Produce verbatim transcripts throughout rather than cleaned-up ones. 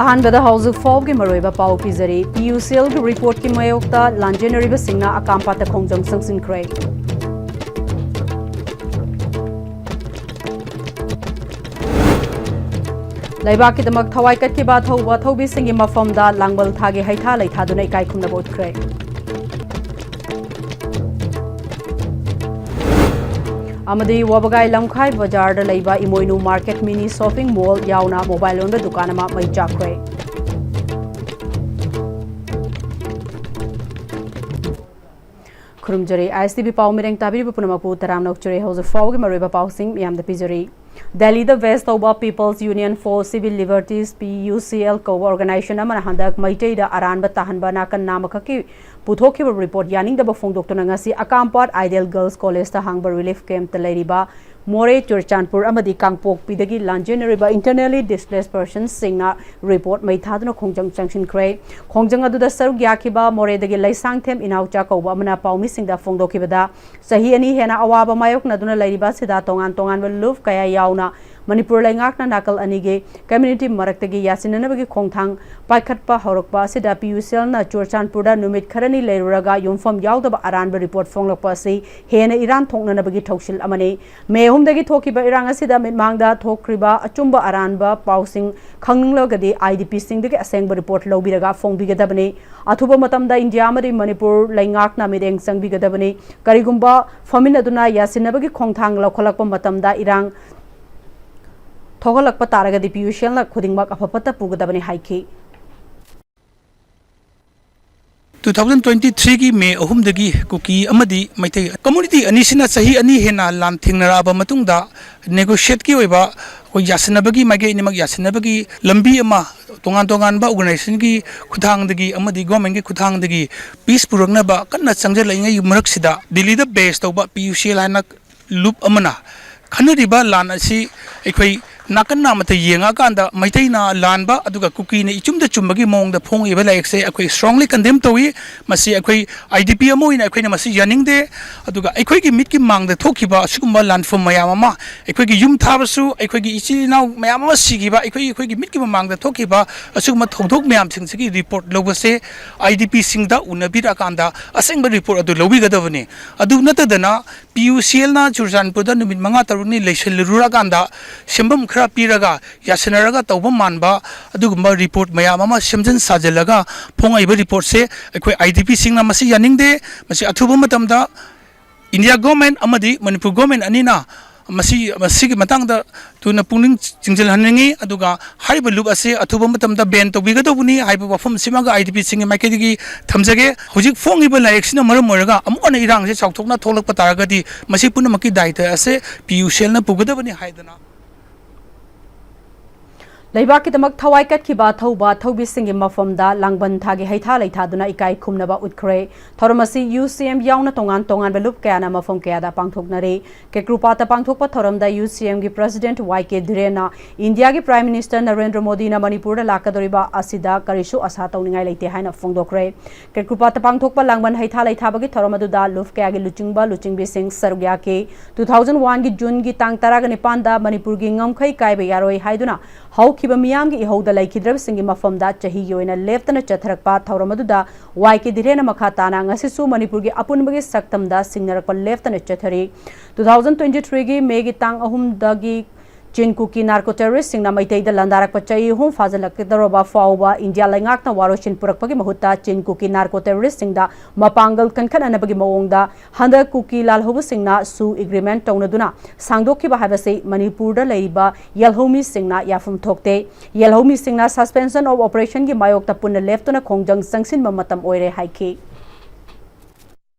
ꯑꯍꯥꯟꯕꯗ ꯍꯧꯖꯤꯛ ꯐꯥꯎꯕꯒꯤ ꯃꯔꯨꯑꯣꯏꯕ ꯄꯥꯎ ꯄꯤꯖꯔꯤ꯫ ꯄꯤ ꯌꯨ ꯁꯤ ꯑꯦꯜꯒꯤ ꯔꯤꯄꯣꯔꯠꯀꯤ ꯃꯥꯌꯣꯛꯇ ꯂꯥꯟꯖꯦꯟꯅꯔꯤꯕꯁꯤꯡꯅ ꯑꯀꯥꯝꯄꯥꯠꯇ ꯈꯣꯡꯖꯪ ꯆꯪꯁꯤꯟꯈ꯭ꯔꯦ꯫ ꯂꯩꯕꯥꯛꯀꯤꯗꯃꯛ ꯊꯋꯥꯏ ꯀꯠꯈꯤꯕ ꯑꯊꯧꯕ ꯑꯊꯧꯕꯤꯁꯤꯡꯒꯤ ꯃꯐꯝꯗ ꯂꯥꯡꯕꯜ ꯊꯥꯒꯤ ꯍꯩꯊꯥ ꯂꯩꯊꯥꯗꯨꯅ ꯏꯀꯥꯏ ꯈꯨꯝꯅꯕ ꯎꯠꯈ꯭ꯔꯦ꯫ ꯑꯃꯗꯤ ꯋꯥꯕꯒꯥꯏ ꯂꯝꯈꯥꯏ ꯕꯖꯥꯔꯗ ꯂꯩꯕ ꯏꯃꯣꯏꯅꯨ ꯃꯥꯔꯀꯦꯠ ꯃꯤꯅꯤ ꯁꯣꯞꯄꯤꯡ ꯃꯣꯜ ꯌꯥꯎꯅ ꯃꯣꯕꯥꯏꯜ ꯌꯣꯟꯕ ꯗꯨꯀꯥꯟ ꯑꯃ ꯃꯩ ꯆꯥꯛꯈ꯭ꯔꯦ꯫ ꯈꯨꯔꯨꯝꯖꯔꯤ꯫ ꯑꯥꯏ ꯑꯦꯁ ꯇꯤ ꯚꯤ ꯄꯥꯎ ꯃꯤꯔꯦꯡ ꯇꯥꯕꯤꯔꯤꯕ ꯄꯨꯝꯅꯃꯛꯄꯨ ꯇꯔꯥꯝꯅ ꯑꯣꯛꯆꯔꯤ꯫ ꯍꯧꯖꯤꯛ ꯐꯥꯎꯕꯒꯤ ꯃꯔꯨꯑꯣꯏꯕ ꯄꯥꯎꯁꯤꯡ ꯃꯤꯌꯥꯝꯗ ꯄꯤꯖꯔꯤ꯫ ꯗꯦꯜꯂꯤꯗ ꯕꯦꯁ ꯇꯧꯕ People's Union for Civil Liberties, P U C L, ꯀꯧꯕ ꯑꯣꯔꯒꯅꯥꯏꯖꯦꯁꯟ ꯑꯃꯅ ꯍꯟꯗꯛ ꯃꯩꯇꯩꯗ ꯑꯔꯥꯟꯕ ꯇꯥꯍꯟꯕ ꯅꯥꯀꯟ ꯅꯥꯝꯃꯈꯛꯀꯤ ꯄꯨꯊꯣꯛꯈꯤꯕ ꯔꯤꯄꯣꯔꯠ ꯌꯥꯅꯤꯡꯗꯕ ꯐꯣꯡꯗꯣꯛꯇꯨꯅ ꯉꯁꯤ ꯑꯀꯥꯝꯄꯥꯠ ꯑꯥꯏꯗꯤꯌꯦꯜ ꯒꯔꯜꯁ ꯀꯣꯂꯦꯖꯇ ꯍꯥꯡꯕ ꯔꯤꯂꯤꯐ ꯀꯦꯝꯞꯇ ꯂꯩꯔꯤꯕ ꯃꯣꯔꯦ, ꯆꯨꯔꯆꯥꯟꯄꯨꯔ ꯑꯃꯗꯤ ꯀꯥꯡꯄꯣꯛꯄꯤꯗꯒꯤ ꯂꯥꯟꯖꯦꯟꯅꯔꯤꯕ internally displaced personsꯁꯤꯡꯅ ꯔꯤꯄꯣꯔꯠ ꯃꯩ ꯊꯥꯗꯨꯅ ꯈꯣꯡꯖꯪ ꯆꯪꯁꯤꯟꯈ꯭ꯔꯦ꯫ ꯈꯣꯡꯖꯪ ꯑꯗꯨꯗ ꯁꯔꯨꯛ ꯌꯥꯈꯤꯕ ꯃꯣꯔꯦꯗꯒꯤ ꯂꯩꯁꯥꯡꯊꯦꯝ ꯏꯅꯥꯎꯆꯥ ꯀꯧꯕ ꯑꯃꯅ ꯄꯥꯎꯃꯤꯁꯤꯡꯗ ꯐꯣꯡꯗꯣꯛꯈꯤꯕꯗ, ꯆꯍꯤ ꯑꯅꯤ ꯍꯦꯟꯅ ꯑꯋꯥꯕ ꯃꯥꯌꯣꯛꯅꯗꯨꯅ ꯂꯩꯔꯤꯕ ꯑꯁꯤꯗ ꯇꯣꯉꯥꯟ ꯇꯣꯉꯥꯟꯕ ꯂꯨꯞ ꯀꯌꯥ ꯌꯥꯎꯅ ꯃꯅꯤꯄꯨꯔ ꯂꯩꯉꯥꯛꯅ ꯅꯥꯀꯜ ꯑꯅꯤꯒꯤ ꯀꯝꯃ꯭ꯌꯨꯅꯤꯇꯤ ꯃꯔꯛꯇꯒꯤ ꯌꯥꯁꯤꯟꯅꯅꯕꯒꯤ ꯈꯣꯡꯊꯥꯡ ꯄꯥꯏꯈꯠꯄ ꯍꯧꯔꯛꯄ ꯑꯁꯤꯗ P U C Lꯅ ꯆꯨꯔꯆꯥꯟꯄꯨꯔꯗ ꯅꯨꯃꯤꯠ ꯈꯔꯅꯤ ꯂꯩꯔꯨꯔꯒ ꯌꯨꯝꯐꯝ ꯌꯥꯎꯗꯕ ꯑꯔꯥꯟꯕ ꯔꯤꯄꯣꯔꯠ ꯐꯣꯡꯂꯛꯄ ꯑꯁꯤ ꯍꯦꯟꯅ ꯏꯔꯥꯟ ꯊꯣꯛꯅꯅꯕꯒꯤ ꯊꯧꯁꯤꯜ ꯑꯃꯅꯤ꯫ ꯃꯦ ꯑꯍꯨꯝꯗꯒꯤ ꯊꯣꯛꯈꯤꯕ ꯏꯔꯥꯡ ꯑꯁꯤꯗ ꯃꯤꯠꯃꯥꯡꯗ ꯊꯣꯛꯈ꯭ꯔꯤꯕ ꯑꯆꯨꯝꯕ ꯑꯔꯥꯟꯕ ꯄꯥꯎꯁꯤꯡ ꯈꯪꯅꯤꯡꯂꯒꯗꯤ I D Pꯁꯤꯡꯗꯒꯤ ꯑꯁꯦꯡꯕ ꯔꯤꯄꯣꯔꯠ ꯂꯧꯕꯤꯔꯒ ꯐꯣꯡꯕꯤꯒꯗꯕꯅꯤ꯫ ꯑꯊꯨꯕ ꯃꯇꯝꯗ ꯏꯟꯗꯤꯌꯥ ꯑꯃꯗꯤ ꯃꯅꯤꯄꯨꯔ ꯂꯩꯉꯥꯛꯅ ꯃꯤꯠꯌꯦꯡ ꯆꯪꯕꯤꯒꯗꯕꯅꯤ꯫ ꯀꯔꯤꯒꯨꯝꯕ ꯐꯝꯃꯤꯟꯅꯗꯨꯅ ꯌꯥꯁꯤꯟꯅꯕꯒꯤ ꯈꯣꯡꯊꯥꯡ ꯂꯧꯈꯠꯂꯛꯄ ꯃꯇꯝꯗ ꯏꯔꯥꯡ ꯊꯣꯛꯍꯜꯂꯛꯄ ꯇꯥꯔꯒꯗꯤ P U C Lꯅ ꯈꯨꯗꯤꯡꯃꯛ ꯑꯐ ꯐꯠꯇ ꯄꯨꯒꯗꯕꯅꯤ ꯍꯥꯏꯈꯤ꯫ Two thousand twenty threeꯒꯤ ꯃꯦ ꯑꯍꯨꯝꯗꯒꯤ ꯀꯨꯀꯤ ꯑꯃꯗꯤ ꯃꯩꯇꯩ ꯀꯝꯃ꯭ꯌꯨꯅꯤꯇꯤ ꯑꯅꯤꯁꯤꯅ ꯆꯍꯤ ꯑꯅꯤ ꯍꯦꯟꯅ ꯂꯥꯟ ꯊꯦꯡꯅꯔꯛꯑꯕ ꯃꯇꯨꯡꯗ, ꯅꯦꯒꯣꯁꯤꯌꯦꯠꯀꯤ ꯑꯣꯏꯕ ꯑꯩꯈꯣꯏ ꯌꯥꯁꯤꯟꯅꯕꯒꯤ, ꯃꯥꯏꯀꯩ ꯑꯅꯤꯃꯛ ꯌꯥꯁꯤꯟꯅꯕꯒꯤ ꯂꯝꯕꯤ ꯑꯃ ꯇꯣꯉꯥꯟ ꯇꯣꯉꯥꯟꯕ ꯑꯣꯔꯒꯅꯥꯏꯖꯦꯁꯟꯒꯤ ꯈꯨꯠꯊꯥꯡꯗꯒꯤ ꯑꯃꯗꯤ ꯒꯣꯔꯃꯦꯟꯒꯤ ꯈꯨꯠꯊꯥꯡꯗꯒꯤ ꯄꯤꯁ ꯄꯨꯔꯛꯅꯕ ꯀꯟꯅ ꯆꯪꯁꯤꯜꯂꯛꯏꯉꯩꯒꯤ ꯃꯔꯛꯁꯤꯗ, ꯗꯤꯜꯂꯤꯗ ꯕꯦꯁ ꯇꯧꯕ P U C L ꯍꯥꯏꯅ ꯂꯨꯞ ꯑꯃꯅ ꯈꯟꯅꯔꯤꯕ ꯂꯥꯟ ꯑꯁꯤ ꯑꯩꯈꯣꯏ ꯅꯥꯀꯟ ꯅꯥꯃꯠꯇ ꯌꯦꯡꯉꯛꯑꯀꯥꯟꯗ ꯃꯩꯇꯩꯅ ꯂꯥꯟꯕ ꯑꯗꯨꯒ ꯀꯨꯀꯤꯅ ꯏꯆꯨꯝꯗ ꯆꯨꯝꯕꯒꯤ ꯃꯑꯣꯡꯗ ꯐꯣꯡꯉꯛꯏꯕ ꯂꯥꯏꯔꯤꯛꯁꯦ ꯑꯩꯈꯣꯏ strongly condemn ꯇꯧꯏ꯫ ꯃꯁꯤ ꯑꯩꯈꯣꯏ I D P ꯑꯃ ꯑꯣꯏꯅ ꯑꯩꯈꯣꯏꯅ ꯃꯁꯤ ꯌꯥꯅꯤꯡꯗꯦ꯫ ꯑꯗꯨꯒ ꯑꯩꯈꯣꯏꯒꯤ ꯃꯤꯠꯀꯤ ꯃꯥꯡꯗ ꯊꯣꯛꯈꯤꯕ ꯑꯁꯤꯒꯨꯝꯕ ꯂꯥꯟꯐꯝ ꯃꯌꯥꯝ ꯑꯃ, ꯑꯩꯈꯣꯏꯒꯤ ꯌꯨꯝ ꯊꯥꯕꯁꯨ, ꯑꯩꯈꯣꯏꯒꯤ ꯏꯆꯤꯜ ꯏꯅꯥꯎ ꯃꯌꯥꯝ ꯑꯃ ꯁꯤꯈꯤꯕ, ꯑꯩꯈꯣꯏ, ꯑꯩꯈꯣꯏꯒꯤ ꯃꯤꯠꯀꯤ ꯃꯃꯥꯡꯗ ꯊꯣꯛꯈꯤꯕ ꯑꯁꯤꯒꯨꯝꯕ ꯊꯧꯗꯣꯛ ꯃꯌꯥꯝꯁꯤꯡꯁꯤꯒꯤ report ꯂꯧꯕꯁꯦ I D P ꯁꯤꯡꯗ ꯎꯅꯕꯤꯔꯛꯑꯀꯥꯟꯗ ꯑꯁꯦꯡꯕ report ꯑꯗꯨ ꯂꯧꯕꯤꯒꯗꯕꯅꯤ꯫ ꯑꯗꯨ ꯅꯠꯇꯗꯅ P U C L ꯅ ꯆꯨꯔꯆꯥꯟꯄꯨꯔꯗ ꯅꯨꯃꯤꯠ ꯃꯉꯥ ꯇꯔꯨꯛꯅꯤ ꯂꯩꯁꯤꯜꯂꯨꯔꯀꯥꯟꯗ ꯁꯦꯝꯐꯝ ꯈꯔ ꯄꯤꯔꯒ ꯌꯥꯁꯤꯟꯅꯔꯒ ꯇꯧꯕ ꯃꯥꯟꯕ ꯑꯗꯨꯒꯨꯝꯕ report ꯃꯌꯥꯝ ꯑꯃ ꯁꯦꯝꯖꯤꯟ ꯁꯥꯖꯤꯜꯂꯒ ꯐꯣꯡꯉꯛꯏꯕ reportꯁꯦ ꯑꯩꯈꯣꯏ I D P ꯁꯤꯡꯅ ꯃꯁꯤ ꯌꯥꯅꯤꯡꯗꯦ꯫ ꯃꯁꯤ ꯑꯊꯨꯕ ꯃꯇꯝꯗ India government ꯑꯃꯗꯤ ꯃꯅꯤꯄꯨꯔ government ꯑꯅꯤꯅ ꯃꯁꯤ, ꯃꯁꯤꯒꯤ ꯃꯇꯥꯡꯗ ꯊꯨꯅ ꯄꯨꯛꯅꯤꯡ ꯆꯤꯡꯁꯤꯜꯍꯟꯅꯤꯡꯏ꯫ ꯑꯗꯨꯒ ꯍꯥꯏꯔꯤꯕ ꯂꯨꯞ ꯑꯁꯤ ꯑꯊꯨꯕ ꯃꯇꯝꯗ ban ꯇꯧꯕꯤꯒꯗꯧꯕꯅꯤ ꯍꯥꯏꯕ ꯋꯥꯐꯝꯁꯤꯃꯒ I D P ꯁꯤꯡꯒꯤ ꯃꯥꯏꯀꯩꯗꯒꯤ ꯊꯝꯖꯒꯦ꯫ ꯍꯧꯖꯤꯛ ꯐꯣꯡꯉꯤꯕ ꯂꯥꯏꯔꯤꯛꯁꯤꯅ ꯃꯔꯝ ꯑꯣꯏꯔꯒ ꯑꯃꯨꯛ ꯍꯟꯅ ꯏꯔꯥꯡꯁꯦ ꯆꯥꯎꯊꯣꯛꯅ ꯊꯣꯛꯂꯛꯄ ꯇꯥꯔꯒꯗꯤ ꯃꯁꯤ ꯄꯨꯝꯅꯃꯛꯀꯤ ꯗꯥꯏꯇ ꯑꯁꯦ P U C L ꯅ ꯄꯨꯒꯗꯕꯅꯤ ꯍꯥꯏꯗꯅ ꯂꯩꯕꯥꯛꯀꯤꯗꯃꯛ ꯊꯋꯥꯏ ꯀꯠꯈꯤꯕ ꯑꯊꯧꯕ ꯑꯊꯧꯕꯤꯁꯤꯡꯒꯤ ꯃꯐꯝꯗ ꯂꯥꯡꯕꯟ ꯊꯥꯒꯤ ꯍꯩꯊꯥ ꯂꯩꯊꯥꯗꯨꯅ ꯏꯀꯥꯏ ꯈꯨꯝꯅꯕ ꯎꯠꯈ꯭ꯔꯦ꯫ ꯊꯧꯔꯝ ꯑꯁꯤ U C M ꯌꯥꯎꯅ ꯇꯣꯉꯥꯟ ꯇꯣꯉꯥꯟꯕ ꯂꯨꯞ ꯀꯌꯥꯅ ꯃꯐꯝ ꯀꯌꯥꯗ ꯄꯥꯡꯊꯣꯛꯅꯔꯤ꯫ ꯀꯦꯀ꯭ꯔꯨꯄꯥꯠꯇ ꯄꯥꯡꯊꯣꯛꯄ ꯊꯧꯔꯝꯗ U C M ꯒꯤ President Y K ꯙꯤꯔꯦꯟꯅ ꯏꯟꯗꯤꯌꯥꯒꯤ Prime Minister ꯅꯔꯦꯟꯗ꯭ꯔ ꯃꯣꯗꯤꯅ ꯃꯅꯤꯄꯨꯔꯗ ꯂꯥꯛꯀꯗꯧꯔꯤꯕ ꯑꯁꯤꯗ ꯀꯔꯤꯁꯨ ꯑꯁꯥ ꯇꯧꯅꯤꯡꯉꯥꯏ ꯂꯩꯇꯦ ꯍꯥꯏꯅ ꯐꯣꯡꯗꯣꯛꯈ꯭ꯔꯦ꯫ ꯀꯦꯀ꯭ꯔꯨꯄꯥꯠꯇ ꯄꯥꯡꯊꯣꯛꯄ ꯂꯥꯡꯕꯟ ꯍꯩꯊꯥ ꯂꯩꯊꯥꯕꯒꯤ ꯊꯧꯔꯝ ꯑꯗꯨꯗ ꯂꯨꯞ ꯀꯌꯥꯒꯤ ꯂꯨꯆꯤꯡꯕ ꯂꯨꯆꯤꯡꯕꯤꯁꯤꯡ ꯁꯔꯨꯛ ꯌꯥꯈꯤ꯫ Two thousand one ꯒꯤ June ꯒꯤ ꯇꯥꯡ ꯇꯔꯥꯒ ꯅꯤꯄꯥꯟꯗ ꯃꯅꯤꯄꯨꯔꯒꯤ ꯉꯝꯈꯩ ꯀꯥꯏꯕ ꯌꯥꯔꯣꯏ ꯍꯥꯏꯗꯨꯅ ꯍꯧꯈꯤꯕ ꯃꯤꯌꯥꯝꯒꯤ ꯏꯍꯧꯗ ꯂꯩꯈꯤꯗ꯭ꯔꯕꯁꯤꯡꯒꯤ ꯃꯐꯝꯗ ꯆꯍꯤꯒꯤ ꯑꯣꯏꯅ ꯂꯦꯞꯇꯅ ꯆꯠꯊꯔꯛꯄ ꯊꯧꯔꯝ ꯑꯗꯨꯗ Y K ꯙꯤꯔꯦꯟꯅ ꯃꯈꯥ ꯇꯥꯅ ꯉꯁꯤꯁꯨ ꯃꯅꯤꯄꯨꯔꯒꯤ ꯑꯄꯨꯟꯕꯒꯤ ꯁꯛꯇꯝꯗ ꯁꯤꯡꯅꯔꯛꯄ ꯂꯦꯞꯇꯅ ꯆꯠꯊꯔꯤ꯫ Two thousand twenty three ꯒꯤ May ꯒꯤ ꯇꯥꯡ ꯑꯍꯨꯝꯗꯒꯤ ꯆꯤꯟ ꯀꯨꯀꯤ narco terrorist ꯁꯤꯡꯅ ꯃꯩꯇꯩꯗ ꯂꯥꯟꯗꯥꯔꯛꯄ ꯆꯍꯤ ꯑꯍꯨꯝ ꯐꯥꯖꯤꯜꯂꯛꯀꯗꯧꯔꯕ ꯐꯥꯎꯕ ꯏꯟꯗꯤꯌꯥ ꯂꯩꯉꯥꯛꯅ ꯋꯥꯔꯣꯏꯁꯤꯟ ꯄꯨꯔꯛꯄꯒꯤ ꯃꯍꯨꯠꯇ ꯆꯤꯟ ꯀꯨꯀꯤ narco terrorist ꯁꯤꯡꯗ ꯃꯄꯥꯡꯒꯜ ꯀꯟꯈꯠꯅꯅꯕꯒꯤ ꯃꯑꯣꯡꯗ ꯍꯟꯗꯛ ꯀꯨꯀꯤ ꯂꯥꯜꯍꯧꯕꯁꯤꯡꯅ ꯁꯨ agreement ꯇꯧꯅꯗꯨꯅ ꯁꯥꯡꯗꯣꯛꯈꯤꯕ ꯍꯥꯏꯕꯁꯤ ꯃꯅꯤꯄꯨꯔꯗ ꯂꯩꯔꯤꯕ ꯌꯦꯜꯍꯧꯃꯤꯁꯤꯡꯅ ꯌꯥꯐꯝ ꯊꯣꯛꯇꯦ꯫ ꯌꯦꯜꯍꯧꯃꯤꯁꯤꯡꯅ suspension of operation ꯒꯤ ꯃꯥꯌꯣꯛꯇ ꯄꯨꯟꯅ ꯂꯦꯞꯇꯨꯅ ꯈꯣꯡꯖꯪ ꯆꯪꯁꯤꯟꯕ ꯃꯇꯝ ꯑꯣꯏꯔꯦ ꯍꯥꯏꯈꯤ꯫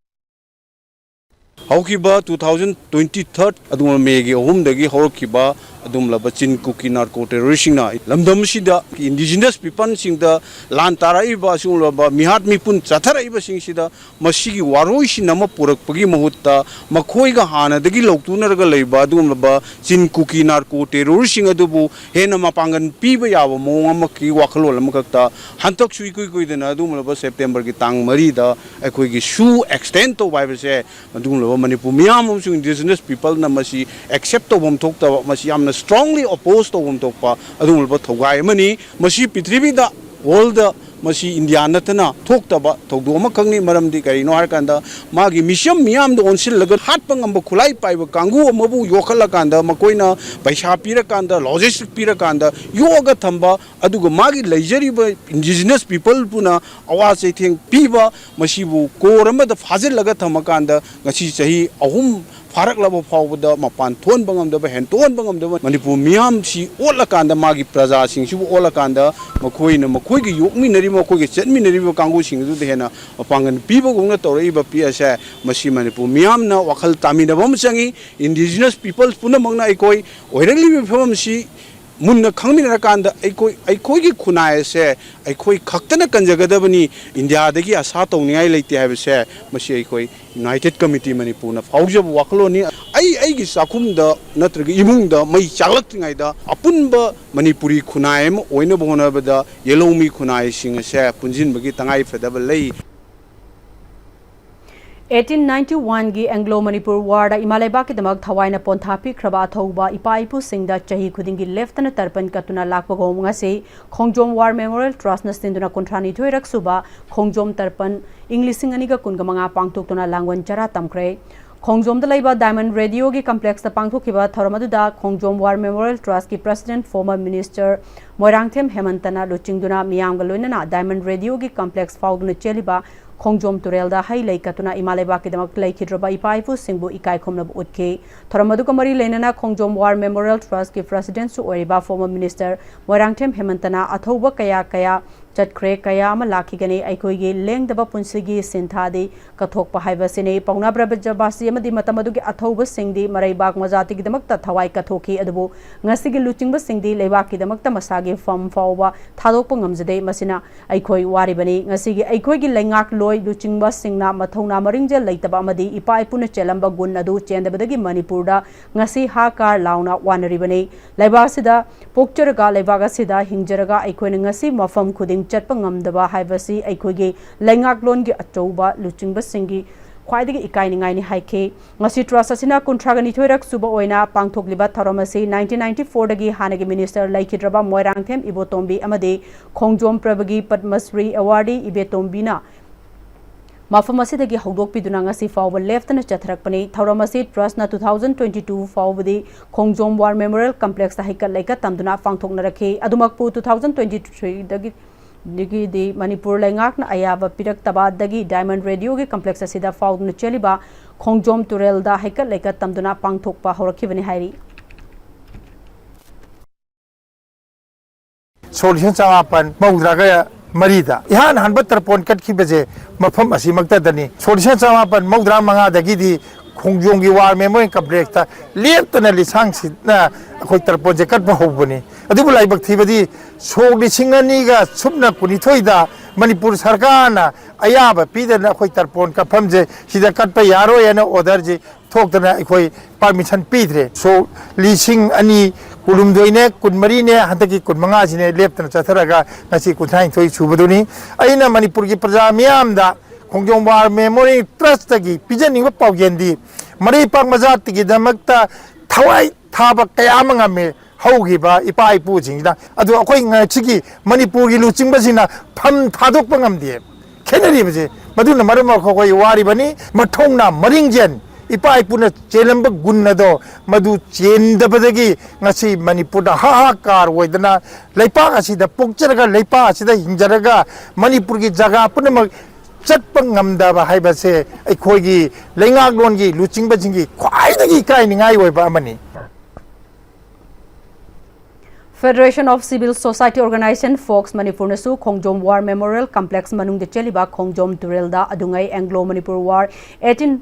ꯍꯧꯈꯤꯕ two thousand twenty three ꯑꯗꯨꯒꯨꯝꯕ May ꯒꯤ ꯑꯍꯨꯝꯗꯒꯤ ꯍꯧꯔꯛꯈꯤꯕ ꯑꯗꯨꯒꯨꯝꯂꯕ ꯆꯤꯟ ꯀꯨꯀꯤ ꯅꯥꯔꯀꯣ ꯇꯦꯔꯣꯔꯤꯁ꯭ꯠꯁꯤꯡꯅ ꯂꯝꯗꯝ ꯑꯁꯤꯗ ꯏꯟꯗꯤꯖꯤꯅꯁ ꯄꯤꯄꯜꯁꯤꯡꯗ ꯂꯥꯟ ꯇꯥꯔꯛꯏꯕ, ꯑꯁꯤꯒꯨꯝꯂꯕ ꯃꯤꯍꯥꯠ ꯃꯤꯄꯨꯟ ꯆꯠꯊꯔꯛꯏꯕꯁꯤꯡꯁꯤꯗ ꯃꯁꯤꯒꯤ ꯋꯥꯔꯣꯏꯁꯤꯟ ꯑꯃ ꯄꯨꯔꯛꯄꯒꯤ ꯃꯍꯨꯠꯇ, ꯃꯈꯣꯏꯒ ꯍꯥꯟꯅꯗꯒꯤ ꯂꯧꯇꯨꯅꯔꯒ ꯂꯩꯕ ꯑꯗꯨꯒꯨꯝꯂꯕ ꯆꯤꯟ ꯀꯨꯀꯤ ꯅꯥꯔꯀꯣ ꯇꯦꯔꯣꯔꯤꯁ꯭ꯠꯁꯤꯡ ꯑꯗꯨꯕꯨ ꯍꯦꯟꯅ ꯃꯄꯥꯡꯒꯜ ꯄꯤꯕ ꯌꯥꯕ ꯃꯑꯣꯡ ꯑꯃꯒꯤ ꯋꯥꯈꯜꯂꯣꯟ ꯑꯃꯈꯛꯇ ꯍꯟꯗꯛꯁꯨ ꯏꯀꯨꯏ ꯀꯨꯏꯗꯅ ꯑꯗꯨꯒꯨꯝꯂꯕ ꯁꯦꯞꯇꯦꯝꯕꯔꯒꯤ ꯇꯥꯡ ꯃꯔꯤꯗ ꯑꯩꯈꯣꯏꯒꯤ ꯁꯨ ꯑꯦꯛꯁꯇꯦꯟ ꯇꯧꯕ ꯍꯥꯏꯕꯁꯦ, ꯑꯗꯨꯒꯨꯝꯂꯕ ꯃꯅꯤꯄꯨꯔ ꯃꯤꯌꯥꯝ ꯑꯃꯁꯨꯡ ꯏꯟꯗꯤꯖꯤꯅꯁ ꯄꯤꯄꯜꯅ ꯃꯁꯤ ꯑꯦꯛꯁꯦꯞ ꯇꯧꯐꯝ ꯊꯣꯛꯇꯕ, ꯃꯁꯤ ꯌꯥꯝꯅ ꯁ꯭ꯇꯔꯣꯡꯂꯤ ꯑꯣꯄꯣꯖ ꯇꯧꯐꯝ ꯊꯣꯛꯄ ꯑꯗꯨꯒꯨꯝꯂꯕ ꯊꯧꯒꯥꯏ ꯑꯃꯅꯤ꯫ ꯃꯁꯤ ꯄ꯭ꯔꯤꯊꯤꯕꯤꯗ, ꯋꯥꯔꯜꯗ, ꯃꯁꯤ ꯏꯟꯗꯤꯌꯥ ꯅꯠꯇꯅ ꯊꯣꯛꯇꯕ ꯊꯧꯗꯣꯛ ꯑꯃꯈꯛꯅꯤ꯫ ꯃꯔꯝꯗꯤ ꯀꯔꯤꯅꯣ ꯍꯥꯏꯔꯀꯥꯟꯗ, ꯃꯥꯒꯤ ꯃꯤꯁꯝ ꯃꯤꯌꯥꯝꯗ ꯑꯣꯟꯁꯤꯜꯂꯒ ꯍꯥꯠꯄ ꯉꯝꯕ ꯈꯨꯠꯂꯥꯏ ꯄꯥꯏꯕ ꯀꯥꯡꯕꯨ ꯑꯃꯕꯨ ꯌꯣꯛꯈꯠꯂꯀꯥꯟꯗ, ꯃꯈꯣꯏꯅ ꯄꯩꯁꯥ ꯄꯤꯔꯀꯥꯟꯗ, ꯂꯣꯖꯤꯁꯇꯤꯛ ꯄꯤꯔꯀꯥꯟꯗ ꯌꯣꯛꯑꯒ ꯊꯝꯕ, ꯑꯗꯨꯒ ꯃꯥꯒꯤ ꯂꯩꯖꯔꯤꯕ ꯏꯟꯗꯤꯖꯤꯅꯁ ꯄꯤꯄꯜꯕꯨꯅ ꯑꯋꯥ ꯆꯩꯊꯦꯡ ꯄꯤꯕ, ꯃꯁꯤꯕꯨ ꯀꯣꯔ ꯑꯃꯗ ꯐꯥꯖꯤꯜꯂꯒ ꯊꯝꯃꯀꯥꯟꯗ ꯉꯁꯤ ꯆꯍꯤ ꯑꯍꯨꯝ ꯐꯥꯔꯛꯂꯕ ꯐꯥꯎꯕꯗ ꯃꯄꯥꯟ ꯊꯣꯛꯍꯟꯕ ꯉꯝꯗꯕ, ꯍꯦꯟꯗꯣꯛꯍꯟꯕ ꯉꯝꯗꯕ, ꯃꯅꯤꯄꯨꯔ ꯃꯤꯌꯥꯝꯁꯤ ꯑꯣꯠꯂꯀꯥꯟꯗ, ꯃꯥꯒꯤ ꯄ꯭ꯔꯖꯥꯁꯤꯡꯁꯤꯕꯨ ꯑꯣꯠꯂꯀꯥꯟꯗ, ꯃꯈꯣꯏꯅ, ꯃꯈꯣꯏꯒ ꯌꯣꯛꯃꯤꯟꯅꯔꯤꯕ, ꯃꯈꯣꯏꯒ ꯆꯠꯃꯤꯟꯅꯔꯤꯕ ꯀꯥꯡꯕꯨꯁꯤꯡ ꯑꯗꯨꯗ ꯍꯦꯟꯅ ꯃꯄꯥꯡꯒꯜ ꯄꯤꯕꯒꯨꯝꯅ ꯇꯧꯔꯛꯏꯕ ꯄꯤ ꯑꯁꯦ, ꯃꯁꯤ ꯃꯅꯤꯄꯨꯔ ꯃꯤꯌꯥꯝꯅ ꯋꯥꯈꯜ ꯇꯥꯃꯤꯟꯅꯕ ꯑꯃ ꯆꯪꯏ꯫ ꯏꯟꯗꯤꯖꯤꯅꯁ ꯄꯤꯄꯜꯁ ꯄꯨꯝꯅꯃꯛꯅ ꯑꯩꯈꯣꯏ ꯑꯣꯏꯔꯛꯂꯤꯕ ꯐꯤꯕꯝꯁꯤ ꯃꯨꯟꯅ ꯈꯪꯃꯤꯟꯅꯔꯀꯥꯟꯗ, ꯑꯩꯈꯣꯏ, ꯑꯩꯈꯣꯏꯒꯤ ꯈꯨꯟꯅꯥꯏ ꯑꯁꯦ ꯑꯩꯈꯣꯏ ꯈꯛꯇꯅ ꯀꯟꯖꯒꯗꯕꯅꯤ, ꯏꯟꯗꯤꯌꯥꯗꯒꯤ ꯑꯁꯥ ꯇꯧꯅꯤꯡꯉꯥꯏ ꯂꯩꯇꯦ ꯍꯥꯏꯕꯁꯦ, ꯃꯁꯤ ꯑꯩꯈꯣꯏ ꯌꯨꯅꯥꯏꯇꯦꯗ ꯀꯃꯤꯇꯤ ꯃꯅꯤꯄꯨꯔꯅ ꯐꯥꯎꯖꯕ ꯋꯥꯈꯜꯂꯣꯟꯅꯤ꯫ ꯑꯩ ꯑꯩꯒꯤ ꯆꯥꯛꯈꯨꯝꯗ ꯅꯠꯇ꯭ꯔꯒ ꯏꯃꯨꯡꯗ ꯃꯩ ꯆꯥꯛꯂꯛꯇ꯭ꯔꯤꯉꯩꯗ ꯑꯄꯨꯟꯕ ꯃꯅꯤꯄꯨꯔꯤ ꯈꯨꯟꯅꯥꯏ ꯑꯃ ꯑꯣꯏꯅꯕ ꯍꯣꯠꯅꯕꯗ ꯌꯦꯜꯍꯧꯃꯤ ꯈꯨꯟꯅꯥꯏꯁꯤꯡ ꯑꯁꯦ ꯄꯨꯟꯁꯤꯟꯕꯒꯤ ꯇꯉꯥꯏ ꯐꯗꯕ ꯂꯩ꯫ ꯑꯩꯠꯇꯤꯟ ꯅꯥꯏꯟꯇꯤ ꯋꯥꯟꯒꯤ ꯑꯦꯡꯒ꯭ꯂꯣ ꯃꯅꯤꯄꯨꯔ ꯋꯥꯔꯗ ꯏꯃꯥ ꯂꯩꯕꯥꯛꯀꯤꯗꯃꯛ ꯊꯋꯥꯏꯅ ꯄꯣꯟꯊꯥ ꯄꯤꯈ꯭ꯔꯕ ꯑꯊꯧꯕ ꯏꯄꯥ ꯏꯄꯨꯁꯤꯡꯗ ꯆꯍꯤ ꯈꯨꯗꯤꯡꯒꯤ ꯂꯦꯞꯇꯅ ꯇꯔꯄꯟ ꯀꯠꯇꯨꯅ ꯂꯥꯛꯄꯒꯨꯝ ꯉꯁꯤ ꯈꯣꯡꯖꯣꯝ ꯋꯥꯔ ꯃꯦꯃꯣꯔꯤꯌꯦꯜ ꯇ꯭ꯔꯁꯅ ꯁꯤꯟꯗꯨꯅ ꯀꯨꯟꯊ꯭ꯔꯥꯅꯤꯊꯣꯏꯔꯛ ꯁꯨꯕ ꯈꯣꯡꯖꯣꯝ ꯇꯔꯄꯟ ꯏꯪ ꯂꯤꯁꯤꯡ ꯑꯅꯤꯒ ꯀꯨꯟꯒ ꯃꯉꯥ ꯄꯥꯡꯊꯣꯛꯇꯨꯅ ꯂꯥꯡꯕꯟ ꯆꯔꯥ ꯇꯝꯈ꯭ꯔꯦ꯫ ꯈꯣꯡꯖꯣꯝꯗ ꯂꯩꯕ ꯗꯥꯏꯃꯟ ꯔꯦꯗꯤꯑꯣꯒꯤ ꯀꯝꯄ꯭ꯂꯦꯛꯁꯇ ꯄꯥꯡꯊꯣꯛꯈꯤꯕ ꯊꯧꯔꯝ ꯑꯗꯨꯗ ꯈꯣꯡꯖꯣꯝ ꯋꯥꯔ ꯃꯦꯃꯣꯔꯤꯌꯦꯜ ꯇ꯭ꯔꯁꯀꯤ ꯄ꯭ꯔꯁꯤꯗꯦꯟꯠ ꯐꯣꯔꯃꯔ ꯃꯤꯅꯤꯁꯇꯔ ꯃꯣꯏꯔꯥꯡꯊꯦꯝ ꯍꯦꯃꯟꯇꯅ ꯂꯨꯆꯤꯡꯗꯨꯅ ꯃꯤꯌꯥꯝꯒ ꯂꯣꯏꯅꯅ ꯗꯥꯏꯃꯟ ꯔꯦꯗꯤꯑꯣꯒꯤ ꯀꯝꯄ꯭ꯂꯦꯛꯁ ꯐꯥꯎꯗꯨꯅ ꯆꯦꯜꯂꯤꯕ ꯈꯣꯡꯖꯣꯝ ꯇꯨꯔꯦꯜꯗ ꯍꯩ ꯂꯩ ꯀꯠꯇꯨꯅ ꯏꯃꯥ ꯂꯩꯕꯥꯛꯀꯤꯗꯃꯛ ꯂꯩꯈꯤꯗ꯭ꯔꯕ ꯏꯄꯥ ꯏꯄꯨꯁꯤꯡꯕꯨ ꯏꯀꯥꯏ ꯈꯨꯝꯅꯕ ꯎꯠꯈꯤ꯫ ꯊꯧꯔꯝ ꯑꯗꯨꯒ ꯃꯔꯤ ꯂꯩꯅꯅ ꯈꯣꯡꯖꯣꯝ ꯋꯥꯔ ꯃꯦꯃꯣꯔꯤꯌꯦꯜ ꯇ꯭ꯔꯁꯀꯤ ꯄ꯭ꯔꯁꯤꯗꯦꯟꯠꯁꯨ ꯑꯣꯏꯔꯤꯕ ꯐꯣꯔꯃꯔ ꯃꯤꯅꯤꯁꯇꯔ ꯃꯣꯏꯔꯥꯡꯊꯦꯝ ꯍꯦꯃꯟꯇꯅ ꯑꯊꯧꯕ ꯀꯌꯥ ꯀꯌꯥ ꯆꯠꯈ꯭ꯔꯦ, ꯀꯌꯥ ꯑꯃ ꯂꯥꯛꯈꯤꯒꯅꯤ꯫ ꯑꯩꯈꯣꯏꯒꯤ ꯂꯦꯡꯗꯕ ꯄꯨꯟꯁꯤꯒꯤ ꯁꯤꯟꯊꯥꯗꯤ ꯀꯠꯊꯣꯛꯄ ꯍꯥꯏꯕꯁꯤꯅꯤ꯫ ꯄꯥꯎꯅꯥ ꯕ꯭ꯔꯖꯕꯥꯁꯤ ꯑꯃꯗꯤ ꯃꯇꯝ ꯑꯗꯨꯒꯤ ꯑꯊꯧꯕꯁꯤꯡꯗꯤ ꯃꯔꯩꯕꯥꯛ ꯃꯖꯥꯇꯤꯒꯤꯗꯃꯛꯇ ꯊꯋꯥꯏ ꯀꯠꯊꯣꯛꯈꯤ꯫ ꯑꯗꯨꯕꯨ ꯉꯁꯤꯒꯤ ꯂꯨꯆꯤꯡꯕꯁꯤꯡꯗꯤ ꯂꯩꯕꯥꯛꯀꯤꯗꯃꯛꯇ ꯃꯁꯥꯒꯤ ꯐꯝ ꯐꯥꯎꯕ ꯊꯥꯗꯣꯛꯄ ꯉꯝꯖꯗꯦ꯫ ꯃꯁꯤꯅ ꯑꯩꯈꯣꯏ ꯋꯥꯔꯤꯕꯅꯤ꯫ ꯉꯁꯤꯒꯤ ꯑꯩꯈꯣꯏꯒꯤ ꯂꯩꯉꯥꯛꯂꯣꯏ ꯂꯨꯆꯤꯡꯕꯁꯤꯡꯅ ꯃꯊꯧꯅꯥ ꯃꯔꯤꯡꯖꯦꯜ ꯂꯩꯇꯕ ꯑꯃꯗꯤ ꯏꯄꯥ ꯏꯄꯨꯅ ꯆꯦꯜꯂꯝꯕ ꯒꯨꯟ ꯑꯗꯨ ꯆꯦꯟꯗꯕꯗꯒꯤ ꯃꯅꯤꯄꯨꯔꯗ ꯉꯁꯤ ꯍꯥ ꯀꯥꯔ ꯂꯥꯎꯅ ꯋꯥꯅꯔꯤꯕꯅꯤ꯫ ꯂꯩꯕꯥꯛ ꯑꯁꯤꯗ ꯄꯣꯛꯆꯔꯒ, ꯂꯩꯕꯥꯛ ꯑꯁꯤꯗ ꯍꯤꯡꯖꯔꯒ ꯑꯩꯈꯣꯏꯅ ꯉꯁꯤ ꯃꯐꯝ ꯈꯨꯗꯤꯡ ꯆꯠꯄ ꯉꯝꯗꯕ ꯍꯥꯏꯕꯁꯤ ꯑꯩꯈꯣꯏꯒꯤ ꯂꯩꯉꯥꯛꯂꯣꯟꯒꯤ ꯑꯆꯧꯕ ꯂꯨꯆꯤꯡꯕꯁꯤꯡꯒꯤ ꯈ꯭ꯋꯥꯏꯗꯒꯤ ꯏꯀꯥꯏꯅꯤꯡꯉꯥꯏꯅꯤ ꯍꯥꯏꯈꯤ꯫ ꯉꯁꯤ ꯇ꯭ꯔꯁ ꯑꯁꯤꯅ ꯀꯨꯟꯊ꯭ꯔꯥꯒ ꯅꯤꯊꯣꯏꯔꯛ ꯁꯨꯕ ꯑꯣꯏꯅ ꯄꯥꯡꯊꯣꯛꯂꯤꯕ ꯊꯧꯔꯝ ꯑꯁꯤ nineteen ninety fourꯗꯒꯤ ꯍꯥꯟꯅꯒꯤ ꯃꯤꯅꯤꯁꯇꯔ ꯂꯩꯈꯤꯗ꯭ꯔꯕ ꯃꯣꯏꯔꯥꯡꯊꯦꯝ ꯏꯕꯣꯇꯣꯝꯕꯤ ꯑꯃꯗꯤ ꯈꯣꯡꯖꯣꯝ ꯄ꯭ꯔꯚꯒꯤ ꯄꯗꯃꯁ꯭ꯔꯤ ꯑꯦꯋꯥꯔꯗꯤ ꯏꯕꯦꯇꯣꯝꯕꯤꯅ ꯃꯐꯝ ꯑꯁꯤꯗꯒꯤ ꯍꯧꯗꯣꯛꯄꯤꯗꯨꯅ ꯉꯁꯤ ꯐꯥꯎꯕ ꯂꯦꯞꯇꯅ ꯆꯠꯊꯔꯛꯄꯅꯤ꯫ ꯊꯧꯔꯝ ꯑꯁꯤ ꯇ꯭ꯔꯁꯅ two thousand twenty two ꯐꯥꯎꯕꯗꯤ ꯈꯣꯡꯖꯣꯝ ꯋꯥꯔ ꯃꯦꯃꯣꯔꯤꯌꯦꯜ ꯀꯝꯄ꯭ꯂꯦꯛꯁꯇ ꯍꯩꯀꯠ ꯂꯩꯀꯠ ꯇꯝꯗꯨꯅ ꯄꯥꯡꯊꯣꯛꯅꯔꯛꯈꯤ꯫ ꯑꯗꯨꯃꯛꯄꯨ two thousand twenty threeꯗꯒꯤ ꯗꯒꯤꯗꯤ ꯃꯅꯤꯄꯨꯔ ꯂꯩꯉꯥꯛꯅ ꯑꯌꯥꯕ ꯄꯤꯔꯛꯇꯕꯗꯒꯤ ꯗꯥꯏꯃꯟ ꯔꯦꯗꯤꯑꯣꯒꯤ ꯀꯝꯄ꯭ꯂꯦꯛꯁ ꯑꯁꯤꯗ ꯐꯥꯎꯗꯨꯅ ꯆꯦꯜꯂꯤꯕ ꯈꯣꯡꯖꯣꯝ ꯇꯨꯔꯦꯜꯗ ꯍꯩꯀꯠ ꯂꯩꯀꯠ ꯇꯝꯗꯨꯅ ꯄꯥꯡꯊꯣꯛꯄ ꯍꯧꯔꯛꯈꯤꯕꯅꯤ ꯍꯥꯏꯔꯤ꯫ ꯁꯣꯛ ꯂꯤꯁꯤꯡ ꯆꯃꯥꯄꯟ ꯃꯧꯗ꯭ꯔꯥꯒ ꯃꯔꯤꯗ ꯏꯍꯥꯟ ꯍꯥꯟꯕ ꯇꯔꯄꯣꯟ ꯀꯠꯈꯤꯕꯁꯦ ꯃꯐꯝ ꯑꯁꯤꯃꯛꯇꯗꯅꯤ꯫ ꯁꯣꯛ ꯂꯤꯁꯤꯡ ꯆꯃꯥꯄꯟ ꯃꯧꯗ꯭ꯔꯥ ꯃꯉꯥꯗꯒꯤꯗꯤ ꯈꯣꯡꯖꯣꯝꯒꯤ ꯋꯥꯔ ꯃꯦꯃꯣꯔꯤꯌꯦꯜ ꯀꯝꯄ꯭ꯂꯦꯛꯁꯇ ꯂꯦꯞꯇꯅ ꯂꯤꯁꯥꯡ ꯁꯤꯠꯅ ꯑꯩꯈꯣꯏ ꯇꯔꯄꯣꯟꯁꯦ ꯀꯠꯄ ꯍꯧꯕꯅꯤ꯫ ꯑꯗꯨꯕꯨ ꯂꯥꯏꯕꯛ ꯊꯤꯕꯗꯤ ꯁꯣꯛ ꯂꯤꯁꯤꯡ ꯑꯅꯤꯒ ꯁꯨꯞꯅ ꯀꯨꯟꯅꯤꯊꯣꯏꯗ ꯃꯅꯤꯄꯨꯔ ꯁꯔꯀꯥꯔꯅ ꯑꯌꯥꯕ ꯄꯤꯗꯅ ꯑꯩꯈꯣꯏ ꯇꯔꯄꯣꯟ ꯀꯠꯐꯝꯁꯦ ꯁꯤꯗ ꯀꯠꯄ ꯌꯥꯔꯣꯏ ꯍꯥꯏꯅ ꯑꯣꯔꯗꯔꯁꯤ ꯊꯣꯛꯇꯅ ꯑꯩꯈꯣꯏ ꯄꯥꯔꯃꯤꯁꯟ ꯄꯤꯗ꯭ꯔꯦ꯫ ꯁꯣꯛ ꯂꯤꯁꯤꯡ ꯑꯅꯤ ꯀꯨꯟꯍꯨꯝꯗꯣꯏꯅꯦ, ꯀꯨꯟꯃꯔꯤꯅꯦ, ꯍꯟꯗꯛꯀꯤ ꯀꯨꯟꯃꯉꯥꯁꯤꯅꯦ ꯂꯦꯞꯇꯅ ꯆꯠꯊꯔꯒ ꯉꯁꯤ ꯀꯨꯟꯊ꯭ꯔꯥꯅꯤꯊꯣꯏ ꯁꯨꯕꯗꯨꯅꯤ꯫ ꯑꯩꯅ ꯃꯅꯤꯄꯨꯔꯒꯤ ꯄ꯭ꯔꯖꯥ ꯃꯤꯌꯥꯝꯗ ꯈꯣꯡꯖꯣꯝ ꯋꯥꯔ ꯃꯦꯃꯣꯔꯤꯌꯦꯜ ꯇ꯭ꯔꯁꯇꯒꯤ ꯄꯤꯖꯅꯤꯡꯕ ꯄꯥꯎꯖꯦꯜꯗꯤ, ꯃꯔꯩꯄꯥꯛ ꯃꯖꯥꯇꯤꯒꯤꯗꯃꯛꯇ ꯊꯋꯥꯏ ꯊꯥꯕ ꯀꯌꯥ ꯑꯃ ꯉꯝꯃꯦ ꯍꯧꯈꯤꯕ ꯏꯄꯥ ꯏꯄꯨꯁꯤꯡꯁꯤꯅ꯫ ꯑꯗꯨ ꯑꯩꯈꯣꯏ ꯉꯁꯤꯒꯤ ꯃꯅꯤꯄꯨꯔꯒꯤ ꯂꯨꯆꯤꯡꯕꯁꯤꯡꯅ ꯐꯝ ꯊꯥꯗꯣꯛꯄ ꯉꯝꯗꯦ꯫ ꯈꯦꯠꯅꯔꯤꯕꯁꯦ ꯃꯗꯨꯅ ꯃꯔꯝ ꯑꯣꯏꯔꯒ ꯑꯩꯈꯣꯏ ꯋꯥꯔꯤꯕꯅꯤ꯫ ꯃꯊꯧꯅꯥ ꯃꯔꯤꯡꯖꯦꯜ ꯏꯄꯥ ꯏꯄꯨꯅ ꯆꯦꯜꯂꯝꯕ ꯒꯨꯟ ꯑꯗꯣ ꯃꯗꯨ ꯆꯦꯟꯗꯕꯗꯒꯤ ꯉꯁꯤ ꯃꯅꯤꯄꯨꯔꯗ ꯍꯥꯍꯥꯀꯥꯔ ꯑꯣꯏꯗꯅ ꯂꯩꯄꯥꯛ ꯑꯁꯤꯗ ꯄꯣꯛꯆꯔꯒ ꯂꯩꯄꯥꯛ ꯑꯁꯤꯗ ꯍꯤꯡꯖꯔꯒ ꯃꯅꯤꯄꯨꯔꯒꯤ ꯖꯒꯥ ꯄꯨꯝꯅꯃꯛ ꯆꯠꯄ ꯉꯝꯗꯕ ꯍꯥꯏꯕꯁꯦ ꯑꯩꯈꯣꯏꯒꯤ ꯂꯩꯉꯥꯛꯂꯣꯟꯒꯤ ꯂꯨꯆꯤꯡꯕꯁꯤꯡꯒꯤ ꯈ꯭ꯋꯥꯏꯗꯒꯤ ꯏꯀꯥꯏꯅꯤꯡꯉꯥꯏ ꯑꯣꯏꯕ ꯑꯃꯅꯤ꯫ Federation of Civil Society Organization, ꯐꯣꯛꯁ ꯃꯅꯤꯄꯨꯔꯅꯁꯨ ꯈꯣꯡꯖꯣꯝ War Memorial Complex ꯃꯅꯨꯡꯗ ꯆꯦꯜꯂꯤꯕ ꯈꯣꯡꯖꯣꯝ ꯇꯨꯔꯦꯜꯗ ꯑꯗꯨꯉꯩ Anglo Manipur War eighteen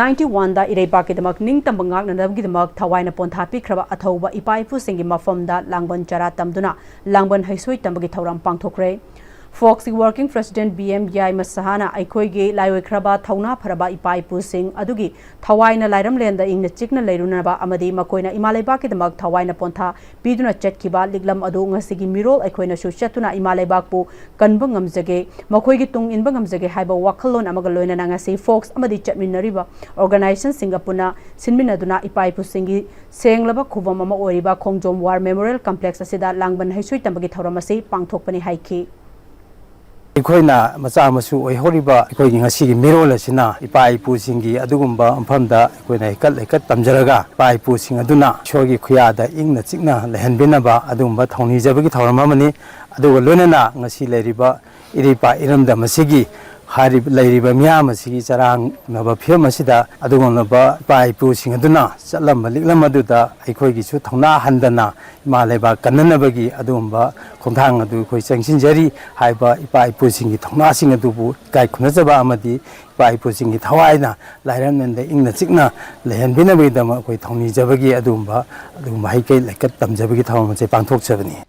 ninety oneꯗ ꯏꯔꯩꯄꯥꯛꯀꯤꯗꯃꯛ ꯅꯤꯡꯇꯝꯕ ꯉꯥꯛꯅꯅꯕꯒꯤꯗꯃꯛ ꯊꯋꯥꯏꯅ ꯄꯣꯟꯊꯥ ꯄꯤꯈ꯭ꯔꯕ ꯑꯊꯧꯕ ꯏꯄꯥ ꯏꯄꯨꯁꯤꯡꯒꯤ ꯃꯐꯝꯗ ꯂꯥꯡꯕꯟ ꯆꯔꯥ ꯇꯝꯗꯨꯅ ꯂꯥꯡꯕꯟ ꯍꯩꯁꯣꯏ ꯇꯝꯕꯒꯤ ꯊꯧꯔꯝ ꯄꯥꯡꯊꯣꯛꯈ꯭ꯔꯦ꯫ ꯐꯣꯛꯁꯀꯤ Working President ꯕꯤ ꯑꯦꯝ ꯌꯥꯏꯃ ꯁꯍꯥꯅ ꯑꯩꯈꯣꯏꯒꯤ ꯂꯥꯏꯑꯣꯏꯈ꯭ꯔꯕ ꯊꯧꯅꯥ ꯐꯔꯕ ꯏꯄꯥ ꯏꯄꯨꯁꯤꯡ ꯑꯗꯨꯒꯤ ꯊꯋꯥꯏꯅ ꯂꯥꯏꯔꯝꯂꯦꯟꯗ ꯏꯪꯅ ꯆꯤꯛꯅ ꯂꯩꯔꯨꯅꯕ ꯑꯃꯗꯤ ꯃꯈꯣꯏꯅ ꯏꯃꯥ ꯂꯩꯕꯥꯛꯀꯤꯗꯃꯛ ꯊꯋꯥꯏꯅ ꯄꯣꯟꯊꯥ ꯄꯤꯗꯨꯅ ꯆꯠꯈꯤꯕ ꯂꯤꯛꯂꯝ ꯑꯗꯨ ꯉꯁꯤꯒꯤ ꯃꯤꯔꯣꯜ ꯑꯩꯈꯣꯏꯅꯁꯨ ꯆꯠꯇꯨꯅ ꯏꯃꯥ ꯂꯩꯕꯥꯛꯄꯨ ꯀꯟꯕ ꯉꯝꯖꯒꯦ, ꯃꯈꯣꯏꯒꯤ ꯇꯨꯡ ꯏꯟꯕ ꯉꯝꯖꯒꯦ ꯍꯥꯏꯕ ꯋꯥꯈꯜꯂꯣꯟ ꯑꯃꯒ ꯂꯣꯏꯅꯅ ꯉꯁꯤ ꯐꯣꯛꯁ ꯑꯃꯗꯤ ꯆꯠꯃꯤꯟꯅꯔꯤꯕ organizationꯁꯤꯡꯒ ꯄꯨꯟꯅ ꯁꯤꯟꯃꯤꯟꯅꯗꯨꯅ ꯏꯄꯥ ꯏꯄꯨꯁꯤꯡꯒꯤ ꯁꯦꯡꯂꯕ ꯈꯨꯕꯝ ꯑꯃ ꯑꯣꯏꯔꯤꯕ ꯈꯣꯡꯖꯣꯝ War Memorial Complex ꯑꯁꯤꯗ ꯂꯥꯡꯕꯟ ꯍꯩꯁꯣꯏ ꯇꯝꯕꯒꯤ ꯊꯧꯔꯝ ꯑꯁꯤ ꯄꯥꯡꯊꯣꯛꯄꯅꯤ ꯍꯥꯏꯈꯤ꯫ ꯑꯩꯈꯣꯏꯅ ꯃꯆꯥ ꯃꯁꯨ ꯑꯣꯏꯍꯧꯔꯤꯕ ꯑꯩꯈꯣꯏꯒꯤ ꯉꯁꯤꯒꯤ ꯃꯤꯔꯣꯜ ꯑꯁꯤꯅ ꯏꯄꯥ ꯏꯄꯨꯁꯤꯡꯒꯤ ꯑꯗꯨꯒꯨꯝꯕ ꯃꯐꯝꯗ ꯑꯩꯈꯣꯏꯅ ꯍꯩꯀꯠ ꯂꯩꯀꯠ ꯇꯝꯖꯔꯒ ꯏꯄꯥ ꯏꯄꯨꯁꯤꯡ ꯑꯗꯨꯅ ꯏꯁꯣꯔꯒꯤ ꯈꯨꯌꯥꯗ ꯏꯪꯅ ꯆꯤꯛꯅ ꯂꯩꯍꯟꯕꯤꯅꯕ ꯑꯗꯨꯒꯨꯝꯕ ꯊꯧꯅꯤꯖꯕꯒꯤ ꯊꯧꯔꯝ ꯑꯃꯅꯤ꯫ ꯑꯗꯨꯒ ꯂꯣꯏꯅꯅ ꯉꯁꯤ ꯂꯩꯔꯤꯕ ꯏꯔꯩꯄꯥꯛ ꯏꯔꯝꯗꯝ ꯑꯁꯤꯒꯤ ꯍꯥꯏꯔꯤꯕ, ꯂꯩꯔꯤꯕ ꯃꯤꯌꯥꯝ ꯑꯁꯤꯒꯤ ꯆꯔꯥꯡꯅꯕ ꯐꯤꯕꯝ ꯑꯁꯤꯗ ꯑꯗꯨꯒꯨꯝꯂꯕ ꯏꯄꯥ ꯏꯄꯨꯁꯤꯡ ꯑꯗꯨꯅ ꯆꯠꯂꯝꯕ ꯂꯤꯛꯂꯝ ꯑꯗꯨꯗ ꯑꯩꯈꯣꯏꯒꯤꯁꯨ ꯊꯧꯅꯥ ꯍꯟꯗꯅ ꯏꯃꯥ ꯂꯩꯕꯥꯛ ꯀꯟꯅꯅꯕꯒꯤ ꯑꯗꯨꯒꯨꯝꯕ ꯈꯣꯡꯊꯥꯡ ꯑꯗꯨ ꯑꯩꯈꯣꯏ ꯆꯪꯁꯤꯟꯖꯔꯤ꯫ ꯍꯥꯏꯕ ꯏꯄꯥ ꯏꯄꯨꯁꯤꯡꯒꯤ ꯊꯧꯅꯥꯁꯤꯡ ꯑꯗꯨꯕꯨ ꯏꯀꯥꯏ ꯈꯨꯝꯅꯖꯕ ꯑꯃꯗꯤ ꯏꯄꯥ ꯏꯄꯨꯁꯤꯡꯒꯤ ꯊꯋꯥꯏꯅ ꯂꯥꯏꯔꯝꯂꯦꯟꯗ ꯏꯪꯅ ꯆꯤꯛꯅ ꯂꯩꯍꯟꯕꯤꯅꯕꯒꯤꯗꯃꯛ ꯑꯩꯈꯣꯏ ꯊꯧꯅꯤꯖꯕꯒꯤ ꯑꯗꯨꯒꯨꯝꯕ, ꯑꯗꯨꯒꯨꯝꯕ ꯍꯩꯀꯠ ꯂꯩꯀꯠ ꯇꯝꯖꯕꯒꯤ ꯊꯧꯔꯝ ꯑꯁꯤ ꯄꯥꯡꯊꯣꯛꯆꯕꯅꯤ꯫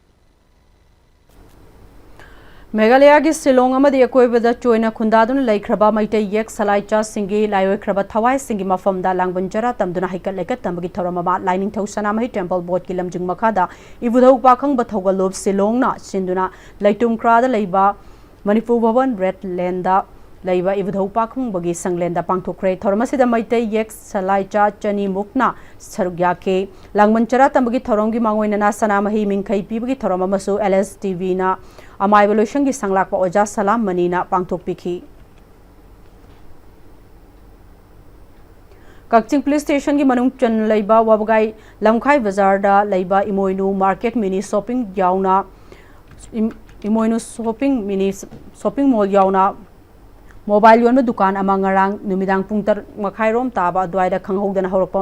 ꯃꯦꯘꯥꯂꯌꯥꯒꯤ ꯁꯤꯂꯣꯡ ꯑꯃꯗꯤ ꯑꯀꯣꯏꯕꯗ ꯆꯣꯏꯅ ꯈꯨꯟꯗꯥꯗꯨꯅ ꯂꯩꯈ꯭ꯔꯕ ꯃꯩꯇꯩ ꯌꯦꯛ ꯁꯂꯥꯏꯆꯥꯁꯤꯡꯒꯤ ꯂꯥꯏꯑꯣꯏꯈ꯭ꯔꯕ ꯊꯋꯥꯏꯁꯤꯡꯒꯤ ꯃꯐꯝꯗ ꯂꯥꯡꯕꯟ ꯆꯔꯥ ꯇꯝꯗꯨꯅ ꯍꯩꯀꯠ ꯂꯩꯀꯠ ꯇꯝꯕꯒꯤ ꯊꯧꯔꯝ ꯑꯃ ꯂꯥꯏꯅꯤꯡꯊꯧ ꯁꯅꯥꯃꯍꯤ ꯇꯦꯝꯄꯜ ꯕꯣꯔꯗꯀꯤ ꯂꯝꯖꯤꯡ ꯃꯈꯥꯗ ꯏꯕꯨꯙꯧ ꯄꯥꯈꯪꯕ ꯊꯧꯒꯜꯂꯨꯞ ꯁꯤꯂꯣꯡꯅ ꯁꯤꯟꯗꯨꯅ ꯂꯩꯇꯨꯝ ꯈ꯭ꯔꯥꯗ ꯂꯩꯕ ꯃꯅꯤꯄꯨꯔ ꯚꯕꯟ ꯔꯦꯗ ꯂꯦꯟꯗ ꯂꯩꯕ ꯏꯕꯨꯙꯧ ꯄꯥꯈꯪꯕꯒꯤ ꯁꯪꯂꯦꯟꯗ ꯄꯥꯡꯊꯣꯛꯈ꯭ꯔꯦ꯫ ꯊꯧꯔꯝ ꯑꯁꯤꯗ ꯃꯩꯇꯩ ꯌꯦꯛ ꯁꯂꯥꯏꯆꯥ ꯆꯅꯤꯃꯨꯛꯅ ꯁꯔꯨꯛ ꯌꯥꯈꯤ꯫ ꯂꯥꯡꯕꯟ ꯆꯔꯥ ꯇꯝꯕꯒꯤ ꯊꯧꯔꯝꯒꯤ ꯃꯥꯡꯑꯣꯏꯅꯅ ꯁꯅꯥꯃꯍꯤ ꯃꯤꯡꯈꯩ ꯄꯤꯕꯒꯤ ꯊꯧꯔꯝ ꯑꯃꯁꯨ ꯑꯦꯜ ꯑꯦꯁ ꯇꯤ ꯚꯤꯅ ꯑꯃꯥꯏꯕ ꯂꯣꯏꯁꯪꯒꯤ ꯁꯪꯂꯥꯛꯄ ꯑꯣꯖꯥ ꯁꯂꯥꯝ ꯃꯅꯤꯅ ꯄꯥꯡꯊꯣꯛꯄꯤꯈꯤ꯫ ꯀꯛꯆꯤꯡ ꯄꯨꯂꯤꯁ ꯁ꯭ꯇꯦꯁꯟꯒꯤ ꯃꯅꯨꯡ ꯆꯟꯅ ꯂꯩꯕ ꯋꯥꯕꯒꯥꯏ ꯂꯝꯈꯥꯏ ꯕꯖꯥꯔꯗ ꯂꯩꯕ ꯏꯃꯣꯏꯅꯨ ꯃꯥꯔꯀꯦꯠ ꯃꯤꯅꯤ ꯁꯣꯞꯄꯤꯡ ꯌꯥꯎꯅ, ꯏꯝ-, ꯏꯃꯣꯏꯅꯨ ꯁꯣꯞꯄꯤꯡ ꯃꯤꯅꯤ ꯁꯣꯞꯄꯤꯡ ꯃꯣꯜ ꯌꯥꯎꯅ ꯃꯣꯕꯥꯏꯜ ꯌꯣꯟꯕ ꯗꯨꯀꯥꯟ ꯑꯃ ꯉꯔꯥꯡ ꯅꯨꯃꯤꯗꯥꯡ ꯄꯨꯡ ꯇꯔꯨꯛ ꯃꯈꯥꯏꯔꯣꯝ ꯇꯥꯕ ꯑꯗꯨꯋꯥꯏꯗ ꯈꯪꯍꯧꯗꯅ ꯍꯧꯔꯛꯄ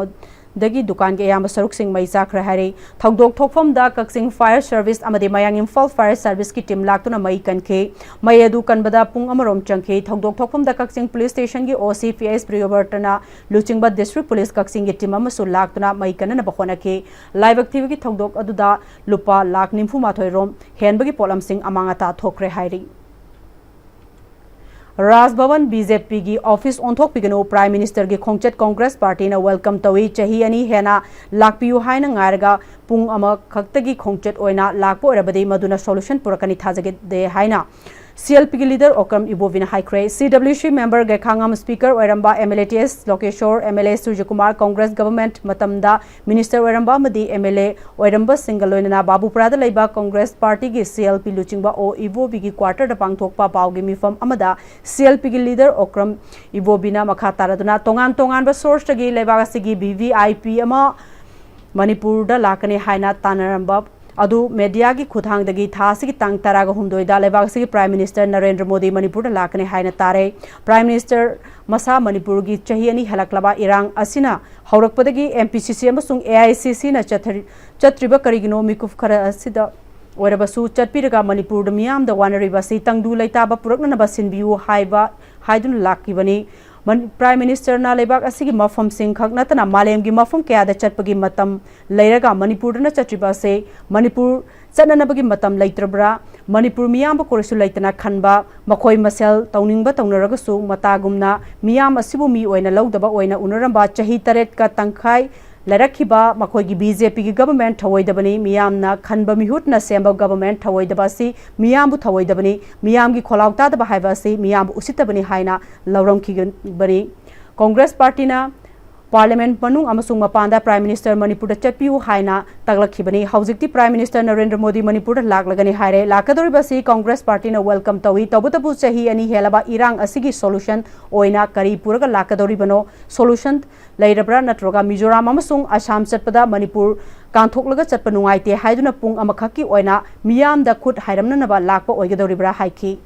ꯗꯒꯤ ꯗꯨꯀꯥꯟꯒꯤ ꯑꯌꯥꯝꯕ ꯁꯔꯨꯛꯁꯤꯡ ꯃꯩ ꯆꯥꯛꯈ꯭ꯔꯦ ꯍꯥꯏꯔꯤ꯫ ꯊꯧꯗꯣꯛ ꯊꯣꯛꯐꯝꯗ ꯀꯛꯆꯤꯡ Fire Service ꯑꯃꯗꯤ ꯃꯌꯥꯡ ꯏꯝꯐꯥꯜ Fire Service ꯀꯤ team ꯂꯥꯛꯇꯨꯅ ꯃꯩ ꯀꯟꯈꯤ꯫ ꯃꯩ ꯑꯗꯨ ꯀꯟꯕꯗ ꯄꯨꯡ ꯑꯃꯔꯣꯝ ꯆꯪꯈꯤ꯫ ꯊꯧꯗꯣꯛ ꯊꯣꯛꯐꯝꯗ ꯀꯛꯆꯤꯡ Police Station ꯒꯤ OC PS ꯄ꯭ꯔꯤꯌꯣꯕꯔꯇꯅ ꯂꯨꯆꯤꯡꯕ District Police ꯀꯛꯆꯤꯡꯒꯤ team ꯑꯃꯁꯨ ꯂꯥꯛꯇꯨꯅ ꯃꯩ ꯀꯟꯅꯅꯕ ꯍꯣꯠꯅꯈꯤ꯫ ꯂꯥꯏꯕꯛ ꯊꯤꯕꯒꯤ ꯊꯧꯗꯣꯛ ꯑꯗꯨꯗ ꯂꯨꯄꯥ ꯂꯥꯈ ꯅꯤꯐꯨ ꯃꯥꯊꯣꯏ ꯔꯣꯝ ꯍꯦꯟꯕꯒꯤ ꯄꯣꯠꯂꯝꯁꯤꯡ ꯑꯃꯥꯡ ꯑꯇꯥ ꯊꯣꯛꯈ꯭ꯔꯦ ꯍꯥꯏꯔꯤ꯫ ꯔꯥꯖ ꯚꯕꯟ BJP ꯒꯤ office ꯑꯣꯟꯊꯣꯛꯄꯤꯒꯅꯨ, Prime Minister ꯒꯤ ꯈꯣꯡꯆꯠ Congress Party ꯅ welcome ꯇꯧꯏ꯫ ꯆꯍꯤ ꯑꯅꯤ ꯍꯦꯟꯅ ꯂꯥꯛꯄꯤꯌꯨ ꯍꯥꯏꯅ ꯉꯥꯏꯔꯒ ꯄꯨꯡ ꯑꯃꯈꯛꯇꯒꯤ ꯈꯣꯡꯆꯠ ꯑꯣꯏꯅ ꯂꯥꯛꯄ ꯑꯣꯏꯔꯕꯗꯤ ꯃꯗꯨꯅ solution ꯄꯨꯔꯛꯀꯅꯤ ꯊꯥꯖꯗꯦ ꯍꯥꯏꯅ CLP ꯒꯤ leader ꯑꯣꯀ꯭ꯔꯝ ꯏꯕꯣꯕꯤꯅ ꯍꯥꯏꯈ꯭ꯔꯦ꯫ CWC member ꯒꯩꯈꯥꯉꯝ speaker ꯑꯣꯏꯔꯝꯕ MLA TS ꯂꯣꯀꯦꯁꯣꯔ, MLA ꯁꯨꯔꯖꯀꯨꯃꯥꯔ, Congress government ꯃꯇꯝꯗ minister ꯑꯣꯏꯔꯝꯕ ꯑꯃꯗꯤ MLA ꯑꯣꯏꯔꯝꯕꯁꯤꯡꯒ ꯂꯣꯏꯅꯅ ꯕꯥꯕꯨꯄꯨꯔꯥꯗ ꯂꯩꯕ Congress Party ꯒꯤ CLP ꯂꯨꯆꯤꯡꯕ ꯑꯣ ꯏꯕꯣꯕꯤꯒꯤ quarter ꯗ ꯄꯥꯡꯊꯣꯛꯄ ꯄꯥꯎꯒꯤ ꯃꯤꯐꯝ ꯑꯃꯗ CLP ꯒꯤ leader ꯑꯣꯀ꯭ꯔꯝ ꯏꯕꯣꯕꯤꯅ ꯃꯈꯥ ꯇꯥꯔꯗꯨꯅ ꯇꯣꯉꯥꯟ ꯇꯣꯉꯥꯟꯕ source ꯇꯒꯤ ꯂꯩꯕꯥꯛ ꯑꯁꯤꯒꯤ VVIP ꯑꯃ ꯃꯅꯤꯄꯨꯔꯗ ꯂꯥꯛꯀꯅꯤ ꯍꯥꯏꯅ ꯇꯥꯟꯅꯔꯝꯕ ꯑꯗꯨ media ꯒꯤ ꯈꯨꯠꯊꯥꯡꯗꯒꯤ ꯊꯥ ꯑꯁꯤꯒꯤ ꯇꯥꯡ ꯇꯔꯥꯒ ꯍꯨꯝꯗꯣꯏꯗ ꯂꯩꯕꯥꯛ ꯑꯁꯤꯒꯤ Prime Minister ꯅꯔꯦꯟꯗ꯭ꯔ ꯃꯣꯗꯤ ꯃꯅꯤꯄꯨꯔꯗ ꯂꯥꯛꯀꯅꯤ ꯍꯥꯏꯅ ꯇꯥꯔꯦ꯫ Prime Minister ꯃꯁꯥ ꯃꯅꯤꯄꯨꯔꯒꯤ ꯆꯍꯤ ꯑꯅꯤ ꯍꯦꯜꯂꯛꯂꯕ ꯏꯔꯥꯡ ꯑꯁꯤꯅ ꯍꯧꯔꯛꯄꯗꯒꯤ MPCC ꯑꯃꯁꯨꯡ AICC ꯅ ꯆꯠꯊꯔꯤ-, ꯆꯠꯇ꯭ꯔꯤꯕ ꯀꯔꯤꯒꯤꯅꯣ? ꯃꯤꯀꯨꯞ ꯈꯔ ꯑꯁꯤꯗ ꯑꯣꯏꯔꯕꯁꯨ ꯆꯠꯄꯤꯔꯒ ꯃꯅꯤꯄꯨꯔꯗ ꯃꯤꯌꯥꯝꯗ ꯋꯥꯅꯔꯤꯕ ꯑꯁꯤ ꯇꯪꯗꯨ ꯂꯩꯇꯥꯕ ꯄꯨꯔꯛꯅꯅꯕ ꯁꯤꯟꯕꯤꯌꯨ ꯍꯥꯏꯕ ꯍꯥꯏꯗꯨꯅ ꯂꯥꯛꯈꯤꯕꯅꯤ꯫ ꯃꯅꯤ-, Prime Minister ꯅ ꯂꯩꯕꯥꯛ ꯑꯁꯤꯒꯤ ꯃꯐꯝꯁꯤꯡ ꯈꯛ ꯅꯠꯇꯅ ꯃꯥꯂꯦꯝꯒꯤ ꯃꯐꯝ ꯀꯌꯥꯗ ꯆꯠꯄꯒꯤ ꯃꯇꯝ ꯂꯩꯔꯒ ꯃꯅꯤꯄꯨꯔꯗꯅ ꯆꯠꯇ꯭ꯔꯤꯕ ꯑꯁꯤ ꯃꯅꯤꯄꯨꯔ ꯆꯠꯅꯅꯕꯒꯤ ꯃꯇꯝ ꯂꯩꯇ꯭ꯔꯕ꯭ꯔꯥ? ꯃꯅꯤꯄꯨꯔ ꯃꯤꯌꯥꯝꯕꯨ ꯀꯣꯔꯤꯁꯨ ꯂꯩꯇꯅ ꯈꯟꯕ, ꯃꯈꯣꯏ ꯃꯁꯦꯜ ꯇꯧꯅꯤꯡꯕ ꯇꯧꯅꯔꯒꯁꯨ ꯃꯇꯥꯒꯨꯝꯅ ꯃꯤꯌꯥꯝ ꯑꯁꯤꯕꯨ ꯃꯤ ꯑꯣꯏꯅ ꯂꯧꯗꯕ ꯑꯣꯏꯅ ꯎꯅꯔꯝꯕ ꯆꯍꯤ ꯇꯔꯦꯠꯀ ꯇꯪꯈꯥꯏ ꯂꯩꯔꯛꯈꯤꯕ ꯃꯈꯣꯏꯒꯤ BJP ꯒꯤ government ꯊꯧꯑꯣꯏꯗꯕꯅꯤ, ꯃꯤꯌꯥꯝꯅ ꯈꯟꯕ ꯃꯤꯍꯨꯠꯅ ꯁꯦꯝꯕ government ꯊꯧꯑꯣꯏꯗꯕ ꯑꯁꯤ ꯃꯤꯌꯥꯝꯕꯨ ꯊꯧꯑꯣꯏꯗꯕꯅꯤ, ꯃꯤꯌꯥꯝꯒꯤ ꯈꯣꯜꯂꯥꯎ ꯇꯥꯗꯕ ꯍꯥꯏꯕ ꯑꯁꯤ ꯃꯤꯌꯥꯝꯕꯨ ꯎꯁꯤꯠꯇꯕꯅꯤ ꯍꯥꯏꯅ ꯂꯧꯔꯝꯈꯤꯕꯅꯤ꯫ Congress Party ꯅ Parliament ꯃꯅꯨꯡ ꯑꯃꯁꯨꯡ ꯃꯄꯥꯟꯗ Prime Minister ꯃꯅꯤꯄꯨꯔꯗ ꯆꯠꯄꯤꯌꯨ ꯍꯥꯏꯅ ꯇꯥꯛꯂꯛꯈꯤꯕꯅꯤ꯫ ꯍꯧꯖꯤꯛꯇꯤ Prime Minister ꯅꯔꯦꯟꯗ꯭ꯔ ꯃꯣꯗꯤ ꯃꯅꯤꯄꯨꯔꯗ ꯂꯥꯛꯂꯒꯅꯤ ꯍꯥꯏꯔꯦ꯫ ꯂꯥꯛꯀꯗꯧꯔꯤꯕ ꯑꯁꯤ Congress Party ꯅ welcome ꯇꯧꯏ꯫ ꯇꯧꯕꯇꯕꯨ ꯆꯍꯤ ꯑꯅꯤ ꯍꯦꯜꯂꯕ ꯏꯔꯥꯡ ꯑꯁꯤꯒꯤ solution ꯑꯣꯏꯅ ꯀꯔꯤ ꯄꯨꯔꯒ ꯂꯥꯛꯀꯗꯧꯔꯤꯕꯅꯣ? Solution ꯂꯩꯔꯕ꯭ꯔꯥ? ꯅꯠꯇ꯭ꯔꯒ ꯃꯤꯖꯣꯔꯥꯝ ꯑꯃꯁꯨꯡ ꯑꯁꯥꯝ ꯆꯠꯄꯗ ꯃꯅꯤꯄꯨꯔ ꯀꯥꯟꯊꯣꯛꯂꯒ ꯆꯠꯄ ꯅꯨꯡꯉꯥꯏꯇꯦ ꯍꯥꯏꯗꯨꯅ ꯄꯨꯡ ꯑꯃꯈꯛꯀꯤ ꯑꯣꯏꯅ ꯃꯤꯌꯥꯝꯗ ꯈꯨꯠ ꯍꯥꯏꯔꯝꯅꯅꯕ ꯂꯥꯛꯄ ꯑꯣꯏꯒꯗꯧꯔꯤꯕ꯭ꯔꯥ ꯍꯥꯏꯈꯤ꯫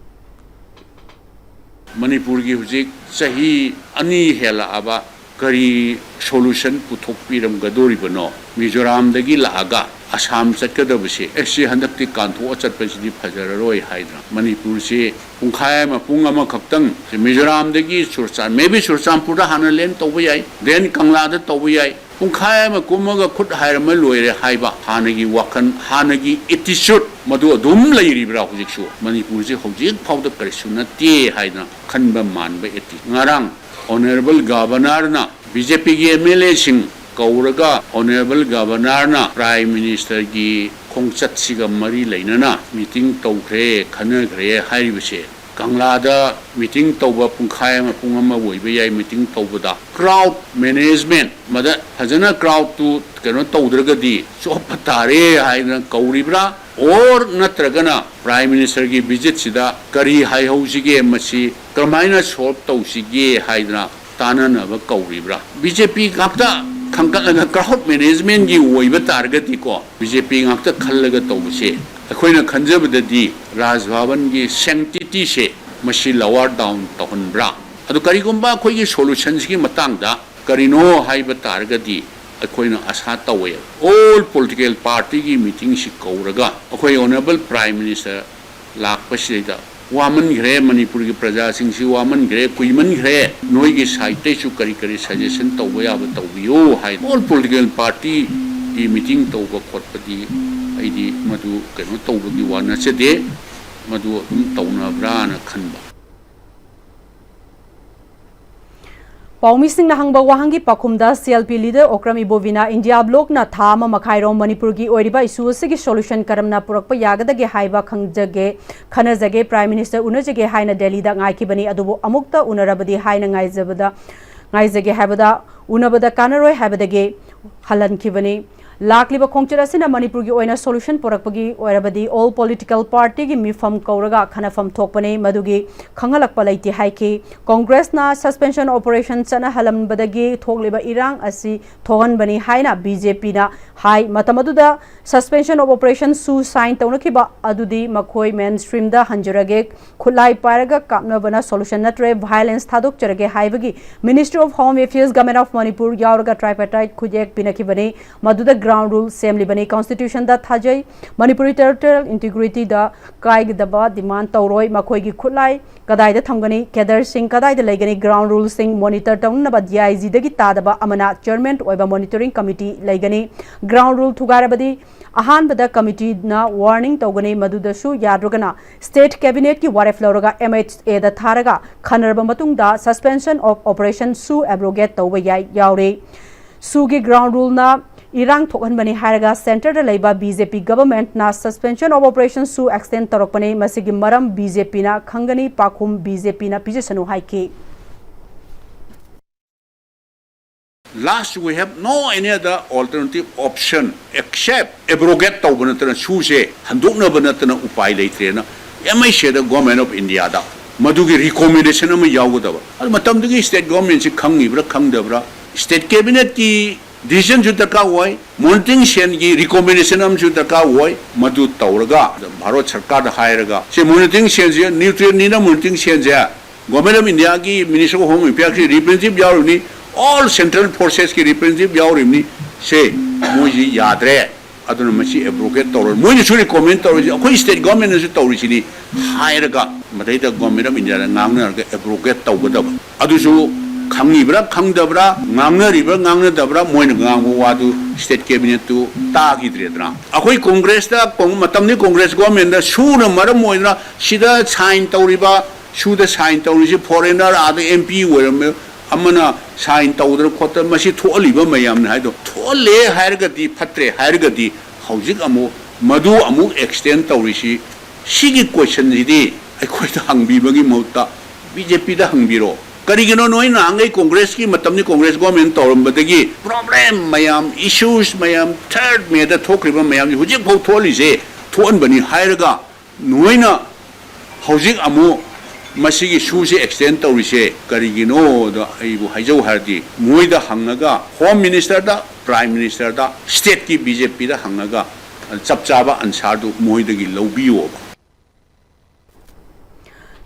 ꯃꯅꯤꯄꯨꯔꯒꯤ ꯍꯧꯖꯤꯛ ꯆꯍꯤ ꯑꯅꯤ ꯍꯦꯜꯂꯛꯑꯕ ꯀꯔꯤ solution ꯄꯨꯊꯣꯛꯄꯤꯔꯝꯒꯗꯣꯔꯤꯕꯅꯣ? ꯃꯤꯖꯣꯔꯥꯝꯗꯒꯤ ꯂꯥꯛꯑꯒ ꯑꯁꯥꯝ ꯆꯠꯀꯗꯕꯁꯦ, ꯑꯦ, ꯁꯤ ꯍꯟꯗꯛꯇꯤ ꯀꯥꯟꯊꯣꯛꯑ ꯆꯠꯄꯁꯤꯗꯤ ꯐꯖꯔꯔꯣꯏ ꯍꯥꯏꯗꯅ ꯃꯅꯤꯄꯨꯔꯁꯤ ꯄꯨꯡꯈꯥꯏ ꯑꯃ, ꯄꯨꯡ ꯑꯃꯈꯛꯇꯪ ꯃꯤꯖꯣꯔꯥꯝꯗꯒꯤ ꯆꯨꯔꯆꯥꯟ-, maybe ꯆꯨꯔꯆꯥꯟꯄꯨꯔꯗ ꯍꯥꯟꯅ land ꯇꯧꯕ ꯌꯥꯏ, then ꯀꯪꯂꯥꯗ ꯇꯧꯕ ꯌꯥꯏ꯫ ꯄꯨꯡꯈꯥꯏ ꯑꯃ ꯀꯨꯝꯃꯒ ꯈꯨꯠ ꯍꯥꯏꯔꯝꯃ ꯂꯣꯏꯔꯦ ꯍꯥꯏꯕ ꯍꯥꯟꯅꯒꯤ ꯋꯥꯈꯜ, ꯍꯥꯟꯅꯒꯤ attitude ꯃꯗꯨ ꯑꯗꯨꯝ ꯂꯩꯔꯤꯕ꯭ꯔꯥ ꯍꯧꯖꯤꯛꯁꯨ? ꯃꯅꯤꯄꯨꯔꯁꯤ ꯍꯧꯖꯤꯛ ꯐꯥꯎꯗ ꯀꯔꯤꯁꯨ ꯅꯠꯇꯦ ꯍꯥꯏꯗꯅ ꯈꯟꯕ ꯃꯥꯟꯕ attitude꯫ ꯉꯔꯥꯡ Honourable Governorꯅ BJPꯒꯤ MLAꯁꯤꯡ ꯀꯧꯔꯒ Honourable Governorꯅ Prime Ministerꯒꯤ ꯈꯣꯡꯆꯠꯁꯤꯒ ꯃꯔꯤ ꯂꯩꯅꯅ meeting ꯇꯧꯈ꯭ꯔꯦ, ꯈꯟꯅꯈ꯭ꯔꯦ ꯍꯥꯏꯔꯤꯕꯁꯦ, ꯀꯪꯂꯥꯗ meeting ꯇꯧꯕ ꯄꯨꯡꯈꯥꯏ ꯑꯃ, ꯄꯨꯡ ꯑꯃ ꯑꯣꯏꯕ ꯌꯥꯏ meeting ꯇꯧꯕꯗ, crowd management ꯃꯗ ꯐꯖꯅ crowdꯇꯨ ꯀꯩꯅꯣ ꯇꯧꯗ꯭ꯔꯒꯗꯤ ꯆꯣꯞꯄ ꯇꯥꯔꯦ ꯍꯥꯏꯗꯅ ꯀꯧꯔꯤꯕ꯭ꯔꯥ? Or ꯅꯠꯇ꯭ꯔꯒꯅ Prime Ministerꯒꯤ visitꯁꯤꯗ ꯀꯔꯤ ꯍꯥꯏꯍꯧꯁꯤꯒꯦ, ꯃꯁꯤ ꯀꯔꯝꯍꯥꯏꯅ solve ꯇꯧꯁꯤꯒꯦ ꯍꯥꯏꯗꯅ ꯇꯥꯟꯅꯅꯕ ꯀꯧꯔꯤꯕ꯭ꯔꯥ? BJP ꯉꯥꯛꯇ ꯈꯟꯒꯠꯂꯒ crowd managementꯀꯤ ꯑꯣꯏꯕ ꯇꯥꯔꯒꯗꯤꯀꯣ, BJP ꯉꯥꯛꯇ ꯈꯜꯂꯒ ꯇꯧꯕꯁꯦ, ꯑꯩꯈꯣꯏꯅ ꯈꯟꯖꯕꯗꯗꯤ ꯔꯥꯖ ꯚꯕꯟꯒꯤ sanctityꯁꯦ ꯃꯁꯤ lower down ꯇꯧꯍꯟꯕ꯭ꯔꯥ? ꯑꯗꯨ ꯀꯔꯤꯒꯨꯝꯕ ꯑꯩꯈꯣꯏꯒꯤ solutionꯁꯤꯒꯤ ꯃꯇꯥꯡꯗ ꯀꯔꯤꯅꯣ ꯍꯥꯏꯕ ꯇꯥꯔꯒꯗꯤ, ꯑꯩꯈꯣꯏꯅ ꯑꯁꯥ ꯇꯧꯋꯦ, all political partyꯒꯤ meetingꯁꯤ ꯀꯧꯔꯒ ꯑꯩꯈꯣꯏ Honourable Prime Minister ꯂꯥꯛꯄꯁꯤꯗꯩꯗ ꯋꯥꯃꯟꯈ꯭ꯔꯦ, ꯃꯅꯤꯄꯨꯔꯒꯤ ꯄ꯭ꯔꯖꯥꯁꯤꯡꯁꯤ ꯋꯥꯃꯟꯈ꯭ꯔꯦ, ꯀꯨꯏꯃꯟꯈ꯭ꯔꯦ, ꯅꯣꯏꯒꯤ sideꯇꯩꯁꯨ ꯀꯔꯤ ꯀꯔꯤ suggestion ꯇꯧꯕ ꯌꯥꯕ ꯇꯧꯕꯤꯌꯨ ꯍꯥꯏ꯫ All political partyꯒꯤ meeting ꯇꯧꯕ ꯈꯣꯠꯄꯗꯤ ꯑꯩꯗꯤ ꯃꯗꯨ ꯀꯩꯅꯣ ꯇꯧꯕꯒꯤ ꯋꯥ ꯅꯠꯆꯗꯦ, ꯃꯗꯨ ꯑꯗꯨꯝ ꯇꯧꯅꯕ꯭ꯔꯥꯅ ꯈꯟꯕ꯫ ꯄꯥꯎꯃꯤꯁꯤꯡꯅ ꯍꯪꯕ ꯋꯥꯍꯪꯒꯤ ꯄꯥꯎꯈꯨꯝꯗ CLP leader ꯑꯣꯀ꯭ꯔꯝ ꯏꯕꯣꯕꯤꯅ India Blockꯅ ꯊꯥ ꯑꯃ ꯃꯈꯥꯏꯔꯣꯝ ꯃꯅꯤꯄꯨꯔꯒꯤ ꯑꯣꯏꯔꯤꯕ issue ꯑꯁꯤꯒꯤ solution ꯀꯔꯝꯅ ꯄꯨꯔꯛꯄ ꯌꯥꯒꯗꯒꯦ ꯍꯥꯏꯕ ꯈꯪꯖꯒꯦ, ꯈꯟꯅꯖꯒꯦ, Prime Minister ꯎꯅꯖꯒꯦ ꯍꯥꯏꯅ ꯗꯦꯜꯂꯤꯗ ꯉꯥꯏꯈꯤꯕꯅꯤ, ꯑꯗꯨꯕꯨ ꯑꯃꯨꯛꯇ ꯎꯅꯔꯕꯗꯤ ꯍꯥꯏꯅ ꯉꯥꯏꯖꯕꯗ, ꯉꯥꯏꯖꯒꯦ ꯍꯥꯏꯕꯗ ꯎꯅꯕꯗ ꯀꯥꯟꯅꯔꯣꯏ ꯍꯥꯏꯕꯗꯒꯤ ꯍꯜꯍꯟꯈꯤꯕꯅꯤ꯫ ꯂꯥꯛꯂꯤꯕ ꯈꯣꯡꯆꯠ ꯑꯁꯤꯅ ꯃꯅꯤꯄꯨꯔꯒꯤ ꯑꯣꯏꯅ solution ꯄꯨꯔꯛꯄꯒꯤ ꯑꯣꯏꯔꯕꯗꯤ all political partyꯒꯤ ꯃꯤꯐꯝ ꯀꯧꯔꯒ ꯈꯟꯅꯐꯝ ꯊꯣꯛꯄꯅꯤ, ꯃꯗꯨꯒꯤ ꯈꯪꯍꯜꯂꯛꯄ ꯂꯩꯇꯦ ꯍꯥꯏꯈꯤ꯫ ꯀꯣꯡꯒ꯭ꯔꯦꯁꯅ suspension operation ꯆꯠꯅꯍꯜꯂꯝꯕꯗꯒꯤ ꯊꯣꯛꯂꯤꯕ ꯏꯔꯥꯡ ꯑꯁꯤ ꯊꯣꯛꯍꯟꯕꯅꯤ ꯍꯥꯏꯅ BJPꯅ ꯍꯥꯏ꯫ ꯃꯇꯝ ꯑꯗꯨꯗ suspension of operation ꯁꯨ sign ꯇꯧꯅꯈꯤꯕ ꯑꯗꯨꯗꯤ ꯃꯈꯣꯏ mainstreamꯗ ꯍꯟꯖꯔꯒꯦ, ꯈꯨꯠꯂꯥꯏ ꯄꯥꯏꯔꯒ ꯀꯥꯞꯅꯕꯅ solution ꯅꯠꯇ꯭ꯔꯦ, violence ꯊꯥꯗꯣꯛꯆꯔꯒꯦ ꯍꯥꯏꯕꯒꯤ Ministry of Home Affairs, Government of Manipur ꯌꯥꯎꯔꯒ tripartite ꯈꯨꯠꯌꯦꯛ ꯄꯤꯅꯈꯤꯕꯅꯤ꯫ ꯃꯗꯨꯗ ground rule ꯁꯦꯝꯂꯤꯕꯅꯤ꯫ Constitutionꯗ ꯊꯥꯖꯩ꯫ ꯃꯅꯤꯄꯨꯔꯤ territorial integrityꯗ ꯀꯥꯏꯒꯗꯕ demand ꯇꯧꯔꯣꯏ꯫ ꯃꯈꯣꯏꯒꯤ ꯈꯨꯠꯂꯥꯏ ꯀꯗꯥꯏꯗ ꯊꯝꯒꯅꯤ? Cadreꯁꯤꯡ ꯀꯗꯥꯏꯗ ꯂꯩꯒꯅꯤ? Ground ruleꯁꯤꯡ monitor ꯇꯧꯅꯅꯕ DIGꯗꯒꯤ ꯇꯥꯗꯕ ꯑꯃꯅ chairman ꯑꯣꯏꯕ monitoring committee ꯂꯩꯒꯅꯤ꯫ Ground rule ꯊꯨꯒꯥꯏꯔꯕꯗꯤ ꯑꯍꯥꯟꯕꯗ committeeꯅ warning ꯇꯧꯒꯅꯤ, ꯃꯗꯨꯗꯁꯨ ꯌꯥꯗ꯭ꯔꯒꯅ state cabinetꯀꯤ ꯋꯥꯔꯦꯞ ꯂꯧꯔꯒ MHAꯗ ꯊꯥꯔꯒ ꯈꯟꯅꯔꯕ ꯃꯇꯨꯡꯗ suspension of operation ꯁꯨ abrogate ꯇꯧꯕ ꯌꯥꯏ ꯌꯥꯎꯔꯤ꯫ ꯁꯨꯒꯤ ground ruleꯅ ꯏꯔꯥꯡ ꯊꯣꯛꯍꯟꯕꯅꯤ ꯍꯥꯏꯔꯒ centreꯗ ꯂꯩꯕ BJP governmentꯅ suspension of operation ꯁꯨ extend ꯇꯧꯔꯛꯄꯅꯤ꯫ ꯃꯁꯤꯒꯤ ꯃꯔꯝ BJPꯅ ꯈꯪꯒꯅꯤ, ꯄꯥꯎꯈꯨꯝ BJPꯅ ꯄꯤꯖꯁꯅꯨ ꯍꯥꯏꯈꯤ꯫ Last, we have no any other alternative option except abrogate ꯇꯧꯕ ꯅꯠꯇꯅ, ꯁꯨꯁꯦ ꯍꯟꯗꯣꯛꯅꯕ ꯅꯠꯇꯅ ꯎꯄꯥꯏ ꯂꯩꯇ꯭ꯔꯦꯅ MHAꯗ Government of Indiaꯗ ꯃꯗꯨꯒꯤ recommendation ꯑꯃ ꯌꯥꯎꯒꯗꯕ꯫ ꯑꯗꯨ ꯃꯇꯝꯗꯨꯒꯤ state governmentꯁꯤ ꯈꯪꯉꯤꯕ꯭ꯔꯥ ꯈꯪꯗꯕ꯭ꯔꯥ? State cabinetꯀꯤ decisionꯁꯨ ꯗꯔꯀꯥꯔ ꯑꯣꯏ, monitoring cellꯒꯤ recommendation ꯑꯃꯁꯨ ꯗꯔꯀꯥꯔ ꯑꯣꯏ꯫ ꯃꯗꯨ ꯇꯧꯔꯒ ꯚꯥꯔꯠ ꯁꯔꯀꯥꯔꯗ ꯍꯥꯏꯔꯒ, ꯁꯤ monitoring cellꯁꯦ neutralꯅꯤꯅ monitoring cellꯁꯦ Government of Indiaꯒꯤ Ministry of Home Affairsꯀꯤ representative ꯌꯥꯎꯔꯤꯕꯅꯤ, all central forcesꯀꯤ representative ꯌꯥꯎꯔꯤꯕꯅꯤ꯫ ꯁꯦ ꯃꯣꯏꯁꯤ ꯌꯥꯗ꯭ꯔꯦ, ꯑꯗꯨꯅ ꯃꯁꯤ abrogate ꯇꯧꯔꯣꯏ꯫ ꯃꯣꯏꯅꯁꯨ recommend ꯇꯧꯔꯤꯁꯤ, ꯑꯩꯈꯣꯏ state governmentꯅꯁꯨ ꯇꯧꯔꯤꯁꯤꯅꯤ ꯍꯥꯏꯔꯒ ꯃꯗꯩꯗ Government of Indiaꯗ ꯉꯥꯡꯅꯔꯒ abrogate ꯇꯧꯒꯗꯕ꯫ ꯑꯗꯨꯁꯨ ꯈꯪꯉꯤꯕ꯭ꯔꯥ ꯈꯪꯗꯕ꯭ꯔꯥ, ꯉꯥꯡꯅꯔꯤꯕ꯭ꯔꯥ ꯉꯥꯡꯅꯗꯕ꯭ꯔꯥ, ꯃꯣꯏꯅ ꯉꯥꯡꯕ ꯋꯥꯗꯨ state cabinetꯇꯨ ꯇꯥꯈꯤꯗ꯭ꯔꯦꯗꯅ꯫ ꯑꯩꯈꯣꯏ Congressꯇ ꯀꯣꯡ-, ꯃꯇꯝꯗꯤ Congress governmentꯗ ꯁꯨꯅ ꯃꯔꯝ ꯑꯣꯏꯗꯨꯅ ꯁꯤꯗ sign ꯇꯧꯔꯤꯕ, ꯁꯨꯗ sign ꯇꯧꯔꯤꯁꯤ foreigner, ꯑꯥꯗ MP ꯑꯣꯏꯔꯝꯃꯦ, ꯑꯃꯅ sign ꯇꯧꯗꯅ ꯈꯣꯠꯇꯅ ꯃꯁꯤ ꯊꯣꯛꯍꯜꯂꯤꯕ ꯃꯌꯥꯝꯅ ꯍꯥꯏꯗꯣ ꯊꯣꯛꯍꯜꯂꯦ ꯍꯥꯏꯔꯒꯗꯤ, ꯐꯠꯇ꯭ꯔꯦ ꯍꯥꯏꯔꯒꯗꯤ, ꯍꯧꯖꯤꯛ ꯑꯃꯨꯛ ꯃꯗꯨ ꯑꯃꯨꯛ extend ꯇꯧꯔꯤꯁꯤ, ꯁꯤꯒꯤ questionꯁꯤꯗꯤ ꯑꯩꯈꯣꯏꯗ ꯍꯪꯕꯤꯕꯒꯤ ꯃꯍꯨꯠꯇ BJPꯗ ꯍꯪꯕꯤꯔꯣ꯫ ꯀꯔꯤꯒꯤꯅꯣ ꯅꯣꯏ ꯅꯍꯥꯟꯈꯩ ꯀꯣꯡꯒ꯭ꯔꯦꯁꯀꯤ ꯃꯇꯝꯅꯤ, ꯀꯣꯡꯒ꯭ꯔꯦꯁ ꯒꯣꯔꯃꯦꯟ ꯇꯧꯔꯝꯕꯗꯒꯤ ꯄ꯭ꯔꯣꯕ꯭ꯂꯦꯝ ꯃꯌꯥꯝ, ꯏꯁꯨꯁ ꯃꯌꯥꯝ, ꯊꯥꯔꯠ ꯃꯦꯗ ꯊꯣꯛꯈ꯭ꯔꯤꯕ ꯃꯌꯥꯝꯁꯤ ꯍꯧꯖꯤꯛꯐꯥꯎ ꯊꯣꯛꯍꯜꯂꯤꯁꯦ, ꯊꯣꯛꯍꯟꯕꯅꯤ ꯍꯥꯏꯔꯒ ꯅꯣꯏꯅ ꯍꯧꯖꯤꯛ ꯑꯃꯨꯛ ꯃꯁꯤꯒꯤ ꯁꯨꯁꯦ ꯑꯦꯛꯁꯇꯦꯟ ꯇꯧꯔꯤꯁꯦ ꯀꯔꯤꯒꯤꯅꯣꯗ ꯑꯩꯕꯨ ꯍꯥꯏꯖꯧ ꯍꯥꯏꯔꯗꯤ, ꯃꯣꯏꯗ ꯍꯪꯉꯒ, ꯍꯣꯝ ꯃꯤꯅꯤꯁꯇꯔꯗ, ꯄ꯭ꯔꯥꯏꯝ ꯃꯤꯅꯤꯁꯇꯔꯗ, ꯁ꯭ꯇꯦꯠꯀꯤ ꯕꯤ ꯖꯦ ꯄꯤꯗ ꯍꯪꯉꯒ ꯆꯞ ꯆꯥꯕ ꯑꯟꯁꯥꯔꯗꯨ ꯃꯣꯏꯗꯒꯤ ꯂꯧꯕꯤꯌꯣꯕ꯫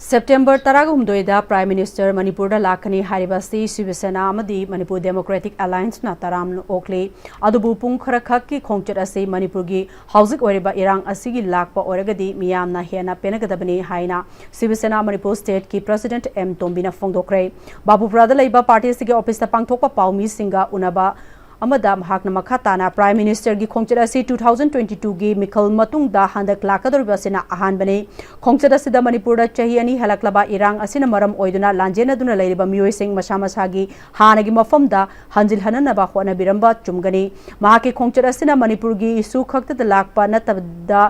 ꯁꯦꯞꯇꯦꯝꯕꯔ ꯇꯔꯥꯒ ꯍꯨꯝꯗꯣꯏꯗ ꯄ꯭ꯔꯥꯏꯝ ꯃꯤꯅꯤꯁꯇꯔ ꯃꯅꯤꯄꯨꯔꯗ ꯂꯥꯛꯀꯅꯤ ꯍꯥꯏꯔꯤꯕ ꯑꯁꯤ ꯁꯤꯕ ꯁꯦꯅꯥ ꯑꯃꯗꯤ ꯃꯅꯤꯄꯨꯔ ꯗꯦꯃꯣꯀ꯭ꯔꯦꯇꯤꯛ ꯑꯦꯂꯥꯌꯟꯁꯅ ꯇꯔꯥꯝꯅ ꯑꯣꯛꯂꯤ꯫ ꯑꯗꯨꯕꯨ ꯄꯨꯡ ꯈꯔꯈꯛꯀꯤ ꯈꯣꯡꯆꯠ ꯑꯁꯤ ꯃꯅꯤꯄꯨꯔꯒꯤ ꯍꯧꯖꯤꯛ ꯑꯣꯏꯔꯤꯕ ꯏꯔꯥꯡ ꯑꯁꯤꯒꯤ ꯂꯥꯛꯄ ꯑꯣꯏꯔꯒꯗꯤ ꯃꯤꯌꯥꯝꯅ ꯍꯦꯟꯅ ꯄꯦꯟꯅꯒꯗꯕꯅꯤ ꯍꯥꯏꯅ ꯁꯤꯕ ꯁꯦꯅꯥ ꯃꯅꯤꯄꯨꯔ ꯁ꯭ꯇꯦꯠꯀꯤ ꯄ꯭ꯔꯁꯤꯗꯦꯟꯠ ꯑꯦꯝ ꯇꯣꯝꯕꯤꯅ ꯐꯣꯡꯗꯣꯛꯈ꯭ꯔꯦ꯫ ꯕꯥꯕꯨꯄꯨꯔꯥꯗ ꯂꯩꯕ ꯄꯥꯔꯇꯤ ꯑꯁꯤꯒꯤ ꯑꯣꯐꯤꯁꯇ ꯄꯥꯡꯊꯣꯛꯄ ꯄꯥꯎꯃꯤꯁꯤꯡꯒ ꯎꯅꯕ ꯑꯃꯗ ꯃꯍꯥꯛꯅ ꯃꯈꯥ ꯇꯥꯅ ꯄ꯭ꯔꯥꯏꯝ ꯃꯤꯅꯤꯁꯇꯔꯒꯤ ꯈꯣꯡꯆꯠ ꯑꯁꯤ ꯇꯨ ꯊꯥꯎꯖꯟ ꯇ꯭ꯋꯦꯟꯇꯤ ꯇꯨꯒꯤ ꯃꯤꯈꯜ ꯃꯇꯨꯡꯗ ꯍꯟꯗꯛ ꯂꯥꯛꯀꯗꯧꯔꯤꯕ ꯑꯁꯤꯅ ꯑꯍꯥꯟꯕꯅꯤ꯫ ꯈꯣꯡꯆꯠ ꯑꯁꯤꯗ ꯃꯅꯤꯄꯨꯔꯗ ꯆꯍꯤ ꯑꯅꯤ ꯍꯦꯜꯂꯛꯂꯕ ꯏꯔꯥꯡ ꯑꯁꯤꯅ ꯃꯔꯝ ꯑꯣꯏꯗꯨꯅ ꯂꯥꯟꯖꯦꯟꯅꯗꯨꯅ ꯂꯩꯔꯤꯕ ꯃꯤꯑꯣꯏꯁꯤꯡ ꯃꯁꯥ ꯃꯁꯥꯒꯤ ꯍꯥꯟꯅꯒꯤ ꯃꯐꯝꯗ ꯍꯟꯖꯤꯜꯍꯟꯅꯅꯕ ꯍꯣꯠꯅꯕꯤꯔꯝꯕ ꯆꯨꯝꯒꯅꯤ꯫ ꯃꯍꯥꯛꯀꯤ ꯈꯣꯡꯆꯠ ꯑꯁꯤꯅ ꯃꯅꯤꯄꯨꯔꯒꯤ ꯏꯁꯨ ꯈꯛꯇꯗ ꯂꯥꯛꯄ ꯅꯠꯇꯕꯗ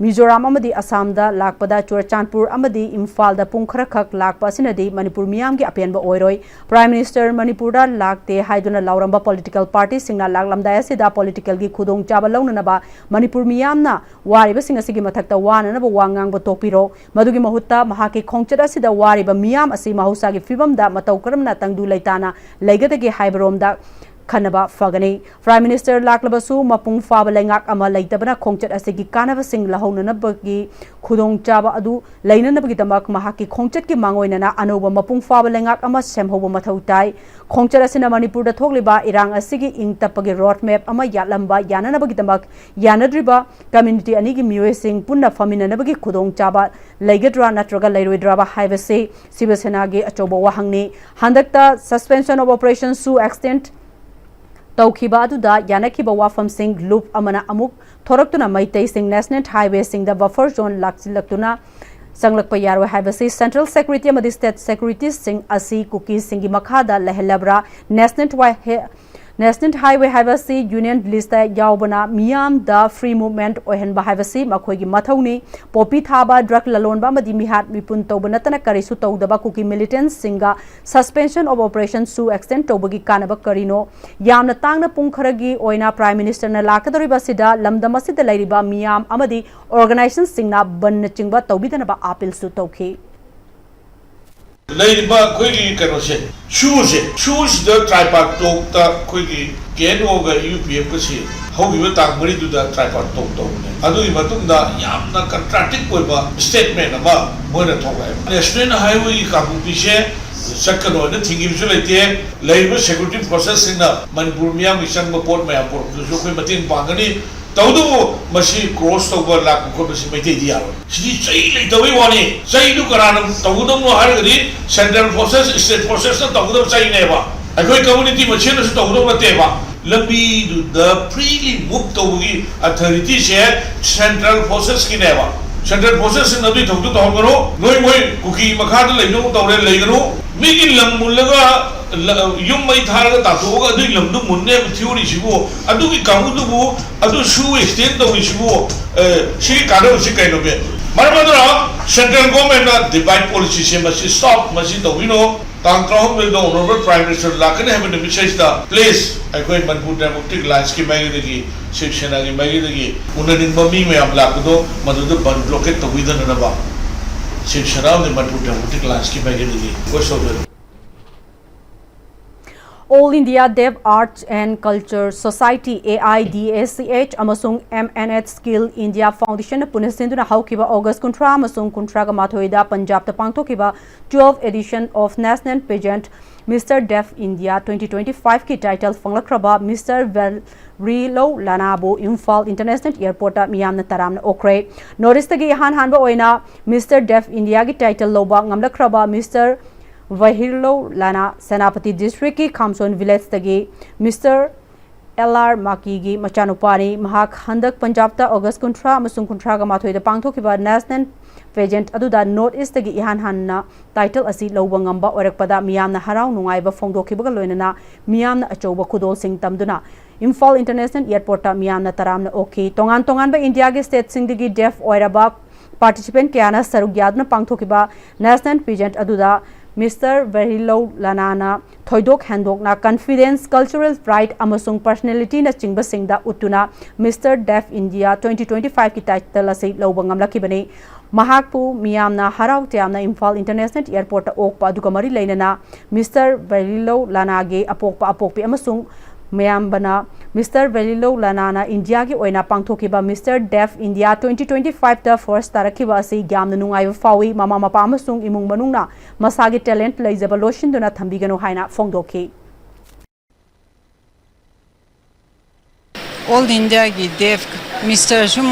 ꯃꯤꯖꯣꯔꯥꯝ ꯑꯃꯗꯤ ꯑꯁꯥꯝꯗ ꯂꯥꯛꯄꯗ ꯆꯨꯔꯆꯥꯟꯄꯨꯔ ꯑꯃꯗꯤ ꯏꯝꯐꯥꯜꯗ ꯄꯨꯡ ꯈꯔꯈꯛ ꯂꯥꯛꯄ ꯑꯁꯤꯅꯗꯤ ꯃꯅꯤꯄꯨꯔ ꯃꯤꯌꯥꯝꯒꯤ ꯑꯄꯦꯟꯕ ꯑꯣꯏꯔꯣꯏ꯫ ꯄ꯭ꯔꯥꯏꯝ ꯃꯤꯅꯤꯁꯇꯔ ꯃꯅꯤꯄꯨꯔꯗ ꯂꯥꯛꯇꯦ ꯍꯥꯏꯗꯨꯅ ꯂꯥꯎꯔꯝꯕ ꯄꯣꯂꯤꯇꯤꯀꯦꯜ ꯄꯥꯔꯇꯤꯁꯤꯡꯅ ꯂꯥꯛꯂꯝꯗꯥꯏ ꯑꯁꯤꯗ ꯄꯣꯂꯤꯇꯤꯀꯦꯜꯒꯤ ꯈꯨꯗꯣꯡꯆꯥꯕ ꯂꯧꯅꯅꯕ ꯃꯅꯤꯄꯨꯔ ꯃꯤꯌꯥꯝꯅ ꯋꯥꯔꯤꯕꯁꯤꯡ ꯑꯁꯤꯒꯤ ꯃꯊꯛꯇ ꯋꯥꯅꯅꯕ ꯋꯥ ꯉꯥꯡꯕ ꯇꯣꯛꯄꯤꯔꯣ꯫ ꯃꯗꯨꯒꯤ ꯃꯍꯨꯠꯇ ꯃꯍꯥꯛꯀꯤ ꯈꯣꯡꯆꯠ ꯑꯁꯤꯗ ꯋꯥꯔꯤꯕ ꯃꯤꯌꯥꯝ ꯑꯁꯤ ꯃꯍꯧꯁꯥꯒꯤ ꯐꯤꯕꯝꯗ ꯃꯇꯧ ꯀꯔꯝꯅ ꯇꯪꯗꯨ ꯂꯩꯇꯥꯅ ꯂꯩꯒꯗꯒꯦ ꯍꯥꯏꯕꯔꯣꯝꯗ ꯈꯟꯅꯕ ꯐꯒꯅꯤ꯫ ꯄ꯭ꯔꯥꯏꯝ ꯃꯤꯅꯤꯁꯇꯔ ꯂꯥꯛꯂꯕꯁꯨ ꯃꯄꯨꯡ ꯐꯥꯕ ꯂꯩꯉꯥꯛ ꯑꯃ ꯂꯩꯇꯕꯅ ꯈꯣꯡꯆꯠ ꯑꯁꯤꯒꯤ ꯀꯥꯟꯅꯕꯁꯤꯡ ꯂꯧꯍꯧꯅꯅꯕꯒꯤ ꯈꯨꯗꯣꯡꯆꯥꯕ ꯑꯗꯨ ꯂꯩꯅꯅꯕꯒꯤꯗꯃꯛ ꯃꯍꯥꯛꯀꯤ ꯈꯣꯡꯆꯠꯀꯤ ꯃꯥꯡꯑꯣꯏꯅꯅ ꯑꯅꯧꯕ ꯃꯄꯨꯡ ꯐꯥꯕ ꯂꯩꯉꯥꯛ ꯑꯃ ꯁꯦꯝꯍꯧꯕ ꯃꯊꯧ ꯇꯥꯏ꯫ ꯈꯣꯡꯆꯠ ꯑꯁꯤꯅ ꯃꯅꯤꯄꯨꯔꯗ ꯊꯣꯛꯂꯤꯕ ꯏꯔꯥꯡ ꯑꯁꯤꯒꯤ ꯏꯪ ꯇꯞꯄꯒꯤ ꯔꯣꯗ ꯃꯦꯞ ꯑꯃ ꯌꯥꯠꯂꯝꯕ ꯌꯥꯅꯅꯕꯒꯤꯗꯃꯛ ꯌꯥꯅꯗ꯭ꯔꯤꯕ ꯀꯝꯃ꯭ꯌꯨꯅꯤꯇꯤ ꯑꯅꯤꯒꯤ ꯃꯤꯑꯣꯏꯁꯤꯡ ꯄꯨꯟꯅ ꯐꯝꯃꯤꯟꯅꯅꯕꯒꯤ ꯈꯨꯗꯣꯡꯆꯥꯕ ꯂꯩꯒꯗ꯭ꯔꯥ ꯅꯠꯇ꯭ꯔꯒ ꯂꯩꯔꯣꯏꯗ꯭ꯔꯥꯕ ꯍꯥꯏꯕꯁꯤ ꯁꯤꯕ ꯁꯦꯅꯥꯒꯤ ꯑꯆꯧꯕ ꯋꯥꯍꯪꯅꯤ꯫ ꯍꯟꯗꯛꯇ ꯁꯁꯄꯦꯟꯁꯟ ꯑꯣꯐ ꯑꯣꯄꯔꯦꯁꯟꯁꯨ ꯑꯦꯛꯁꯇꯦꯟ ꯇꯧꯈꯤꯕ ꯑꯗꯨꯗ ꯌꯥꯅꯈꯤꯕ ꯋꯥꯐꯝꯁꯤꯡ ꯂꯨꯞ ꯑꯃꯅ ꯑꯃꯨꯛ ꯊꯣꯔꯛꯇꯨꯅ ꯃꯩꯇꯩꯁꯤꯡ ꯅꯦꯁꯅꯦꯜ ꯍꯥꯏꯋꯦꯁꯤꯡꯗ ꯕꯐꯔ ꯖꯣꯟ ꯂꯥꯛꯁꯤꯜꯂꯛꯇꯨꯅ ꯆꯪꯂꯛꯄ ꯌꯥꯔꯣꯏ ꯍꯥꯏꯕꯁꯤ ꯁꯦꯟꯇ꯭ꯔꯦꯜ ꯁꯦꯀ꯭ꯌꯨꯔꯤꯇꯤ ꯑꯃꯗꯤ ꯁ꯭ꯇꯦꯠ ꯁꯦꯀ꯭ꯌꯨꯔꯤꯇꯤꯁꯤꯡ ꯑꯁꯤ ꯀꯨꯀꯤꯁꯤꯡꯒꯤ ꯃꯈꯥꯗ ꯂꯩꯍꯜꯂꯕ꯭ꯔꯥ? ꯅꯦꯁꯅꯦꯜ ꯍꯥꯏꯋꯦ National Highway ꯍꯥꯏꯕꯁꯤ Union List ꯌꯥꯎꯕꯅ ꯃꯤꯌꯥꯝꯗ free movement ꯑꯣꯏꯍꯟꯕ ꯍꯥꯏꯕꯁꯤ ꯃꯈꯣꯏꯒꯤ ꯃꯊꯧꯅꯤ꯫ ꯄꯣꯄꯤ ꯊꯥꯕ, drug ꯂꯂꯣꯟꯕ ꯑꯃꯗꯤ ꯃꯤꯍꯥꯠ ꯃꯤꯄꯨꯟ ꯇꯧꯕ ꯅꯠꯇꯅ ꯀꯔꯤꯁꯨ ꯇꯧꯗꯕ ꯀꯨꯀꯤ militantꯁꯤꯡꯒ suspension of operationꯁꯨ extend ꯇꯧꯕꯒꯤ ꯀꯥꯟꯅꯕ ꯀꯔꯤꯅꯣ? ꯌꯥꯝꯅ ꯇꯥꯡꯅ ꯄꯨꯡ ꯈꯔꯒꯤ ꯑꯣꯏꯅ Prime Ministerꯅ ꯂꯥꯛꯀꯗꯧꯔꯤꯕ ꯑꯁꯤꯗ ꯂꯝꯗꯝ ꯑꯁꯤꯗ ꯂꯩꯔꯤꯕ ꯃꯤꯌꯥꯝ ꯑꯃꯗꯤ organizationꯁꯤꯡꯅ ꯕꯟꯅꯆꯤꯡꯕ ꯇꯧꯕꯤꯗꯅꯕ appealꯁꯨ ꯇꯧꯈꯤ꯫ ꯂꯩꯔꯤꯕ ꯑꯩꯈꯣꯏꯒꯤ ꯀꯩꯅꯣꯁꯦ, ꯁꯨꯁꯦ, ꯁꯨꯁꯤꯗ tripartiteꯇ ꯑꯩꯈꯣꯏꯒꯤ KNOꯒ UPFꯀꯁꯤ ꯍꯧꯈꯤꯕ ꯇꯥꯡ ꯃꯔꯤꯗꯨꯗ tripartite ꯇꯧꯕꯅꯦ꯫ ꯑꯗꯨꯒꯤ ꯃꯇꯨꯡꯗ ꯌꯥꯝꯅ contradict ꯑꯣꯏꯕ statement ꯑꯃ ꯃꯣꯏꯅ ꯊꯣꯛꯂꯛꯑꯦ꯫ National Highwayꯒꯤ ꯀꯥꯡꯄꯣꯛꯄꯤꯁꯦ ꯆꯠꯀꯅꯣꯅ ꯊꯤꯡꯈꯤꯕꯁꯨ ꯂꯩꯇꯦ꯫ ꯂꯩꯔꯤꯕ security forcesꯁꯤꯡꯅ ꯃꯅꯤꯄꯨꯔ ꯃꯤꯌꯥꯝꯒꯤ ꯆꯪꯕ ꯄꯣꯠ ꯃꯌꯥꯝ ꯄꯨꯔꯛꯄꯗꯁꯨ ꯑꯩꯈꯣꯏ ꯃꯇꯦꯡ ꯄꯥꯡꯒꯅꯤ꯫ ꯇꯧꯕꯇꯕꯨ ꯃꯁꯤ cross ꯇꯧꯕ ꯂꯥꯛꯄ ꯈꯣꯠꯄꯁꯤ ꯃꯩꯇꯩꯗꯤ ꯌꯥꯔꯣꯏ꯫ ꯁꯤꯗꯤ ꯆꯩ ꯂꯩꯇꯕꯩ ꯋꯥꯅꯤ꯫ ꯆꯩꯗꯨ ꯀꯅꯥꯅ ꯇꯧꯒꯗꯕꯅꯣ ꯍꯥꯏꯔꯒꯗꯤ central forces, state forcesꯅ ꯇꯧꯒꯗꯕ ꯆꯩꯅꯦꯕ꯫ ꯑꯩꯈꯣꯏ community ꯃꯁꯦꯟꯅꯁꯨ ꯇꯧꯒꯗꯕ ꯅꯠꯇꯦꯕ꯫ ꯂꯝꯕꯤꯗꯨꯗ freely move ꯇꯧꯕꯒꯤ authorityꯁꯦ central forcesꯀꯤꯅꯦꯕ꯫ Central forcesꯁꯤꯡꯅ ꯑꯗꯨꯒꯤ ꯊꯕꯛꯇꯨ ꯇꯧꯍꯟꯒꯅꯨ꯫ ꯅꯣꯏ ꯃꯣꯏ ꯀꯨꯀꯤ ꯃꯈꯥꯗ ꯂꯩꯅꯕ ꯇꯧꯔꯦ, ꯂꯩꯒꯅꯨ꯫ ꯃꯤꯒꯤ ꯂꯝ ꯃꯨꯜꯂꯒ ꯂ-, ꯌꯨꯝ ꯃꯩ ꯊꯥꯔꯒ ꯇꯥꯟꯊꯣꯛꯑꯒ ꯑꯗꯨꯒꯤ ꯂꯝꯗꯨ ꯃꯨꯟꯅꯦꯕ theoryꯁꯤꯕꯨ, ꯑꯗꯨꯒꯤ ꯀꯥꯡꯕꯨꯗꯨꯕꯨ ꯑꯗꯨ ꯁꯨ extend ꯇꯧꯔꯤꯁꯤꯕꯨ, ꯑꯦ, ꯁꯤꯒꯤ ꯀꯥꯟꯅꯕꯁꯤ ꯀꯩꯅꯣꯒꯦ? ꯃꯔꯝ ꯑꯗꯨꯅ central governmentꯅ divide policyꯁꯦ ꯃꯁꯤ stop, ꯃꯁꯤ ꯇꯧꯕꯤꯅꯣ꯫ ꯇꯥꯡ ꯇꯔꯥꯍꯨꯝꯗꯣꯏꯗ Honourable Prime Minister ꯂꯥꯛꯀꯅꯤ ꯍꯥꯏꯕ ꯅꯨꯃꯤꯠꯁꯤꯗ please ꯑꯩꯈꯣꯏ Manipur Democratic Allianceꯀꯤ ꯃꯥꯏꯀꯩꯗꯒꯤ, Shiv Senꯒꯤ ꯃꯥꯏꯀꯩꯗꯒꯤ ꯎꯅꯅꯤꯡꯕ ꯃꯤ ꯃꯌꯥꯝ ꯂꯥꯛꯄꯗꯣ ꯃꯗꯨꯗ ꯕꯟ blockade ꯇꯧꯕꯤꯗꯅꯅꯕ Shiv Sena ꯑꯃꯗꯤ Manipur Democratic Allianceꯀꯤ ꯃꯥꯏꯀꯩꯗꯒꯤ request ꯇꯧꯖꯔꯤ꯫ All India Deaf Arts and Culture Society, AIDACH, ꯑꯃꯁꯨꯡ MNH Skill India Foundationꯅ ꯄꯨꯟꯅ ꯁꯤꯟꯗꯨꯅ ꯍꯧꯈꯤꯕ August ꯀꯨꯟꯊ꯭ꯔꯥ ꯑꯃꯁꯨꯡ ꯀꯨꯟꯊ꯭ꯔꯥꯒ ꯃꯥꯊꯣꯏꯗ ꯄꯟꯖꯥꯕꯇ ꯄꯥꯡꯊꯣꯛꯈꯤꯕ twelfth edition of National Pageant Mister Deaf India twenty twenty-fiveꯀꯤ title ꯐꯪꯂꯛꯈ꯭ꯔꯕ Mister ꯚꯦꯔꯤꯂꯧ ꯂꯥꯅꯥꯕꯨ Imphal International Airportꯇ ꯃꯤꯌꯥꯝꯅ ꯇꯔꯥꯝꯅ ꯑꯣꯛꯈ꯭ꯔꯦ꯫ North Eastꯇꯒꯤ ꯏꯍꯥꯟ ꯍꯥꯟꯕ ꯑꯣꯏꯅ Mister Deaf Indiaꯒꯤ title ꯂꯧꯕ ꯉꯝꯂꯛꯈ꯭ꯔꯕ Mister ꯚꯦꯔꯤꯂꯧ ꯂꯥꯅꯥ ꯁꯦꯅꯥꯄꯇꯤ districtꯀꯤ ꯈꯥꯝꯁꯣꯟ villageꯇꯒꯤ Mister ꯑꯦꯜ ꯑꯥꯔ ꯃꯥꯀꯤꯒꯤ ꯃꯆꯥꯅꯨꯄꯥꯅꯤ꯫ ꯃꯍꯥꯛ ꯍꯟꯗꯛ ꯄꯟꯖꯥꯕꯇ ꯑꯣꯒꯁ ꯀꯨꯟꯊ꯭ꯔꯥ ꯑꯃꯁꯨꯡ ꯀꯨꯟꯊ꯭ꯔꯥꯒ ꯃꯥꯊꯣꯏꯗ ꯄꯥꯡꯊꯣꯛꯈꯤꯕ ꯅꯦꯁꯅꯦꯜ ꯄꯦꯖꯦꯟꯠ ꯑꯗꯨꯗ ꯅꯣꯔꯠ ꯏꯁꯇꯒꯤ ꯏꯍꯥꯟ ꯍꯥꯟꯅ ꯇꯥꯏꯇꯜ ꯑꯁꯤ ꯂꯧꯕ ꯉꯝꯕ ꯑꯣꯏꯔꯛꯄꯗ ꯃꯤꯌꯥꯝꯅ ꯍꯔꯥꯎ ꯅꯨꯡꯉꯥꯏꯕ ꯐꯣꯡꯗꯣꯛꯈꯤꯕꯒ ꯂꯣꯏꯅꯅ ꯃꯤꯌꯥꯝꯅ ꯑꯆꯧꯕ ꯈꯨꯗꯣꯜꯁꯤꯡ ꯇꯝꯗꯨꯅ ꯏꯝꯐꯥꯜ ꯏꯟꯇꯔꯅꯦꯁꯅꯦꯜ ꯑꯦꯌꯔꯄꯣꯔꯠꯇ ꯃꯤꯌꯥꯝꯅ ꯇꯔꯥꯝꯅ ꯑꯣꯛꯈꯤ꯫ ꯇꯣꯉꯥꯟ ꯇꯣꯉꯥꯟꯕ ꯏꯟꯗꯤꯌꯥꯒꯤ ꯁ꯭ꯇꯦꯠꯁꯤꯡꯗꯒꯤ ꯗꯦꯐ ꯑꯣꯏꯔꯕ ꯄꯥꯔꯇꯤꯁꯤꯄꯦꯟꯠ ꯀꯌꯥꯅ ꯁꯔꯨꯛ ꯌꯥꯗꯨꯅ ꯄꯥꯡꯊꯣꯛꯈꯤꯕ ꯅꯦꯁꯅꯦꯜ ꯄꯦꯖꯦꯟꯠ ꯑꯗꯨꯗ ꯃꯤꯁꯇꯔ ꯚꯦꯔꯤꯂꯧ ꯂꯅꯥꯅ ꯊꯣꯏꯗꯣꯛ ꯍꯦꯟꯗꯣꯛꯅ ꯀꯟꯐꯤꯗꯦꯟꯁ, ꯀꯜꯆꯔꯦꯜ ꯄ꯭ꯔꯥꯏꯗ ꯑꯃꯁꯨꯡ ꯄꯔꯁꯅꯦꯂꯤꯇꯤꯅꯆꯤꯡꯕꯁꯤꯡꯗ ꯎꯠꯇꯨꯅ mister deaf India twenty twenty ꯐꯥꯏꯚꯀꯤ ꯇꯥꯏꯇꯜ ꯑꯁꯤ ꯂꯧꯕ ꯉꯝꯂꯛꯈꯤꯕꯅꯤ꯫ ꯃꯍꯥꯛꯄꯨ ꯃꯤꯌꯥꯝꯅ ꯍꯔꯥꯎ ꯇꯌꯥꯝꯅ ꯏꯝꯐꯥꯜ ꯏꯟꯇꯔꯅꯦꯁꯅꯦꯜ ꯑꯦꯌꯔꯄꯣꯔꯠꯇ ꯑꯣꯛꯄ ꯑꯗꯨꯒ ꯃꯔꯤ ꯂꯩꯅꯅ ꯃꯤꯁꯇꯔ ꯚꯦꯔꯤꯂꯧ ꯂꯅꯥꯒꯤ ꯑꯄꯣꯛꯄ ꯑꯄꯣꯛꯄꯤ ꯑꯃꯁꯨꯡ ꯃꯌꯥꯝꯕꯅ ꯃꯤꯁꯇꯔ ꯚꯦꯔꯤꯂꯧ ꯂꯅꯥꯅ ꯏꯟꯗꯤꯌꯥꯒꯤ ꯑꯣꯏꯅ ꯄꯥꯡꯊꯣꯛꯈꯤꯕ mister deaf India twenty twenty ꯐꯥꯏꯚꯇ ꯐꯥꯔꯁ ꯇꯥꯔꯛꯈꯤꯕ ꯑꯁꯤ ꯌꯥꯝꯅ ꯅꯨꯡꯉꯥꯏꯕ ꯐꯥꯎꯏ꯫ ꯃꯃꯥ ꯃꯄꯥ ꯑꯃꯁꯨꯡ ꯏꯃꯨꯡ ꯃꯅꯨꯡꯅ ꯃꯁꯥꯒꯤ ꯇꯦꯂꯦꯟꯠ ꯂꯩꯖꯕ ꯂꯣꯠꯁꯤꯟꯗꯨꯅ ꯊꯝꯕꯤꯒꯅꯨ ꯍꯥꯏꯅ ꯐꯣꯡꯗꯣꯛꯈꯤ꯫ ꯑꯣꯜ ꯏꯟꯗꯤꯌꯥꯒꯤ ꯗꯦꯐ ꯃꯤꯁꯇꯔ ꯁꯨꯝ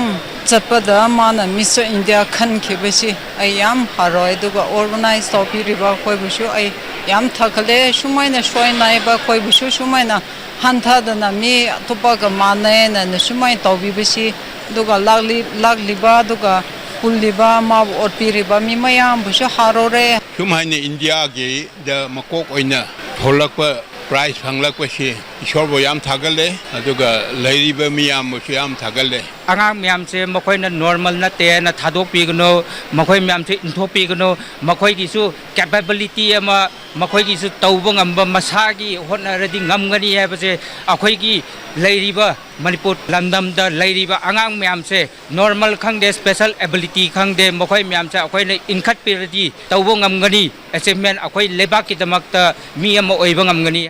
ꯆꯠꯄꯗ ꯃꯥꯅ ꯃꯤꯁꯇꯔ ꯏꯟꯗꯤꯌꯥ ꯈꯟꯈꯤꯕꯁꯤ ꯑꯩ ꯌꯥꯝ ꯍꯔꯥꯎꯏ꯫ ꯑꯗꯨꯒ ꯑꯣꯔꯒꯅꯥꯏꯖ ꯇꯧꯕꯤꯔꯤꯕ ꯑꯩꯈꯣꯏꯕꯨꯁꯨ ꯑꯩ ꯌꯥꯝ ꯊꯥꯒꯠꯂꯦ꯫ ꯁꯨꯃꯥꯏꯅ ꯁꯣꯏ ꯅꯥꯏꯕ ꯑꯩꯈꯣꯏꯕꯨꯁꯨ ꯁꯨꯃꯥꯏꯅ ꯍꯟꯊꯗꯅ ꯃꯤ ꯑꯇꯣꯞꯄꯒ ꯃꯥꯟꯅꯩꯅ ꯁꯨꯃꯥꯏꯅ ꯇꯧꯕꯤꯕꯁꯤ, ꯑꯗꯨꯒ ꯂꯥꯛꯂꯤ-, ꯂꯥꯛꯂꯤꯕ ꯑꯗꯨꯒ ꯄꯨꯜꯂꯤꯕ ꯃꯥꯕꯨ ꯑꯣꯠꯄꯤꯔꯤꯕ ꯃꯤ ꯃꯌꯥꯝꯕꯨꯁꯨ ꯍꯔꯥꯎꯔꯦ꯫ ꯁꯨꯝ ꯍꯥꯏꯅ ꯏꯟꯗꯤꯌꯥꯒꯤꯗ ꯃꯀꯣꯛ ꯑꯣꯏꯅ ꯊꯣꯛꯂꯛꯄ ꯄ꯭ꯔꯥꯏꯖ ꯐꯪꯂꯛꯄꯁꯤ ꯏꯁꯣꯔꯕꯨ ꯌꯥꯝ ꯊꯥꯒꯠꯂꯦ, ꯑꯗꯨꯒ ꯂꯩꯔꯤꯕ ꯃꯤꯌꯥꯝꯕꯨꯁꯨ ꯌꯥꯝ ꯊꯥꯒꯠꯂꯦ꯫ ꯑꯉꯥꯡ ꯃꯌꯥꯝꯁꯦ ꯃꯈꯣꯏꯅ ꯅꯣꯔꯃꯦꯜ ꯅꯠꯇꯦ ꯍꯥꯏꯅ ꯊꯥꯗꯣꯛꯄꯤꯒꯅꯨ, ꯃꯈꯣꯏ ꯃꯌꯥꯝꯁꯦ ꯏꯟꯊꯣꯛꯄꯤꯒꯅꯨ, ꯃꯈꯣꯏꯒꯤꯁꯨ ꯀꯦꯄꯦꯕꯤꯂꯤꯇꯤ ꯑꯃ, ꯃꯈꯣꯏꯒꯤꯁꯨ ꯇꯧꯕ ꯉꯝꯕ, ꯃꯁꯥꯒꯤ ꯍꯣꯠꯅꯔꯗꯤ ꯉꯝꯒꯅꯤ ꯍꯥꯏꯕꯁꯦ ꯑꯩꯈꯣꯏꯒꯤ ꯂꯩꯔꯤꯕ ꯃꯅꯤꯄꯨꯔ ꯂꯝꯗꯝꯗ ꯂꯩꯔꯤꯕ ꯑꯉꯥꯡ ꯃꯌꯥꯝꯁꯦ ꯅꯣꯔꯃꯦꯜ ꯈꯪꯗꯦ, ꯁ꯭ꯄꯦꯁꯦꯜ ꯑꯦꯕꯤꯂꯤꯇꯤ ꯈꯪꯗꯦ, ꯃꯈꯣꯏ ꯃꯌꯥꯝꯁꯦ ꯑꯩꯈꯣꯏꯅ ꯏꯟꯈꯠꯄꯤꯔꯗꯤ ꯇꯧꯕ ꯉꯝꯒꯅꯤ꯫ ꯑꯦꯆꯤꯞꯃꯦꯟ ꯑꯩꯈꯣꯏ ꯂꯩꯕꯥꯛꯀꯤꯗꯃꯛꯇ ꯃꯤ ꯑꯃ ꯑꯣꯏꯕ ꯉꯝꯒꯅꯤ꯫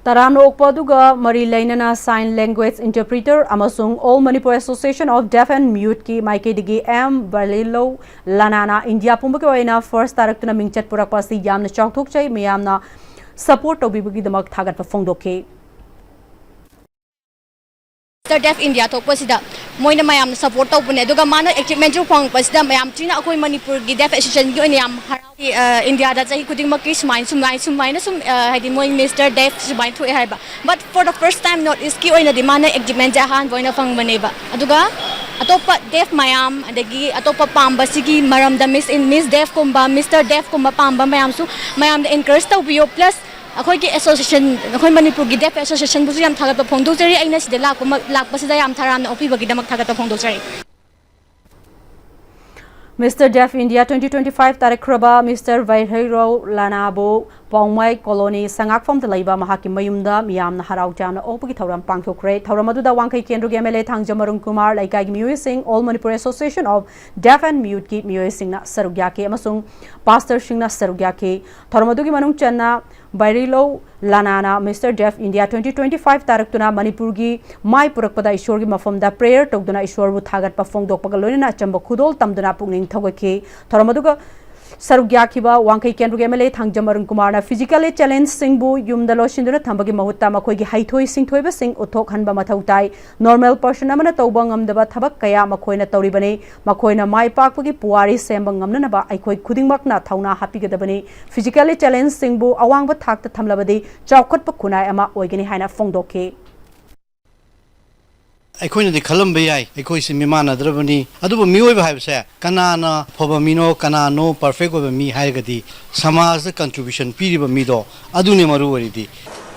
ꯇꯔꯥꯝꯅ ꯑꯣꯛꯄ ꯑꯗꯨꯒ ꯃꯔꯤ ꯂꯩꯅꯅ ꯁꯥꯏꯟ ꯂꯦꯡꯒ꯭ꯋꯦꯖ ꯏꯟꯇꯔꯄ꯭ꯔꯤꯇꯔ ꯑꯃꯁꯨꯡ All Manipur Association of Deaf and Muteꯀꯤ ꯃꯥꯏꯀꯩꯗꯒꯤ ꯑꯦꯝ ꯕꯔꯂꯤꯂꯧ ꯂꯅꯥꯅ ꯏꯟꯗꯤꯌꯥ ꯄꯨꯝꯕꯒꯤ ꯑꯣꯏꯅ ꯐꯥꯔꯁ ꯇꯥꯔꯛꯇꯨꯅ ꯃꯤꯡꯆꯠ ꯄꯨꯔꯛꯄ ꯑꯁꯤ ꯌꯥꯝꯅ ꯆꯥꯎꯊꯣꯛꯆꯩ, ꯃꯤꯌꯥꯝꯅ ꯁꯄꯣꯔꯠ ꯇꯧꯕꯤꯕꯒꯤꯗꯃꯛ ꯊꯥꯒꯠꯄ ꯐꯣꯡꯗꯣꯛꯈꯤ꯫ ꯃꯤꯁꯇꯔ ꯗꯦꯐ ꯏꯟꯗꯤꯌꯥ ꯊꯣꯛꯄꯁꯤꯗ ꯃꯣꯏꯅ ꯃꯌꯥꯝꯅ ꯁꯄꯣꯔꯠ ꯇꯧꯕꯅꯦ, ꯑꯗꯨꯒ ꯃꯥꯅ ꯑꯦꯆꯤꯞꯃꯦꯟꯁꯨ ꯐꯪꯉꯛꯄꯁꯤꯗ ꯃꯌꯥꯝ ꯊꯤꯅ ꯑꯩꯈꯣꯏ ꯃꯅꯤꯄꯨꯔꯒꯤ ꯗꯦꯐ ꯑꯦꯁꯣꯁꯤꯌꯦꯁꯟꯒꯤ ꯑꯣꯏꯅ ꯌꯥꯝ ꯍꯔꯥꯎ ꯏꯟꯗꯤꯌꯥꯗ ꯆꯍꯤ ꯈꯨꯗꯤꯡꯃꯛꯀꯤ ꯁꯨꯃꯥꯏꯅ ꯁꯨꯃꯥꯏꯅ ꯁꯨꯃꯥꯏꯅ ꯁꯨꯝ ꯍꯥꯏꯗꯤ ꯃꯣꯏ ꯃꯤꯁꯇꯔ ꯗꯦꯐ ꯁꯨꯃꯥꯏꯅ ꯊꯣꯛꯑꯦ ꯍꯥꯏꯕ꯫ But for the first time North East ꯀꯤ ꯑꯣꯏꯅꯗꯤ ꯃꯥꯅ ꯑꯦꯛꯖꯤꯠꯃꯦꯟꯁꯦ ꯑꯍꯥꯟꯕ ꯑꯣꯏꯅ ꯐꯪꯕꯅꯦꯕ꯫ ꯑꯗꯨꯒ ꯑꯇꯣꯞꯄ ꯗꯦꯐ ꯃꯌꯥꯝ, ꯑꯗꯒꯤ ꯑꯇꯣꯞꯄ ꯄꯥꯝꯕꯁꯤꯒꯤ ꯃꯔꯝꯗ ꯃꯤꯁ ꯏꯟ ꯃꯤꯁ ꯗꯦꯐꯀꯨꯝꯕ ꯃꯤꯁꯇꯔ ꯗꯦꯐꯀꯨꯝꯕ ꯄꯥꯝꯕ ꯃꯌꯥꯝꯁꯨ ꯃꯌꯥꯝꯗ ꯑꯦꯟꯀꯔꯦꯖ ꯇꯧꯕꯤꯌꯣ꯫ ꯄ꯭ꯂꯁ ꯑꯩꯈꯣꯏꯒꯤ ꯑꯦꯁꯣꯁꯤꯌꯦꯁꯟ, ꯑꯩꯈꯣꯏ ꯃꯅꯤꯄꯨꯔꯒꯤ ꯗꯦꯐ ꯑꯦꯁꯣꯁꯤꯌꯦꯁꯟꯕꯨꯁꯨ ꯌꯥꯝ ꯊꯥꯒꯠꯄ ꯐꯣꯡꯗꯣꯛꯆꯔꯤ꯫ ꯑꯩꯅ ꯁꯤꯗ ꯂꯥꯛꯄ ꯂꯥꯛꯄꯁꯤꯗ ꯌꯥꯝ ꯊꯧꯔꯥꯡꯅ ꯑꯣꯛꯄꯤꯕꯒꯤꯗꯃꯛ ꯊꯥꯒꯠꯄ ꯐꯣꯡꯗꯣꯛꯆꯔꯤ꯫ Mister Deaf India twenty twenty-five ꯇꯥꯔꯛꯈ꯭ꯔꯕ ꯃꯤꯁꯇꯔ ꯚꯩꯔꯩꯔꯧ ꯂꯥꯅꯥꯕꯨ ꯄꯥꯎꯃꯥꯏ ꯀꯣꯂꯣꯅꯤ ꯁꯉꯥꯛꯐꯝꯗ ꯂꯩꯕ ꯃꯍꯥꯛꯀꯤ ꯃꯌꯨꯝꯗ ꯃꯤꯌꯥꯝꯅ ꯍꯔꯥꯎ ꯇꯌꯥꯝꯅ ꯑꯣꯛꯄꯒꯤ ꯊꯧꯔꯝ ꯄꯥꯡꯊꯣꯛꯈ꯭ꯔꯦ꯫ ꯊꯧꯔꯝ ꯑꯗꯨꯗ ꯋꯥꯡꯈꯩ ꯀꯦꯟꯗ꯭ꯔꯒꯤ M L A Thangjam Arun Kumar, ꯂꯩꯀꯥꯏꯒꯤ ꯃꯤꯑꯣꯏꯁꯤꯡ, All Manipur Association of Deaf and Muteꯀꯤ ꯃꯤꯑꯣꯏꯁꯤꯡꯅ ꯁꯔꯨꯛ ꯌꯥꯈꯤ ꯑꯃꯁꯨꯡ ꯄꯥꯁꯇꯔꯁꯤꯡꯅ ꯁꯔꯨꯛ ꯌꯥꯈꯤ꯫ ꯊꯧꯔꯝ ꯑꯗꯨꯒꯤ ꯃꯅꯨꯡ ꯆꯟꯅ ꯚꯩꯔꯩꯂꯧ ꯂꯥꯅꯥꯅ mister deaf India twenty twenty-five ꯇꯥꯔꯛꯇꯨꯅ ꯃꯅꯤꯄꯨꯔꯒꯤ ꯃꯥꯏ ꯄꯨꯔꯛꯄꯗ ꯏꯁꯣꯔꯒꯤ ꯃꯐꯝꯗ ꯄ꯭ꯔꯦꯌꯔ ꯇꯧꯗꯨꯅ ꯏꯁꯣꯔꯕꯨ ꯊꯥꯒꯠꯄ ꯐꯣꯡꯗꯣꯛꯄꯒ ꯂꯣꯏꯅꯅ ꯑꯆꯝꯕ ꯈꯨꯗꯣꯜ ꯇꯝꯗꯨꯅ ꯄꯨꯛꯅꯤꯡ ꯊꯧꯒꯠꯈꯤ꯫ ꯊꯧꯔꯝ ꯑꯗꯨꯒ ꯁꯔꯨꯛ ꯌꯥꯈꯤꯕ ꯋꯥꯡꯈꯩ ꯀꯦꯟꯗ꯭ꯔꯒꯤ M L A Thangjam Arun ꯀꯨꯃꯥꯔꯅ physically challengeꯁꯤꯡꯕꯨ ꯌꯨꯝꯗ ꯂꯣꯏꯁꯤꯟꯗꯨꯅ ꯊꯝꯕꯒꯤ ꯃꯍꯨꯠꯇ ꯃꯈꯣꯏꯒꯤ ꯍꯩꯊꯣꯏ ꯁꯤꯡꯊꯣꯏꯕꯁꯤꯡ ꯎꯠꯊꯣꯛꯍꯟꯕ ꯃꯊꯧ ꯇꯥꯏ꯫ Normal person ꯑꯃꯅ ꯇꯧꯕ ꯉꯝꯗꯕ ꯊꯕꯛ ꯀꯌꯥ ꯃꯈꯣꯏꯅ ꯇꯧꯔꯤꯕꯅꯤ꯫ ꯃꯈꯣꯏꯅ ꯃꯥꯏ ꯄꯥꯛꯄꯒꯤ ꯄꯨꯋꯥꯔꯤ ꯁꯦꯝꯕ ꯉꯝꯅꯅꯕ ꯑꯩꯈꯣꯏ ꯈꯨꯗꯤꯡꯃꯛꯅ ꯊꯧꯅꯥ ꯍꯥꯞꯄꯤꯒꯗꯕꯅꯤ꯫ Physically challengeꯁꯤꯡꯕꯨ ꯑꯋꯥꯡꯕ ꯊꯥꯛꯇ ꯊꯝꯂꯕꯗꯤ ꯆꯥꯎꯈꯠꯄ ꯈꯨꯟꯅꯥꯏ ꯑꯃ ꯑꯣꯏꯒꯅꯤ ꯍꯥꯏꯅ ꯐꯣꯡꯗꯣꯛꯈꯤ꯫ ꯑꯩꯈꯣꯏꯅꯗꯤ ꯈꯜꯂꯝꯕ ꯌꯥꯏ, ꯑꯩꯈꯣꯏꯁꯤ ꯃꯤꯃꯥꯟꯅꯗ꯭ꯔꯕꯅꯤ, ꯑꯗꯨꯕꯨ ꯃꯤꯑꯣꯏꯕ ꯍꯥꯏꯕꯁꯦ ꯀꯅꯥꯅ ꯑꯐꯕ ꯃꯤꯅꯣ, ꯀꯅꯥꯅꯣ ꯄꯔꯐꯦꯛ ꯑꯣꯏꯕ ꯃꯤ ꯍꯥꯏꯔꯒꯗꯤ ꯁꯃꯥꯖꯇ ꯀꯟꯇ꯭ꯔꯤꯕ꯭ꯌꯨꯁꯟ ꯄꯤꯔꯤꯕ ꯃꯤꯗꯣ ꯑꯗꯨꯅꯤ ꯃꯔꯨ ꯑꯣꯏꯔꯤꯗꯤ꯫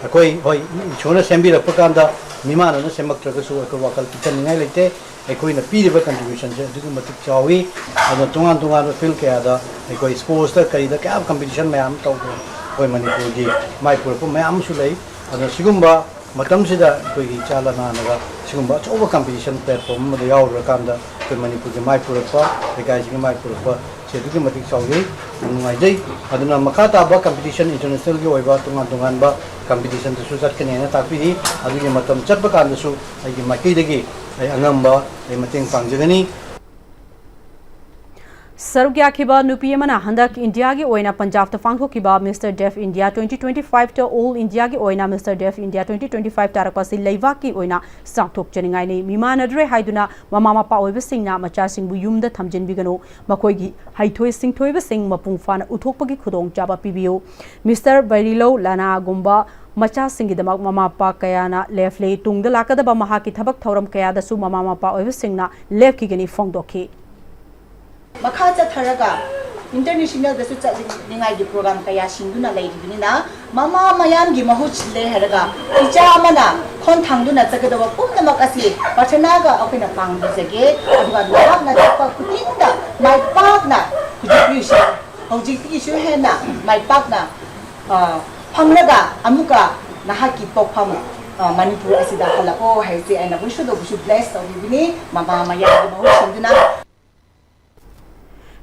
ꯑꯩꯈꯣꯏ, ꯍꯣꯏ, ꯏꯁꯣꯔꯅ ꯁꯦꯝꯕꯤꯔꯛꯄ ꯀꯥꯟꯗ ꯃꯤꯃꯥꯟꯅꯅ ꯁꯦꯝꯃꯛꯇ꯭ꯔꯒꯁꯨ ꯑꯩꯈꯣꯏ ꯋꯥꯈꯜ ꯄꯤꯛꯊꯅꯤꯡꯉꯥꯏ ꯂꯩꯇꯦ꯫ ꯑꯩꯈꯣꯏꯅ ꯄꯤꯔꯤꯕ ꯀꯟꯇ꯭ꯔꯤꯕ꯭ꯌꯨꯁꯟꯁꯦ ꯑꯗꯨꯛꯀꯤ ꯃꯇꯤꯛ ꯆꯥꯎꯏ꯫ ꯑꯗꯨꯅ ꯇꯣꯉꯥꯟ ꯇꯣꯉꯥꯟꯕ ꯐꯤꯜ ꯀꯌꯥꯗ ꯑꯩꯈꯣꯏ ꯁ꯭ꯄꯣꯔꯠꯁꯇ ꯀꯔꯤꯗ ꯀꯌꯥ ꯀꯝꯄꯤꯇꯤꯁꯟ ꯃꯌꯥꯝ ꯑꯃ ꯇꯧꯗꯅ ꯑꯩꯈꯣꯏ ꯃꯅꯤꯄꯨꯔꯒꯤ ꯃꯥꯏ ꯄꯨꯔꯛꯄ ꯃꯌꯥꯝ ꯑꯃꯁꯨ ꯂꯩ꯫ ꯑꯗꯨꯅ ꯁꯤꯒꯨꯝꯕ ꯃꯇꯝꯁꯤꯗ ꯑꯩꯈꯣꯏꯒꯤ ꯏꯆꯥ ꯂꯅꯥꯅꯒ ꯁꯤꯒꯨꯝꯕ ꯑꯆꯧꯕ ꯀꯝꯄꯤꯇꯤꯁꯟ ꯄ꯭ꯂꯦꯠꯐꯣꯝ ꯑꯃꯗ ꯌꯥꯎꯔꯨꯔꯀꯥꯟꯗ ꯑꯩꯈꯣꯏ ꯃꯅꯤꯄꯨꯔꯒꯤ ꯃꯥꯏ ꯄꯨꯔꯛꯄ, ꯂꯩꯀꯥꯏꯁꯤꯒꯤ ꯃꯥꯏ ꯄꯨꯔꯛꯄ ꯁꯤ ꯑꯗꯨꯛꯀꯤ ꯃꯇꯤꯛ ꯆꯥꯎꯖꯩ, ꯌꯥꯝ ꯅꯨꯡꯉꯥꯏꯖꯩ꯫ ꯑꯗꯨꯅ ꯃꯈꯥ ꯇꯥꯕ ꯀꯝꯄꯤꯇꯤꯁꯟ, ꯏꯟꯇꯔꯅꯦꯁꯅꯦꯜꯒꯤ ꯑꯣꯏꯕ ꯇꯣꯉꯥꯟ ꯇꯣꯉꯥꯟꯕ ꯀꯝꯄꯤꯇꯤꯁꯟꯗꯁꯨ ꯆꯠꯀꯅꯤ ꯍꯥꯏꯅ ꯇꯥꯛꯄꯤꯔꯤ꯫ ꯑꯗꯨꯒꯤ ꯃꯇꯝ ꯆꯠꯄ ꯀꯥꯟꯗꯁꯨ ꯑꯩꯒꯤ ꯃꯥꯏꯀꯩꯗꯒꯤ ꯑꯩ ꯑꯉꯝꯕ ꯑꯩ ꯃꯇꯦꯡ ꯄꯥꯡꯖꯒꯅꯤ꯫ ꯁꯔꯨꯛ ꯌꯥꯈꯤꯕ ꯅꯨꯄꯤ ꯑꯃꯅ ꯍꯟꯗꯛ ꯏꯟꯗꯤꯌꯥꯒꯤ ꯑꯣꯏꯅ ꯄꯟꯖꯥꯕꯇ ꯄꯥꯡꯊꯣꯛꯈꯤꯕ Mister Deaf India twenty twenty-five ꯇ All India ꯒꯤ ꯑꯣꯏꯅ Mister Deaf India twenty twenty-five ꯇꯥꯔꯛꯄ ꯑꯁꯤ ꯂꯩꯕꯥꯛꯀꯤ ꯑꯣꯏꯅ ꯆꯥꯎꯊꯣꯛꯆꯅꯤꯡꯉꯥꯏꯅꯤ꯫ ꯃꯤꯃꯥꯟꯅꯗ꯭ꯔꯦ ꯍꯥꯏꯗꯨꯅ ꯃꯃꯥ ꯃꯄꯥ ꯑꯣꯏꯕꯁꯤꯡꯅ ꯃꯆꯥꯁꯤꯡꯕꯨ ꯌꯨꯝꯗ ꯊꯝꯖꯤꯟꯕꯤꯒꯅꯨ꯫ ꯃꯈꯣꯏꯒꯤ ꯍꯩꯊꯣꯏ ꯁꯤꯡꯊꯣꯏꯕꯁꯤꯡ ꯃꯄꯨꯡ ꯐꯥꯅ ꯎꯠꯊꯣꯛꯄꯒꯤ ꯈꯨꯗꯣꯡꯆꯥꯕ ꯄꯤꯕꯤꯌꯨ꯫ Mister ꯕꯩꯔꯤꯂꯧ ꯂꯅꯥꯒꯨꯝꯕ ꯃꯆꯥꯁꯤꯡꯒꯤꯗꯃꯛ ꯃꯃꯥ ꯃꯄꯥ ꯀꯌꯥꯅ ꯂꯦꯞꯂꯤ꯫ ꯇꯨꯡꯗ ꯂꯥꯛꯀꯗꯕ ꯃꯍꯥꯛꯀꯤ ꯊꯕꯛ ꯊꯧꯔꯝ ꯀꯌꯥꯗꯁꯨ ꯃꯃꯥ ꯃꯄꯥ ꯑꯣꯏꯕꯁꯤꯡꯅ ꯂꯦꯞꯈꯤꯒꯅꯤ ꯐꯣꯡꯗꯣꯛꯈꯤ꯫ ꯃꯈꯥ ꯆꯠꯊꯔꯒ ꯏꯟꯇꯔꯅꯦꯁꯅꯦꯜꯗꯁꯨ ꯆꯠꯅꯤꯡꯉꯥꯏꯒꯤ ꯄ꯭ꯔꯣꯒ꯭ꯔꯥꯝ ꯀꯌꯥ ꯁꯤꯟꯗꯨꯅ ꯂꯩꯔꯤꯕꯅꯤꯅ, ꯃꯃꯥ ꯃꯌꯥꯝꯒꯤ ꯃꯍꯨꯠ ꯁꯤꯜꯂꯦ ꯍꯥꯏꯔꯒ ꯏꯆꯥ ꯑꯃꯅ ꯈꯣꯟꯊꯥꯡꯗꯨꯅ ꯆꯠꯀꯗꯕ ꯄꯨꯝꯅꯃꯛ ꯑꯁꯤ ꯄ꯭ꯔꯊꯅꯥꯒ ꯑꯩꯈꯣꯏꯅ ꯄꯥꯡꯕꯤꯖꯒꯦ꯫ ꯑꯗꯨꯒ ꯅꯍꯥꯛꯅ ꯆꯠꯄ ꯈꯨꯗꯤꯡꯗ ꯃꯥꯏ ꯄꯥꯛꯅ ꯍꯧꯖꯤꯛꯇꯒꯤꯁꯨ, ꯍꯧꯖꯤꯛꯇꯒꯤꯁꯨ ꯍꯦꯟꯅ ꯃꯥꯏ ꯄꯥꯛꯅ, ꯑ, ꯐꯪꯂꯒ ꯑꯃꯨꯛꯀ ꯅꯍꯥꯛꯀꯤ ꯄꯣꯛꯐꯝ, ꯑ, ꯃꯅꯤꯄꯨꯔ ꯑꯁꯤꯗ ꯍꯜꯂꯛꯑꯣ ꯍꯥꯏꯁꯦ ꯑꯩꯅ ꯋꯤꯁ ꯇꯧꯕꯁꯨ ꯕ꯭ꯂꯦꯁ ꯇꯧꯕꯤꯕꯅꯤ ꯃꯃꯥ ꯃꯌꯥꯝꯒꯤ ꯃꯍꯨꯠ ꯁꯤꯟꯗꯨꯅ꯫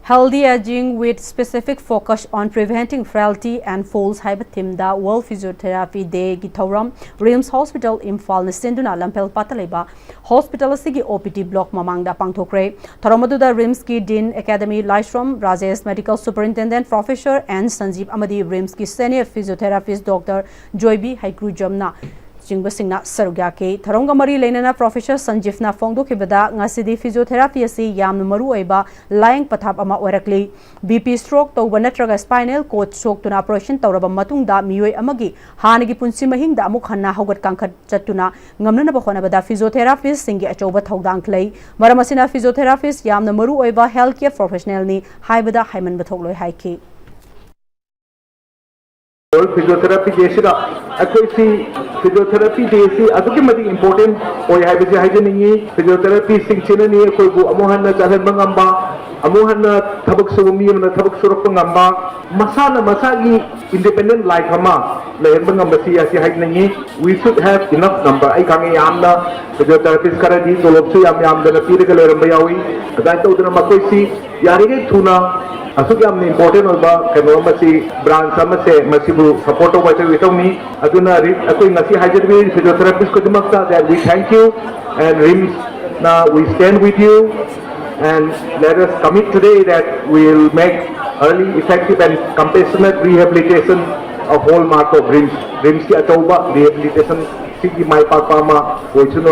Healthy Aging with Specific Focus on Preventing Frailty and Falls ꯍꯥꯏꯕ ꯊꯤꯝꯗ World Physiotherapy Day ꯒꯤ ꯊꯧꯔꯝ RIMS Hospital ꯏꯝꯐꯥꯜꯅ ꯁꯤꯟꯗꯨꯅ ꯂꯝꯐꯦꯜꯄꯥꯠꯇ ꯂꯩꯕ ꯍꯣꯁꯄꯤꯇꯥꯜ ꯑꯁꯤꯒꯤ OPD block ꯃꯃꯥꯡꯗ ꯄꯥꯡꯊꯣꯛꯈ꯭ꯔꯦ꯫ ꯊꯧꯔꯝ ꯑꯗꯨꯗ RIMS ꯀꯤ Dean Academy ꯂꯥꯏꯁ꯭ꯔꯝ Rajesh, Medical Superintendent Professor N ꯁꯟꯖꯤꯞ ꯑꯃꯗꯤ RIMS ꯀꯤ Senior Physiotherapist Doctor ꯖꯣꯏꯕꯤ ꯍꯩꯀ꯭ꯔꯨꯖꯝꯅ ꯆꯤꯡꯕꯁꯤꯡꯅ ꯁꯔꯨꯛ ꯌꯥꯈꯤ꯫ ꯊꯧꯔꯝꯒ ꯃꯔꯤ ꯂꯩꯅꯅ Professor ꯁꯟꯖꯤꯞꯅ ꯐꯣꯡꯗꯣꯛꯈꯤꯕꯗ, ꯉꯁꯤꯗꯤ physiotherapy ꯑꯁꯤ ꯌꯥꯝꯅ ꯃꯔꯨ ꯑꯣꯏꯕ ꯂꯥꯌꯦꯡ ꯄꯊꯥꯞ ꯑꯃ ꯑꯣꯏꯔꯛꯂꯤ꯫ BP, stroke ꯇꯧꯕ ꯅꯠꯇ꯭ꯔꯒ spinal cord ꯁꯣꯛꯇꯨꯅ operation ꯇꯧꯔꯕ ꯃꯇꯨꯡꯗ ꯃꯤꯑꯣꯏ ꯑꯃꯒꯤ ꯍꯥꯟꯅꯒꯤ ꯄꯨꯟꯁꯤ ꯃꯍꯤꯡꯗ ꯑꯃꯨꯛ ꯍꯟꯅ ꯍꯧꯒꯠ ꯀꯥꯡꯈꯠ ꯆꯠꯇꯨꯅ ꯉꯝꯅꯅꯕ ꯍꯣꯠꯅꯕꯗ physiotherapist ꯁꯤꯡꯒꯤ ꯑꯆꯧꯕ ꯊꯧꯗꯥꯡ ꯂꯩ꯫ ꯃꯔꯝ ꯑꯁꯤꯅ physiotherapist ꯌꯥꯝꯅ ꯃꯔꯨ ꯑꯣꯏꯕ health care professional ꯅꯤ ꯍꯥꯏꯕꯗ ꯍꯥꯏꯃꯟꯕ ꯊꯣꯛꯂꯣꯏ ꯍꯥꯏꯈꯤ꯫ World Physiotherapy Day ꯁꯤꯗ ꯑꯩꯈꯣꯏꯁꯤ Physiotherapy Day ꯁꯤ ꯑꯗꯨꯛꯀꯤ ꯃꯇꯤꯛ important ꯑꯣꯏ ꯍꯥꯏꯕꯁꯤ ꯍꯥꯏꯖꯅꯤꯡꯉꯤ꯫ Physiotherapy ꯁꯤꯡꯁꯤꯅꯅꯤ ꯑꯩꯈꯣꯏꯕꯨ ꯑꯃꯨꯛ ꯍꯟꯅ ꯆꯠꯍꯟꯕ ꯉꯝꯕ, ꯑꯃꯨꯛ ꯍꯟꯅ ꯊꯕꯛ ꯁꯨꯕ ꯃꯤ ꯑꯃꯅ ꯊꯕꯛ ꯁꯨꯔꯛꯄ ꯉꯝꯕ, ꯃꯁꯥꯅ ꯃꯁꯥꯒꯤ independent life ꯑꯃ ꯂꯩꯍꯟꯕ ꯉꯝꯕꯁꯤ ꯑꯁꯤ ꯍꯥꯏꯖꯅꯤꯡꯉꯤ꯫ We should have enough number. ꯑꯩ ꯈꯪꯉꯤ ꯌꯥꯝꯅ physiotherapist ꯈꯔꯗꯤ ꯇꯣꯂꯣꯞꯁꯨ ꯌꯥꯝ ꯌꯥꯝꯗꯅ ꯄꯤꯔꯒ ꯂꯩꯔꯝꯕ ꯌꯥꯎꯏ꯫ ꯑꯗꯨꯃꯥꯏꯅ ꯇꯧꯗꯅ ꯃꯈꯣꯏꯁꯤ ꯌꯥꯔꯤꯈꯩ ꯊꯨꯅ ꯑꯁꯨꯛ ꯌꯥꯝꯅ important ꯑꯣꯏꯕ ꯀꯩꯅꯣ ꯑꯃꯁꯤ, branch ꯑꯃꯁꯦ ꯃꯁꯤꯕꯨ support ꯇꯧꯕ ꯑꯩꯈꯣꯏ ꯋꯤꯇꯧꯅꯤ꯫ ꯑꯗꯨꯅ ꯔꯤ-, ꯑꯩꯈꯣꯏ ꯉꯁꯤ ꯍꯥꯏꯖꯔꯤꯕ physiotherapist ꯈꯨꯗꯤꯡꯃꯛꯇ that we thank you and RIMS ꯅ we stand with you꯫ And let us commit today that we will make early, effective and compassionate rehabilitation of whole market of RIMS. RIMSꯀꯤ ꯑꯆꯧꯕ rehabilitation ꯁꯤꯒꯤ ꯃꯥꯏ ꯄꯥꯛꯄ ꯑꯃ ꯑꯣꯏꯁꯅꯨ꯫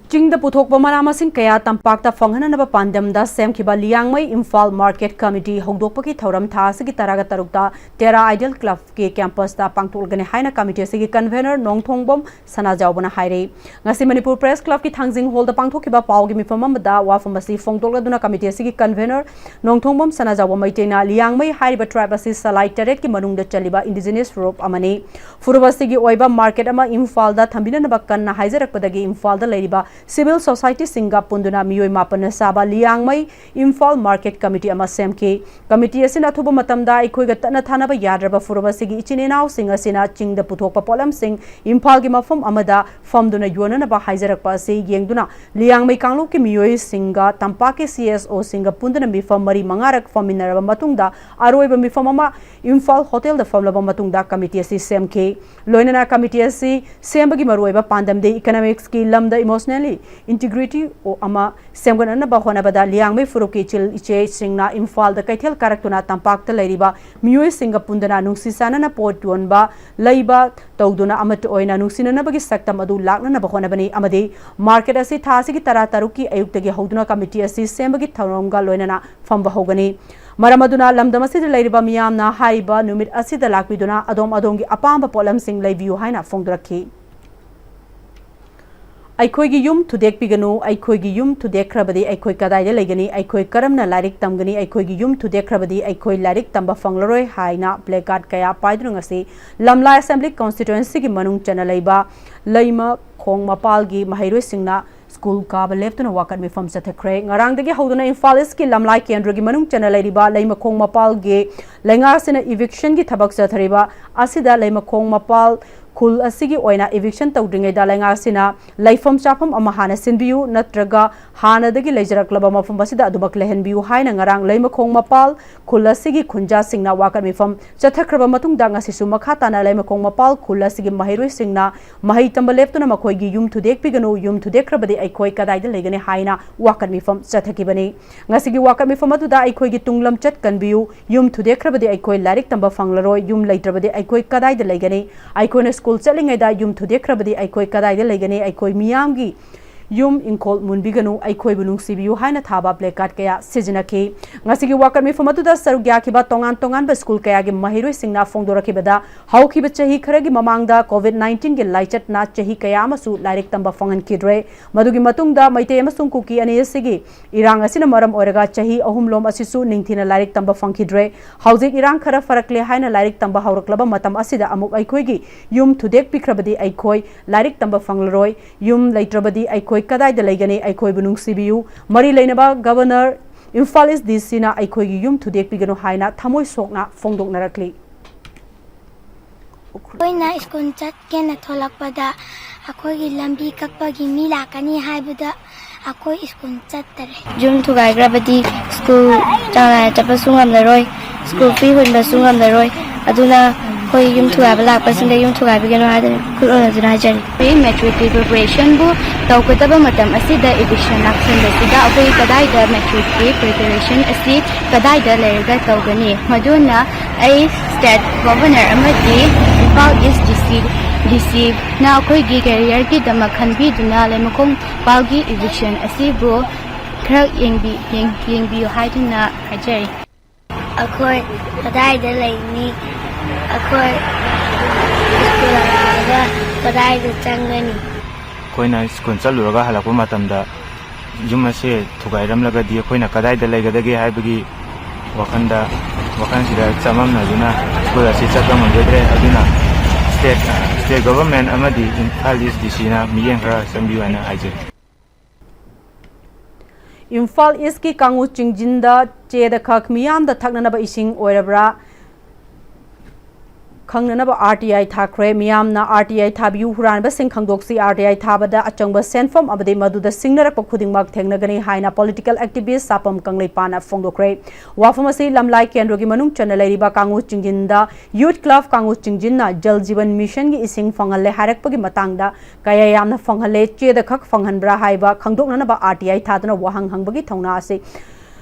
ꯆꯤꯡꯗ ꯄꯨꯊꯣꯛꯄ ꯃꯅꯥ ꯃꯁꯤꯡ ꯀꯌꯥ ꯇꯝꯄꯥꯛꯇ ꯐꯪꯍꯟꯅꯅꯕ ꯄꯥꯟꯗꯝꯗ ꯁꯦꯝꯈꯤꯕ ꯂꯤꯌꯥꯡꯃꯩ ꯏꯝꯐꯥꯜ ꯃꯥꯔꯀꯦꯠ ꯀꯃꯤꯇꯤ ꯍꯧꯗꯣꯛꯄꯒꯤ ꯊꯧꯔꯝ ꯊꯥ ꯑꯁꯤꯒꯤ ꯇꯔꯥꯒ ꯇꯔꯨꯛꯇ ꯇꯦꯔꯥ ꯑꯥꯏꯗꯤꯌꯦꯜ ꯀ꯭ꯂꯕꯀꯤ ꯀꯦꯝꯄꯁꯇ ꯄꯥꯡꯊꯣꯛꯂꯒꯅꯤ ꯍꯥꯏꯅ ꯀꯃꯤꯇꯤ ꯑꯁꯤꯒꯤ ꯀꯟꯚꯦꯅꯔ ꯅꯣꯡꯊꯣꯡꯕꯝ ꯁꯅꯥꯖꯥꯎꯕꯅ ꯍꯥꯏꯔꯤ꯫ ꯉꯁꯤ ꯃꯅꯤꯄꯨꯔ ꯄ꯭ꯔꯦꯁ ꯀ꯭ꯂꯕꯀꯤ ꯊꯥꯡꯖꯤꯡ ꯍꯣꯜꯗ ꯄꯥꯡꯊꯣꯛꯈꯤꯕ ꯄꯥꯎꯒꯤ ꯃꯤꯐꯝ ꯑꯃꯗ ꯋꯥꯐꯝ ꯑꯁꯤ ꯐꯣꯡꯗꯣꯛꯂꯗꯨꯅ ꯀꯃꯤꯇꯤ ꯑꯁꯤꯒꯤ ꯀꯟꯚꯦꯅꯔ ꯅꯣꯡꯊꯣꯡꯕꯝ ꯁꯅꯥꯖꯥꯎꯕ ꯃꯩꯇꯩꯅ ꯂꯤꯌꯥꯡꯃꯩ ꯍꯥꯏꯔꯤꯕ ꯇ꯭ꯔꯥꯏꯕ ꯑꯁꯤ ꯁꯂꯥꯏ ꯇꯔꯦꯠꯀꯤ ꯃꯅꯨꯡꯗ ꯆꯜꯂꯤꯕ ꯏꯟꯗꯤꯖꯤꯅꯁ ꯐꯨꯔꯨꯞ ꯑꯃꯅꯤ꯫ ꯐꯨꯔꯨꯞ ꯑꯁꯤꯒꯤ ꯑꯣꯏꯕ ꯃꯥꯔꯀꯦꯠ ꯑꯃ ꯏꯝꯐꯥꯜꯗ ꯊꯝꯕꯤꯅꯅꯕ ꯀꯟꯅ ꯍꯥꯏꯖꯔꯛꯄꯗꯒꯤ ꯏꯝꯐꯥꯜꯗ ꯂꯩꯔꯤꯕ ꯁꯤꯚꯤꯜ ꯁꯣꯁꯥꯏꯇꯤꯁꯤꯡꯒ ꯄꯨꯟꯗꯨꯅ ꯃꯤꯑꯣꯏ ꯃꯥꯄꯟꯅ ꯁꯥꯕ ꯂꯤꯌꯥꯡꯃꯩ ꯏꯝꯐꯥꯜ ꯃꯥꯔꯀꯦꯠ ꯀꯃꯤꯇꯤ ꯑꯃ ꯁꯦꯝꯈꯤ꯫ ꯀꯃꯤꯇꯤ ꯑꯁꯤꯅ ꯑꯊꯨꯕ ꯃꯇꯝꯗ ꯑꯩꯈꯣꯏꯒ ꯇꯠꯅ ꯊꯥꯅꯕ ꯌꯥꯗ꯭ꯔꯕ ꯐꯨꯔꯨꯞ ꯑꯁꯤꯒꯤ ꯏꯆꯤꯟ ꯏꯅꯥꯎꯁꯤꯡ ꯑꯁꯤꯅ ꯆꯤꯡꯗ ꯄꯨꯊꯣꯛꯄ ꯄꯣꯠꯂꯝꯁꯤꯡ ꯏꯝꯐꯥꯜꯒꯤ ꯃꯐꯝ ꯑꯃꯗ ꯐꯝꯗꯨꯅ ꯌꯣꯟꯅꯅꯕ ꯍꯥꯏꯖꯔꯛꯄ ꯑꯁꯤ ꯌꯦꯡꯗꯨꯅ ꯂꯤꯌꯥꯡꯃꯩ ꯀꯥꯡꯂꯨꯞꯀꯤ ꯃꯤꯑꯣꯏꯁꯤꯡꯒ ꯇꯝꯄꯥꯛꯀꯤ ꯁꯤ ꯑꯦꯁ ꯑꯣꯁꯤꯡꯒ ꯄꯨꯟꯗꯨꯅ ꯃꯤꯐꯝ ꯃꯔꯤ ꯃꯉꯥꯔꯛ ꯐꯝꯃꯤꯟꯅꯔꯕ ꯃꯇꯨꯡꯗ ꯑꯔꯣꯏꯕ ꯃꯤꯐꯝ ꯑꯃ ꯏꯝꯐꯥꯜ ꯍꯣꯇꯦꯜꯗ ꯐꯝꯂꯕ ꯃꯇꯨꯡꯗ ꯀꯃꯤꯇꯤ ꯑꯁꯤ ꯁꯦꯝꯈꯤ꯫ ꯂꯣꯏꯅꯅ ꯀꯃꯤꯇꯤ ꯑꯁꯤ ꯁꯦꯝꯕꯒꯤ ꯃꯔꯨꯑꯣꯏꯕ ꯄꯥꯟꯗꯝꯗꯤ ꯏꯀꯅꯣꯃꯤꯛꯁꯀꯤ ꯂꯝꯗ ꯏꯃꯣꯁꯅꯦꯜꯂꯤ ꯏꯟꯇꯤꯒ꯭ꯔꯤꯇꯤ ꯑꯃ ꯁꯦꯝꯒꯠꯅꯅꯕ ꯍꯣꯠꯅꯕꯗ ꯂꯤꯌꯥꯡꯃꯩ ꯐꯨꯔꯨꯞꯀꯤ ꯏꯆꯤꯜ ꯏꯆꯦꯁꯤꯡꯅ ꯏꯝꯐꯥꯜꯗ ꯀꯩꯊꯦꯜ ꯀꯥꯔꯛꯇꯨꯅ ꯇꯝꯄꯥꯛꯇ ꯂꯩꯔꯤꯕ ꯃꯤꯑꯣꯏꯁꯤꯡꯒ ꯄꯨꯟꯗꯨꯅ ꯅꯨꯡꯁꯤ ꯆꯥꯟꯅꯅ ꯄꯣꯠ ꯌꯣꯟꯕ ꯂꯩꯕ ꯇꯧꯗꯨꯅ ꯑꯃꯠꯇ ꯑꯣꯏꯅ ꯅꯨꯡꯁꯤꯅꯅꯕꯒꯤ ꯁꯛꯇꯝ ꯑꯗꯨ ꯂꯥꯛꯅꯅꯕ ꯍꯣꯠꯅꯕꯅꯤ ꯑꯃꯗꯤ ꯃꯥꯔꯀꯦꯠ ꯑꯁꯤ ꯊꯥ ꯑꯁꯤꯒꯤ ꯇꯔꯥ ꯇꯔꯨꯛꯀꯤ ꯑꯌꯨꯛꯇꯒꯤ ꯍꯧꯗꯨꯅ ꯀꯃꯤꯇꯤ ꯑꯁꯤ ꯁꯦꯝꯕꯒꯤ ꯊꯧꯔꯝꯒ ꯂꯣꯏꯅꯅ ꯐꯝꯕ ꯍꯧꯒꯅꯤ꯫ ꯃꯔꯝ ꯑꯗꯨꯅ ꯂꯝꯗꯝ ꯑꯁꯤꯗ ꯂꯩꯔꯤꯕ ꯃꯤꯌꯥꯝꯅ ꯍꯥꯏꯔꯤꯕ ꯅꯨꯃꯤꯠ ꯑꯁꯤꯗ ꯂꯥꯛꯄꯤꯗꯨꯅ ꯑꯗꯣꯝ ꯑꯗꯣꯝꯒꯤ ꯑꯄꯥꯝꯕ ꯄꯣꯠꯂꯝꯁꯤꯡ ꯂꯩꯕꯤꯌꯨ ꯍꯥꯏꯅ ꯐꯣꯡꯗꯣꯔꯛꯈꯤ꯫ ꯑꯩꯈꯣꯏꯒꯤ ꯌꯨꯝ ꯊꯨꯗꯦꯛꯄꯤꯒꯅꯨ, ꯑꯩꯈꯣꯏꯒꯤ ꯌꯨꯝ ꯊꯨꯗꯦꯛꯈ꯭ꯔꯕꯗꯤ ꯑꯩꯈꯣꯏ ꯀꯗꯥꯏꯗ ꯂꯩꯒꯅꯤ? ꯑꯩꯈꯣꯏ ꯀꯔꯝꯅ ꯂꯥꯏꯔꯤꯛ ꯇꯝꯒꯅꯤ? ꯑꯩꯈꯣꯏꯒꯤ ꯌꯨꯝ ꯊꯨꯗꯦꯛꯈ꯭ꯔꯕꯗꯤ ꯑꯩꯈꯣꯏ ꯂꯥꯏꯔꯤꯛ ꯇꯝꯕ ꯐꯪꯂꯔꯣꯏ ꯍꯥꯏꯅ placard ꯀꯌꯥ ꯄꯥꯏꯗꯨꯅ ꯉꯁꯤ ꯂꯝꯂꯥꯏ ꯑꯁꯦꯝꯕ꯭ꯂꯤ ꯀꯣꯟꯁꯇꯤꯇ꯭ꯋꯦꯟꯁꯤꯒꯤ ꯃꯅꯨꯡ ꯆꯟꯅ ꯂꯩꯕ ꯂꯩꯃꯈꯣꯡ ꯃꯄꯥꯜꯒꯤ ꯃꯍꯩꯔꯣꯏꯁꯤꯡꯅ ꯁ꯭ꯀꯨꯜ ꯀꯥꯕ ꯂꯦꯞꯇꯨꯅ ꯋꯥꯀꯠ ꯃꯤꯐꯝ ꯆꯠꯊꯈ꯭ꯔꯦ꯫ ꯉꯔꯥꯡꯗꯒꯤ ꯍꯧꯗꯨꯅ ꯏꯝꯐꯥꯜ ꯏꯁꯀꯤ ꯂꯝꯂꯥꯏ ꯀꯦꯟꯗ꯭ꯔꯒꯤ ꯃꯅꯨꯡ ꯆꯟꯅ ꯂꯩꯔꯤꯕ ꯂꯩꯃꯈꯣꯡ ꯃꯄꯥꯜꯒꯤ ꯂꯩꯉꯥꯛꯁꯤꯅ ꯏꯚꯤꯛꯁꯟꯒꯤ ꯊꯕꯛ ꯆꯠꯊꯔꯤꯕ ꯑꯁꯤꯗ ꯂꯩꯃꯈꯣꯡ ꯃꯄꯥꯜ ꯈꯨꯜ ꯑꯁꯤꯒꯤ ꯑꯣꯏꯅ eviction ꯇꯧꯗ꯭ꯔꯤꯉꯩꯗ ꯂꯩꯉꯥꯛ ꯑꯁꯤꯅ ꯂꯩꯐꯝ ꯆꯥꯐꯝ ꯑꯃ ꯍꯥꯟꯅ ꯁꯤꯟꯕꯤꯌꯨ, ꯅꯠꯇ꯭ꯔꯒ ꯍꯥꯟꯅꯗꯒꯤ ꯂꯩꯖꯔꯛꯂꯕ ꯃꯐꯝ ꯑꯁꯤꯗ ꯑꯗꯨꯃꯛ ꯂꯩꯍꯟꯕꯤꯌꯨ ꯍꯥꯏꯅ ꯉꯔꯥꯡ ꯂꯩꯃꯈꯣꯡ ꯃꯄꯥꯜ ꯈꯨꯜ ꯑꯁꯤꯒꯤ ꯈꯨꯟꯖꯥꯁꯤꯡꯅ ꯋꯥꯀꯠ ꯃꯤꯐꯝ ꯆꯠꯊꯈ꯭ꯔꯕ ꯃꯇꯨꯡꯗ, ꯉꯁꯤꯁꯨ ꯃꯈꯥ ꯇꯥꯅ ꯂꯩꯃꯈꯣꯡ ꯃꯄꯥꯜ ꯈꯨꯜ ꯑꯁꯤꯒꯤ ꯃꯍꯩꯔꯣꯏꯁꯤꯡꯅ ꯃꯍꯩ ꯇꯝꯕ ꯂꯦꯞꯇꯨꯅ ꯃꯈꯣꯏꯒꯤ ꯌꯨꯝ ꯊꯨꯗꯦꯛꯄꯤꯒꯅꯨ, ꯌꯨꯝ ꯊꯨꯗꯦꯛꯈ꯭ꯔꯕꯗꯤ ꯑꯩꯈꯣꯏ ꯀꯗꯥꯏꯗ ꯂꯩꯒꯅꯤ ꯍꯥꯏꯅ ꯋꯥꯀꯠ ꯃꯤꯐꯝ ꯆꯠꯊꯈꯤꯕꯅꯤ꯫ ꯉꯁꯤꯒꯤ ꯋꯥꯀꯠ ꯃꯤꯐꯝ ꯑꯗꯨꯗ ꯑꯩꯈꯣꯏꯒꯤ ꯇꯨꯡ ꯂꯝꯆꯠ ꯀꯟꯕꯤꯌꯨ, ꯌꯨꯝ ꯊꯨꯗꯦꯛꯈ꯭ꯔꯕꯗꯤ ꯑꯩꯈꯣꯏ ꯂꯥꯏꯔꯤꯛ ꯇꯝꯕ ꯐꯪꯂꯔꯣꯏ, ꯌꯨꯝ ꯂꯩꯇ꯭ꯔꯕꯗꯤ ꯑꯩꯈꯣꯏ ꯀꯗꯥꯏꯗ ꯂꯩꯒꯅꯤ? ꯑꯩꯈꯣꯏꯅ ꯁ꯭ꯀꯨꯜ ꯆꯠꯂꯤꯉꯩꯗ ꯌꯨꯝ ꯊꯨꯗꯦꯛꯈ꯭ꯔꯕꯗꯤ ꯑꯩꯈꯣꯏ ꯀꯗꯥꯏꯗ ꯂꯩꯒꯅꯤ? ꯑꯩꯈꯣꯏ ꯃꯤꯌꯥꯝꯒꯤ ꯌꯨꯝ ꯏꯪꯈꯣꯜ ꯃꯨꯟꯕꯤꯒꯅꯨ, ꯑꯩꯈꯣꯏꯕꯨ ꯅꯨꯡꯁꯤꯕꯤꯌꯨ ꯍꯥꯏꯅ ꯊꯥꯕ placard ꯀꯌꯥ ꯁꯤꯖꯤꯟꯅꯈꯤ꯫ ꯉꯁꯤꯒꯤ ꯋꯥꯀꯠ ꯃꯤꯐꯝ ꯑꯗꯨꯗ ꯁꯔꯨꯛ ꯌꯥꯈꯤꯕ ꯇꯣꯉꯥꯟ ꯇꯣꯉꯥꯟꯕ ꯁ꯭ꯀꯨꯜ ꯀꯌꯥꯒꯤ ꯃꯍꯩꯔꯣꯏꯁꯤꯡꯅ ꯐꯣꯡꯗꯣꯔꯛꯈꯤꯕꯗ, ꯍꯧꯈꯤꯕ ꯆꯍꯤ ꯈꯔꯒꯤ ꯃꯃꯥꯡꯗ COVID nineteen ꯒꯤ ꯂꯥꯏꯆꯠꯅ ꯆꯍꯤ ꯀꯌꯥ ꯑꯃꯁꯨ ꯂꯥꯏꯔꯤꯛ ꯇꯝꯕ ꯐꯪꯍꯟꯈꯤꯗ꯭ꯔꯦ꯫ ꯃꯗꯨꯒꯤ ꯃꯇꯨꯡꯗ ꯃꯩꯇꯩ ꯑꯃꯁꯨꯡ ꯀꯨꯀꯤ ꯑꯅꯤ ꯑꯁꯤꯒꯤ ꯏꯔꯥꯡ ꯑꯁꯤꯅ ꯃꯔꯝ ꯑꯣꯏꯔꯒ ꯆꯍꯤ ꯑꯍꯨꯝꯂꯣꯝ ꯑꯁꯤꯁꯨ ꯅꯤꯡꯊꯤꯅ ꯂꯥꯏꯔꯤꯛ ꯇꯝꯕ ꯐꯪꯈꯤꯗ꯭ꯔꯦ꯫ ꯍꯧꯖꯤꯛ ꯏꯔꯥꯡ ꯈꯔ ꯐꯔꯛꯂꯦ ꯍꯥꯏꯅ ꯂꯥꯏꯔꯤꯛ ꯇꯝꯕ ꯍꯧꯔꯛꯂꯕ ꯃꯇꯝ ꯑꯁꯤꯗ ꯑꯃꯨꯛ ꯑꯩꯈꯣꯏꯒꯤ ꯌꯨꯝ ꯊꯨꯗꯦꯛꯄꯤꯈ꯭ꯔꯕꯗꯤ ꯑꯩꯈꯣꯏ ꯂꯥꯏꯔꯤꯛ ꯇꯝꯕ ꯐꯪꯂꯔꯣꯏ꯫ ꯌꯨꯝ ꯂꯩꯇ꯭ꯔꯕꯗꯤ ꯑꯩꯈꯣꯏ ꯀꯗꯥꯏꯗ ꯂꯩꯒꯅꯤ? ꯑꯩꯈꯣꯏꯕꯨ ꯅꯨꯡꯁꯤꯕꯤꯌꯨ꯫ ꯃꯔꯤ ꯂꯩꯅꯕ Governor, Imphal East D C ꯅ ꯑꯩꯈꯣꯏꯒꯤ ꯌꯨꯝ ꯊꯨꯗꯦꯛꯄꯤꯒꯅꯨ ꯍꯥꯏꯅ ꯊꯃꯣꯏ ꯁꯣꯛꯅ ꯐꯣꯡꯗꯣꯛꯅꯔꯛꯂꯤ꯫ ꯑꯩꯈꯣꯏꯅ ꯁ꯭ꯀꯨꯜ ꯆꯠꯀꯦꯅ ꯊꯣꯛꯂꯛꯄꯗ ꯑꯩꯈꯣꯏꯒꯤ ꯂꯝꯕꯤ ꯀꯛꯄꯒꯤ ꯃꯤ ꯂꯥꯛꯀꯅꯤ ꯍꯥꯏꯕꯗ ꯑꯩꯈꯣꯏ ꯁ꯭ꯀꯨꯜ ꯆꯠꯇꯔꯦ꯫ ꯌꯨꯝ ꯊꯨꯒꯥꯏꯈ꯭ꯔꯕꯗꯤ ꯁ꯭ꯀꯨꯜ ꯆꯥꯡ ꯅꯥꯏꯅ ꯆꯠꯄꯁꯨ ꯉꯝꯂꯔꯣꯏ, ꯁ꯭ꯀꯨꯜ ꯐꯤ ꯍꯨꯟꯕꯁꯨ ꯉꯝꯂꯔꯣꯏ꯫ ꯑꯗꯨꯅ ꯑꯩꯈꯣꯏ ꯌꯨꯝ ꯊꯨꯒꯥꯏꯕ ꯂꯥꯛꯄꯁꯤꯡꯗ ꯌꯨꯝ ꯊꯨꯒꯥꯏꯕꯤꯒꯅꯨ ꯍꯥꯏꯗꯅ ꯈꯨꯠ ꯑꯣꯟꯅꯗꯨꯅ ꯍꯥꯏꯖꯔꯤ꯫ ꯑꯩꯈꯣꯏ matric ꯀꯤ preparation ꯕꯨ ꯇꯧꯒꯗꯕ ꯃꯇꯝ ꯑꯁꯤꯗ eviction ꯂꯥꯛꯁꯤꯟꯕꯁꯤꯗ ꯑꯩꯈꯣꯏ ꯀꯗꯥꯏꯗ matric ꯀꯤ preparation ꯑꯁꯤ ꯀꯗꯥꯏꯗ ꯂꯩꯔꯒ ꯇꯧꯒꯅꯤ? ꯃꯗꯨꯅ ꯑꯩ state governor ꯑꯃꯗꯤ Imphal East D C, D C ꯅ ꯑꯩꯈꯣꯏꯒꯤ career ꯒꯤꯗꯃꯛ ꯈꯟꯕꯤꯗꯨꯅ ꯂꯩꯃꯈꯣꯡ ꯄꯥꯜꯒꯤ eviction ꯑꯁꯤꯕꯨ ꯈꯔ ꯌꯦꯡꯕꯤ-, ꯌꯦꯡ-, ꯌꯦꯡꯕꯤꯌꯨ ꯍꯥꯏꯗꯨꯅ ꯍꯥꯏꯖꯔꯤ꯫ ꯑꯩꯈꯣꯏ ꯀꯗꯥꯏꯗ ꯂꯩꯅꯤ? ꯑꯩꯈꯣꯏ ꯁ꯭ꯀꯨꯜ ꯍꯜꯂꯛꯑꯒ ꯀꯗꯥꯏꯗ ꯆꯪꯒꯅꯤ? ꯑꯩꯈꯣꯏꯅ ꯁ꯭ꯀꯨꯜ ꯆꯠꯂꯨꯔꯒ ꯍꯜꯂꯛꯄ ꯃꯇꯝꯗ ꯌꯨꯝ ꯑꯁꯦ ꯊꯨꯒꯥꯏꯔꯝꯂꯒꯗꯤ ꯑꯩꯈꯣꯏꯅ ꯀꯗꯥꯏꯗ ꯂꯩꯒꯗꯒꯦ ꯍꯥꯏꯕꯒꯤ ꯋꯥꯈꯜꯗ, ꯋꯥꯈꯜꯁꯤꯗ ꯆꯃꯝꯅꯗꯨꯅ ꯁ꯭ꯀꯨꯜ ꯑꯁꯤ ꯆꯠꯄ ꯉꯝꯖꯗ꯭ꯔꯦ꯫ ꯑꯗꯨꯅ state, state government ꯑꯃꯗꯤ ꯏꯝꯐꯥꯜ East D C ꯅ ꯃꯤꯠꯌꯦꯡ ꯈꯔ ꯆꯪꯕꯤꯌꯨ ꯍꯥꯏꯅ ꯍꯥꯏꯖꯔꯤ꯫ ꯏꯝꯐꯥꯜ East ꯀꯤ ꯀꯥꯡꯉꯨ ꯆꯤꯡꯖꯤꯟꯗ ꯆꯦꯗ ꯈꯛ ꯃꯤꯌꯥꯝꯗ ꯊꯛꯅꯅꯕ ꯏꯁꯤꯡ ꯑꯣꯏꯔꯕ꯭ꯔꯥ? ꯈꯪꯅꯅꯕ ꯑꯥꯔ ꯇꯤ ꯑꯥꯏ ꯊꯥꯈ꯭ꯔꯦ꯫ ꯃꯤꯌꯥꯝꯅ ꯑꯥꯔ ꯇꯤ ꯑꯥꯏ ꯊꯥꯕꯤꯌꯨ, ꯍꯨꯔꯥꯟꯕꯁꯤꯡ ꯈꯪꯗꯣꯛꯁꯤ, ꯑꯥꯔ ꯇꯤ ꯑꯥꯏ ꯊꯥꯕꯗ ꯑꯆꯪꯕ ꯁꯦꯟꯐꯝ ꯑꯃꯗꯤ ꯃꯗꯨꯗ ꯁꯤꯡꯅꯔꯛꯄ ꯈꯨꯗꯤꯡꯃꯛ ꯊꯦꯡꯅꯒꯅꯤ ꯍꯥꯏꯅ ꯄꯣꯂꯤꯇꯤꯀꯦꯜ ꯑꯦꯛꯇꯤꯚꯤꯁ ꯁꯥꯄꯝ ꯀꯪꯂꯩꯄꯥꯅ ꯐꯣꯡꯗꯣꯛꯈ꯭ꯔꯦ꯫ ꯋꯥꯐꯝ ꯑꯁꯤ ꯂꯝꯂꯥꯏ ꯀꯦꯟꯗ꯭ꯔꯒꯤ ꯃꯅꯨꯡ ꯆꯟꯅ ꯂꯩꯔꯤꯕ ꯀꯥꯡꯉꯨ ꯆꯤꯡꯖꯤꯟꯗ ꯌꯨꯠ ꯀ꯭ꯂꯕ ꯀꯥꯡꯉꯨ ꯆꯤꯡꯖꯤꯟꯅ ꯖꯜ ꯖꯤꯕꯟ ꯃꯤꯁꯟꯒꯤ ꯏꯁꯤꯡ ꯐꯪꯍꯜꯂꯦ ꯍꯥꯏꯔꯛꯄꯒꯤ ꯃꯇꯥꯡꯗ ꯀꯌꯥ ꯌꯥꯝꯅ ꯐꯪꯍꯜꯂꯦ, ꯆꯦꯗ ꯈꯛ ꯐꯪꯍꯟꯕ꯭ꯔꯥ ꯍꯥꯏꯕ ꯈꯪꯗꯣꯛꯅꯅꯕ ꯑꯥꯔ ꯇꯤ ꯑꯥꯏ ꯊꯥꯗꯨꯅ ꯋꯥꯍꯪ ꯍꯪꯕꯒꯤ ꯊꯧꯅꯥ ꯑꯁꯤ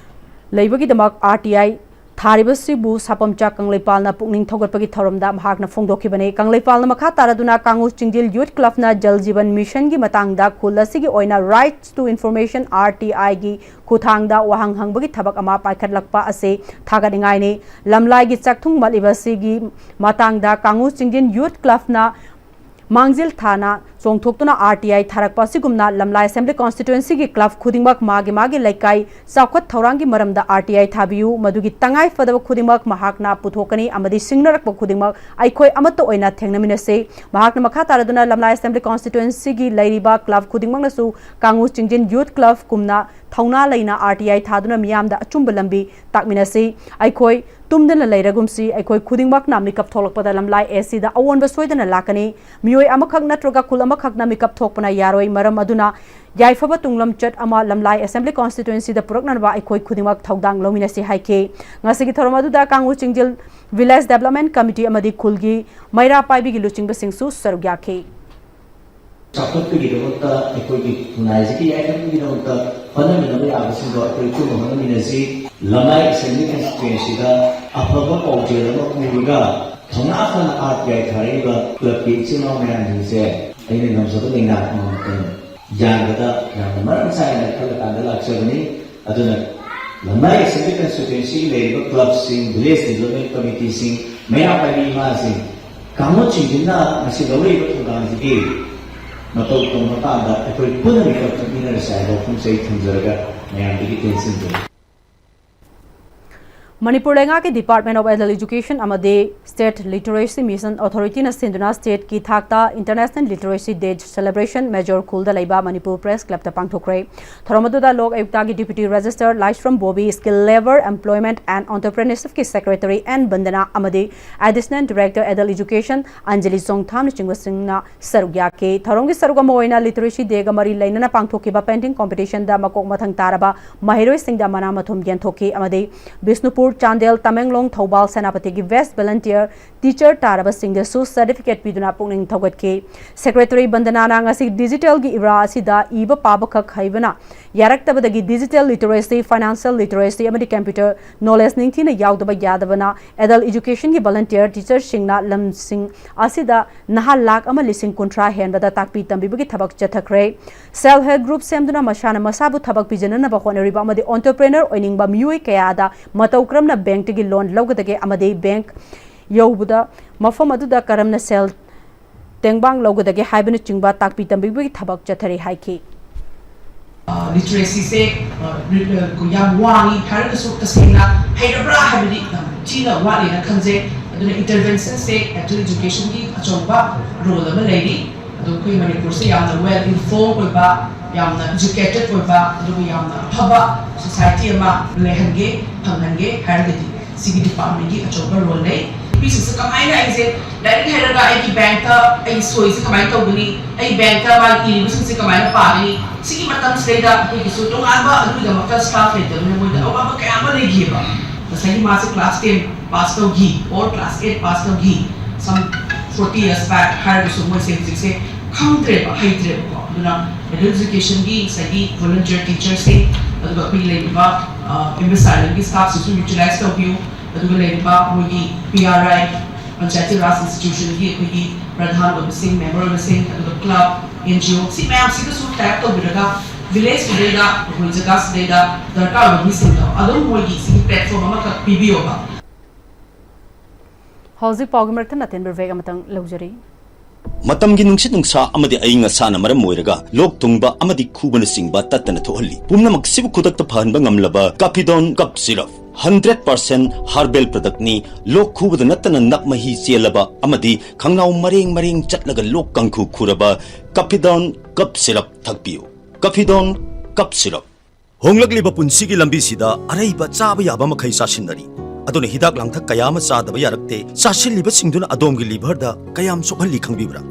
ꯂꯩꯕꯒꯤꯗꯃꯛ ꯑꯥꯔ ꯇꯤ ꯑꯥꯏ ꯊꯥꯔꯤꯕꯁꯤꯕꯨ ꯁꯥꯄꯝꯆꯥ ꯀꯪꯂꯩꯄꯥꯜꯅ ꯄꯨꯛꯅꯤꯡ ꯊꯧꯒꯠꯄꯒꯤ ꯊꯧꯔꯝꯗ ꯃꯍꯥꯛꯅ ꯐꯣꯡꯗꯣꯛꯈꯤꯕꯅꯤ꯫ ꯀꯪꯂꯩꯄꯥꯜꯅ ꯃꯈꯥ ꯇꯥꯔꯗꯨꯅ ꯀꯥꯡꯉꯨ ꯆꯤꯡꯖꯤꯜ ꯌꯨꯠ ꯀ꯭ꯂꯕꯅ ꯖꯜ ꯖꯤꯕꯟ ꯃꯤꯁꯟꯒꯤ ꯃꯇꯥꯡꯗ ꯈꯨꯜ ꯑꯁꯤꯒꯤ ꯑꯣꯏꯅ Rights to Information, R T I, ꯒꯤ ꯈꯨꯊꯥꯡꯗ ꯋꯥꯍꯪ ꯍꯪꯕꯒꯤ ꯊꯕꯛ ꯑꯃ ꯄꯥꯏꯈꯠꯂꯛꯄ ꯑꯁꯤ ꯊꯥꯒꯠꯅꯤꯡꯉꯥꯏꯅꯤ꯫ ꯂꯝꯂꯥꯏꯒꯤ ꯆꯥꯛꯊꯨꯡ ꯃꯠꯂꯤꯕ ꯑꯁꯤꯒꯤ ꯃꯇꯥꯡꯗ ꯀꯥꯡꯉꯨ ꯆꯤꯡꯖꯤꯟ ꯌꯨꯠ ꯀ꯭ꯂꯕꯅ ꯃꯥꯡꯖꯤꯜ ꯊꯥꯅ ꯆꯣꯡꯊꯣꯛꯇꯨꯅ ꯑꯥꯔ ꯇꯤ ꯑꯥꯏ ꯊꯥꯔꯛꯄ ꯑꯁꯤꯒꯨꯝꯅ ꯂꯝꯂꯥꯏ ꯑꯦꯁꯦꯝꯕ꯭ꯂꯤ ꯀꯣꯟꯁꯇꯤꯇ꯭ꯋꯦꯟꯁꯤꯒꯤ ꯀ꯭ꯂꯕ ꯈꯨꯗꯤꯡꯃꯛ ꯃꯥꯒꯤ ꯃꯥꯒꯤ ꯂꯩꯀꯥꯏ ꯆꯥꯎꯈꯠ ꯊꯧꯔꯥꯡꯒꯤ ꯃꯔꯝꯗ ꯑꯥꯔ ꯇꯤ ꯑꯥꯏ ꯊꯥꯕꯤꯌꯨ, ꯃꯗꯨꯒꯤ ꯇꯉꯥꯏ ꯐꯗꯕ ꯈꯨꯗꯤꯡꯃꯛ ꯃꯍꯥꯛꯅ ꯄꯨꯊꯣꯛꯀꯅꯤ ꯑꯃꯗꯤ ꯁꯤꯡꯅꯔꯛꯄ ꯈꯨꯗꯤꯡꯃꯛ ꯑꯩꯈꯣꯏ ꯑꯃꯠꯇ ꯑꯣꯏꯅ ꯊꯦꯡꯅꯃꯤꯟꯅꯁꯤ꯫ ꯃꯍꯥꯛꯅ ꯃꯈꯥ ꯇꯥꯔꯗꯨꯅ ꯂꯝꯂꯥꯏ ꯑꯦꯁꯦꯝꯕ꯭ꯂꯤ ꯀꯣꯟꯁꯇꯤꯇ꯭ꯋꯦꯟꯁꯤꯒꯤ ꯂꯩꯔꯤꯕ ꯀ꯭ꯂꯕ ꯈꯨꯗꯤꯡꯃꯛꯅꯁꯨ ꯀꯥꯡꯉꯨ ꯆꯤꯡꯖꯤꯟ ꯌꯨꯠ ꯀ꯭ꯂꯕ ꯀꯨꯝꯅ ꯊꯧꯅꯥ ꯂꯩꯅ ꯑꯥꯔ ꯇꯤ ꯑꯥꯏ ꯊꯥꯗꯨꯅ ꯃꯤꯌꯥꯝꯗ ꯑꯆꯨꯝꯕ ꯂꯝꯕꯤ ꯇꯥꯛꯃꯤꯟꯅꯁꯤ꯫ ꯑꯩꯈꯣꯏ ꯇꯨꯝꯗꯅ ꯂꯩꯔꯒꯨꯝꯁꯤ, ꯑꯩꯈꯣꯏ ꯈꯨꯗꯤꯡꯃꯛꯅ ꯃꯤꯀꯞ ꯊꯣꯛꯂꯛꯄꯗ ꯂꯝꯂꯥꯏ ꯑꯦ ꯁꯤꯗ ꯑꯑꯣꯟꯕ ꯁꯣꯏꯗꯅ ꯂꯥꯛꯀꯅꯤ꯫ ꯃꯤꯑꯣꯏ ꯑꯃꯈꯛ ꯅꯠꯇ꯭ꯔꯒ ꯈꯨꯜ ꯑꯃꯈꯛꯅ ꯃꯤꯀꯞ ꯊꯣꯛꯄꯅ ꯌꯥꯔꯣꯏ꯫ ꯃꯔꯝ ꯑꯗꯨꯅ ꯌꯥꯏꯐꯕ ꯇꯨꯡꯂꯝꯆꯠ ꯑꯃ ꯂꯝꯂꯥꯏ ꯑꯦꯁꯦꯝꯕ꯭ꯂꯤ ꯀꯣꯟꯁꯇꯤꯇ꯭ꯋꯦꯟꯁꯤꯗ ꯄꯨꯔꯛꯅꯅꯕ ꯑꯩꯈꯣꯏ ꯈꯨꯗꯤꯡꯃꯛ ꯊꯧꯗꯥꯡ ꯂꯧꯃꯤꯟꯅꯁꯤ ꯍꯥꯏꯈꯤ꯫ ꯉꯁꯤꯒꯤ ꯊꯧꯔꯝ ꯑꯗꯨꯗ ꯀꯥꯡꯉꯨ ꯆꯤꯡꯖꯤꯜ ꯚꯤꯂꯦꯖ ꯗꯦꯕꯂꯞꯃꯦꯟ ꯀꯃꯤꯇꯤ ꯑꯃꯗꯤ ꯈꯨꯜꯒꯤ ꯃꯩꯔꯥ ꯄꯥꯏꯕꯤꯒꯤ ꯂꯨꯆꯤꯡꯕꯁꯤꯡꯁꯨ ꯁꯔꯨꯛ ꯌꯥꯈꯤ꯫ ꯆꯥꯎꯈꯠꯄꯒꯤꯗꯃꯛꯇ, ꯑꯩꯈꯣꯏꯒꯤ ꯈꯨꯟꯅꯥꯏꯁꯤꯒꯤ ꯌꯥꯏꯐꯅꯕꯒꯤꯗꯃꯛꯇ ꯍꯣꯠꯅꯃꯤꯟꯅꯕ ꯌꯥꯕꯁꯤꯡꯗꯣ ꯑꯩꯈꯣꯏ ꯄꯨꯟꯅ ꯍꯣꯠꯅꯃꯤꯟꯅꯁꯤ꯫ ꯂꯝꯂꯥꯏ ꯑꯦꯁꯦꯝꯕ꯭ꯂꯤ ꯀꯟꯁꯇꯤꯇ꯭ꯋꯦꯟꯁꯤꯗ ꯑꯐꯕ ꯄꯥꯎꯖꯦꯜ ꯑꯃ ꯄꯨꯔꯒ ꯊꯧꯅꯥ ꯐꯅ ꯑꯥꯔ ꯇꯤ ꯑꯥꯏ ꯊꯥꯔꯛꯏꯕ ꯀ꯭ꯂꯕꯀꯤ ꯏꯆꯤꯜ ꯏꯅꯥꯎ ꯃꯌꯥꯝꯁꯤꯡꯁꯦ ꯑꯩꯅ ꯉꯝꯖꯕ ꯂꯩꯉꯥꯛ ꯑꯃ ꯌꯥꯟꯕꯗ ꯌꯥꯝꯅ ꯃꯔꯝ ꯆꯥꯏꯅ ꯈꯜꯂꯀꯥꯟꯗ ꯂꯥꯛꯆꯕꯅꯤ꯫ ꯑꯗꯨꯅ ꯂꯝꯂꯥꯏ ꯑꯦꯁꯦꯝꯕ꯭ꯂꯤ ꯀꯟꯁꯇꯤꯇ꯭ꯋꯦꯟꯁꯤꯒꯤ ꯂꯩꯔꯤꯕ ꯀ꯭ꯂꯕꯁꯤꯡ, ꯚꯤꯂꯦꯖ ꯗꯦꯕꯂꯞꯃꯦꯟ ꯀꯃꯤꯇꯤꯁꯤꯡ, ꯃꯩꯔꯥ ꯄꯥꯏꯕꯤ ꯏꯃꯥꯁꯤꯡ, ꯀꯥꯡꯂꯨꯞꯁꯤꯡꯁꯤꯅ ꯉꯁꯤ ꯂꯧꯔꯛꯏꯕ ꯊꯧꯗꯥꯡꯁꯤꯒꯤ ꯃꯇꯧ ꯇꯧꯅꯕ ꯀꯥꯟꯗ ꯑꯩꯈꯣꯏ ꯄꯨꯟꯅ ꯃꯤꯀꯞ ꯊꯣꯛꯃꯤꯟꯅꯔꯁꯤ ꯍꯥꯏꯕ ꯋꯥꯐꯝꯁꯦ ꯑꯩ ꯊꯝꯖꯔꯒ ꯃꯌꯥꯝꯗꯒꯤ ꯇꯦꯟꯁꯤꯟꯖꯔꯤ꯫ ꯃꯅꯤꯄꯨꯔ ꯂꯩꯉꯥꯛꯀꯤ Department of Adult Education ꯑꯃꯗꯤ State Literacy Mission Authority ꯅ ꯁꯤꯟꯗꯨꯅ state ꯀꯤ ꯊꯥꯛꯇ International Literacy Day celebration Major ꯈꯨꯜꯗ ꯂꯩꯕ ꯃꯅꯤꯄꯨꯔ Press Club ꯇ ꯄꯥꯡꯊꯣꯛꯈ꯭re꯫ ꯊꯧꯔꯝ ꯑꯗꯨꯗ ꯂꯣꯛ ꯑꯌꯨꯛꯇꯒꯤ Deputy Registrar Laishram Bobby, Skill Level, Employment and Entrepreneurship ꯀꯤ Secretary N ꯕꯟꯗꯅꯥ ꯑꯃꯗꯤ Additional Director Adult Education Anjali ꯆꯣꯡꯊꯥꯝꯅꯆꯤꯡꯕꯁꯤꯡꯅ ꯁꯔꯨꯛ ꯌꯥꯈꯤ꯫ ꯊꯧꯔꯝꯒꯤ ꯁꯔꯨꯛ ꯑꯃ ꯑꯣꯏꯅ Literacy Day ꯒ ꯃꯔꯤ ꯂꯩꯅꯅ ꯄꯥꯡꯊꯣꯛꯈꯤꯕ painting competition ꯗ ꯃꯀꯣꯛ ꯃꯊꯪ ꯇꯥꯔꯕ ꯃꯍꯩꯔꯣꯏꯁꯤꯡꯗ ꯃꯅꯥ ꯃꯊꯨꯝ ꯌꯦꯟꯊꯣꯛꯈꯤ ꯑꯃꯗꯤ Bishnupur, Chandel, Tamenglong, Thoubal, ꯁꯦꯅꯥꯄꯇꯤꯒꯤ Best Volunteer Teacher ꯇꯥꯔꯕꯁꯤꯡꯗꯁꯨ certificate ꯄꯤꯗꯨꯅ ꯄꯨꯛꯅꯤꯡ ꯊꯧꯒꯠꯈꯤ꯫ Secretary ꯕꯟꯗꯅꯥꯅ ꯉꯁꯤ digital ꯒꯤ era ꯑꯁꯤꯗ ꯏꯕ ꯄꯥꯕ ꯈꯛ ꯍꯩꯕꯅ ꯌꯥꯔꯛꯇꯕꯗꯒꯤ digital literacy, financial literacy ꯑꯃꯗꯤ computer knowledge ꯅꯤꯡꯊꯤꯅ ꯌꯥꯎꯗꯕ ꯌꯥꯗꯕꯅ adult education ꯒꯤ volunteer teacher ꯁꯤꯡꯅ ꯂꯝꯁꯤꯡ ꯑꯁꯤꯗ ꯅꯍꯥ ꯂꯥꯈ ꯑꯃ ꯂꯤꯁꯤꯡ ꯀꯨꯟꯊ꯭ꯔꯥ ꯍꯦꯟꯕꯗ ꯇꯥꯛꯄꯤ ꯇꯝꯕꯤꯕꯒꯤ ꯊꯕꯛ ꯆꯠꯊꯈ꯭ꯔꯦ꯫ Self help group ꯁꯦꯝꯗꯨꯅ ꯃꯁꯥꯅ ꯃꯁꯥꯕꯨ ꯊꯕꯛ ꯄꯤꯖꯅꯅꯕ ꯍꯣꯠꯅꯔꯤꯕ ꯑꯃꯗꯤ entrepreneur ꯑꯣꯏꯅꯤꯡꯕ ꯃꯤꯑꯣꯏ ꯀꯌꯥꯗ ꯃꯇꯧ ꯀꯔꯝꯅ bank ꯇꯒꯤ loan ꯂꯧꯒꯗꯒꯦ ꯑꯃꯗꯤ bank ꯌꯧꯕꯗ ꯃꯐꯝ ꯑꯗꯨꯗ ꯀꯔꯝꯅ ꯁꯦꯜ ꯇꯦꯡꯕꯥꯡ ꯂꯧꯒꯗꯒꯦ ꯍꯥꯏꯕꯅꯆꯤꯡꯕ ꯇꯥꯛꯄꯤ ꯇꯝꯕꯤꯕꯒꯤ ꯊꯕꯛ ꯆꯠꯊꯔꯤ ꯍꯥꯏꯈꯤ꯫ Literacy ꯁꯦ ꯌꯥꯝ ꯋꯥꯡꯉꯤ ꯍꯥꯏꯔꯒꯁꯨ ꯇꯁꯦꯡꯅ ꯍꯩꯔꯕ꯭ꯔꯥ ꯍꯥꯏꯕꯗꯤ ꯌꯥꯝ ꯊꯤꯅ ꯋꯥꯠꯂꯦꯅ ꯈꯟꯖꯩ꯫ ꯑꯗꯨꯅ intervention ꯁꯦ adult education ꯒꯤ ꯑꯆꯧꯕ role ꯑꯃ ꯂꯩꯔꯤ꯫ ꯑꯗꯣ ꯑꯩꯈꯣꯏ ꯃꯅꯤꯄꯨꯔꯁꯦ ꯌꯥꯝꯅ well informed ꯑꯣꯏꯕ, ꯌꯥꯝꯅ educated ꯑꯣꯏꯕ, ꯑꯗꯨꯒ ꯌꯥꯝꯅ ꯑꯐꯕ society ꯑꯃ ꯂꯩꯍꯟꯒꯦ, ꯐꯪꯍꯟꯒꯦ ꯍꯥꯏꯔꯒꯗꯤ ꯁꯤꯒꯤ department ꯀꯤ ꯑꯆꯧꯕ role ꯂꯩ꯫ ꯅꯨꯄꯤꯁꯤꯡꯁꯦ ꯀꯃꯥꯏꯅ ꯑꯩꯁꯦ ꯂꯥꯏꯔꯤꯛ ꯍꯩꯔꯒ ꯑꯩꯒꯤ bank ꯇ ꯑꯩꯒꯤ ꯁꯣꯏꯁꯦ ꯀꯃꯥꯏꯅ ꯇꯧꯒꯅꯤ, ꯑꯩ bank ꯇ ꯃꯥꯒꯤ ꯏꯔꯤꯕꯁꯤꯡꯁꯦ ꯀꯃꯥꯏꯅ ꯄꯥꯒꯅꯤ, ꯁꯤꯒꯤ ꯃꯇꯝꯁꯤꯗꯩꯗ ꯑꯩꯈꯣꯏꯒꯤꯁꯨ ꯇꯣꯉꯥꯟꯕ ꯑꯗꯨꯒꯤꯗꯃꯛꯇ staff ꯂꯩꯇꯕꯅꯤꯅ ꯃꯣꯏꯗ ꯑꯋꯥꯕ ꯀꯌꯥ ꯑꯃ ꯂꯩꯈꯤꯑꯕ꯫ ꯉꯁꯥꯏꯒꯤ ꯃꯥꯁꯦ class ten pass ꯇꯧꯈꯤ or class eight pass ꯇꯧꯈꯤ, some forty years back ꯍꯥꯏꯔꯒꯁꯨ ꯃꯣꯏꯁꯦ ꯍꯧꯖꯤꯛꯁꯦ ꯈꯪꯗ꯭ꯔꯦꯕ, ꯍꯩꯇ꯭ꯔꯦꯕꯀꯣ꯫ ꯑꯗꯨꯅ adult education ꯒꯤ ꯉꯁꯥꯏꯒꯤ volunteer teacher ꯁꯤꯡ, ꯑꯗꯨꯒ ꯑꯩꯈꯣꯏꯒꯤ ꯂꯩꯔꯤꯕ M S I L M ꯒꯤ staff ꯁꯤꯡꯁꯨ utilize ꯇꯧꯕꯤꯌꯨ꯫ ꯑꯗꯨꯒ ꯂꯩꯔꯤꯕ ꯃꯣꯏꯒꯤ P R I, Panchayati Raj Institution ꯒꯤ ꯑꯩꯈꯣꯏꯒꯤ ꯄ꯭ꯔꯙꯥꯟ ꯑꯣꯏꯕꯁꯤꯡ, member ꯑꯣꯏꯕꯁꯤꯡ, ꯑꯗꯨꯒ club, N G O ꯁꯤ ꯃꯌꯥꯝꯁꯤꯒꯁꯨ tie up ꯇꯧꯕꯤꯔꯒ village ꯁꯤꯗꯩꯗ, ꯑꯩꯈꯣꯏ ꯖꯒꯥꯁꯤꯗꯩꯗ ꯗꯔꯀꯥꯔ ꯑꯣꯏꯕ ꯃꯤꯁꯤꯡꯗꯣ ꯑꯗꯨꯝ ꯃꯣꯏꯒꯤ ꯁꯤꯒꯤ platform ꯑꯃꯈꯛ ꯄꯤꯕꯤꯌꯣꯕ꯫ ꯍꯧꯖꯤꯛ ꯄꯥꯎꯒꯤ ꯃꯔꯛꯇ ꯅꯇꯦꯟꯕ break ꯑꯃꯇꯪ ꯂꯧꯖꯔꯤ꯫ ꯃꯇꯝꯒꯤ ꯅꯨꯡꯁꯤꯠ ꯅꯨꯡꯁꯥ ꯑꯃꯗꯤ ꯑꯏꯪ ꯑꯁꯥꯅ ꯃꯔꯝ ꯑꯣꯏꯔꯒ ꯂꯣꯛ ꯊꯨꯡꯕ ꯑꯃꯗꯤ ꯈꯨꯕꯅꯆꯤꯡꯕ ꯇꯠꯇꯅ ꯊꯣꯛꯍꯜꯂꯤ꯫ ꯄꯨꯝꯅꯃꯛꯁꯤꯕꯨ ꯈꯨꯗꯛꯇ ꯐꯍꯟꯕ ꯉꯝꯂꯕ Capidone Cough Syrup꯫ Hundred percent herbal ꯄ꯭ꯔꯗꯛꯅꯤ꯫ ꯂꯣꯛ ꯈꯨꯕꯗ ꯅꯠꯇꯅ ꯅꯞ ꯃꯍꯤ ꯆꯦꯜꯂꯕ ꯑꯃꯗꯤ ꯈꯪꯅꯥꯎ ꯃꯔꯦꯡ ꯃꯔꯦꯡ ꯆꯠꯂꯒ ꯂꯣꯛ ꯀꯥꯡꯈꯨ ꯈꯨꯔꯕ ꯀꯐꯤꯗꯣꯟ ꯀꯞ ꯁꯤꯔꯞ ꯊꯛꯄꯤꯌꯨ꯫ ꯀꯐꯤꯗꯣꯟ ꯀꯞ ꯁꯤꯔꯞ꯫ ꯍꯣꯡꯂꯛꯂꯤꯕ ꯄꯨꯟꯁꯤꯒꯤ ꯂꯝꯕꯤꯁꯤꯗ ꯑꯔꯩꯕ ꯆꯥꯕ ꯌꯥꯕ ꯃꯈꯩ ꯆꯥꯁꯤꯟꯅꯔꯤ꯫ ꯑꯗꯨꯅ ꯍꯤꯗꯥꯛ ꯂꯥꯡꯊꯛ ꯀꯌꯥ ꯑꯃ ꯆꯥꯗꯕ ꯌꯥꯔꯛꯇꯦ꯫ ꯆꯥꯁꯤꯜꯂꯤꯕꯁꯤꯡꯗꯨꯅ ꯑꯗꯣꯝꯒꯤ ꯂꯤꯚꯔꯗ ꯀꯌꯥꯝ ꯁꯣꯛꯍꯜꯂꯤ ꯈꯪꯕꯤꯕ꯭ꯔꯥ?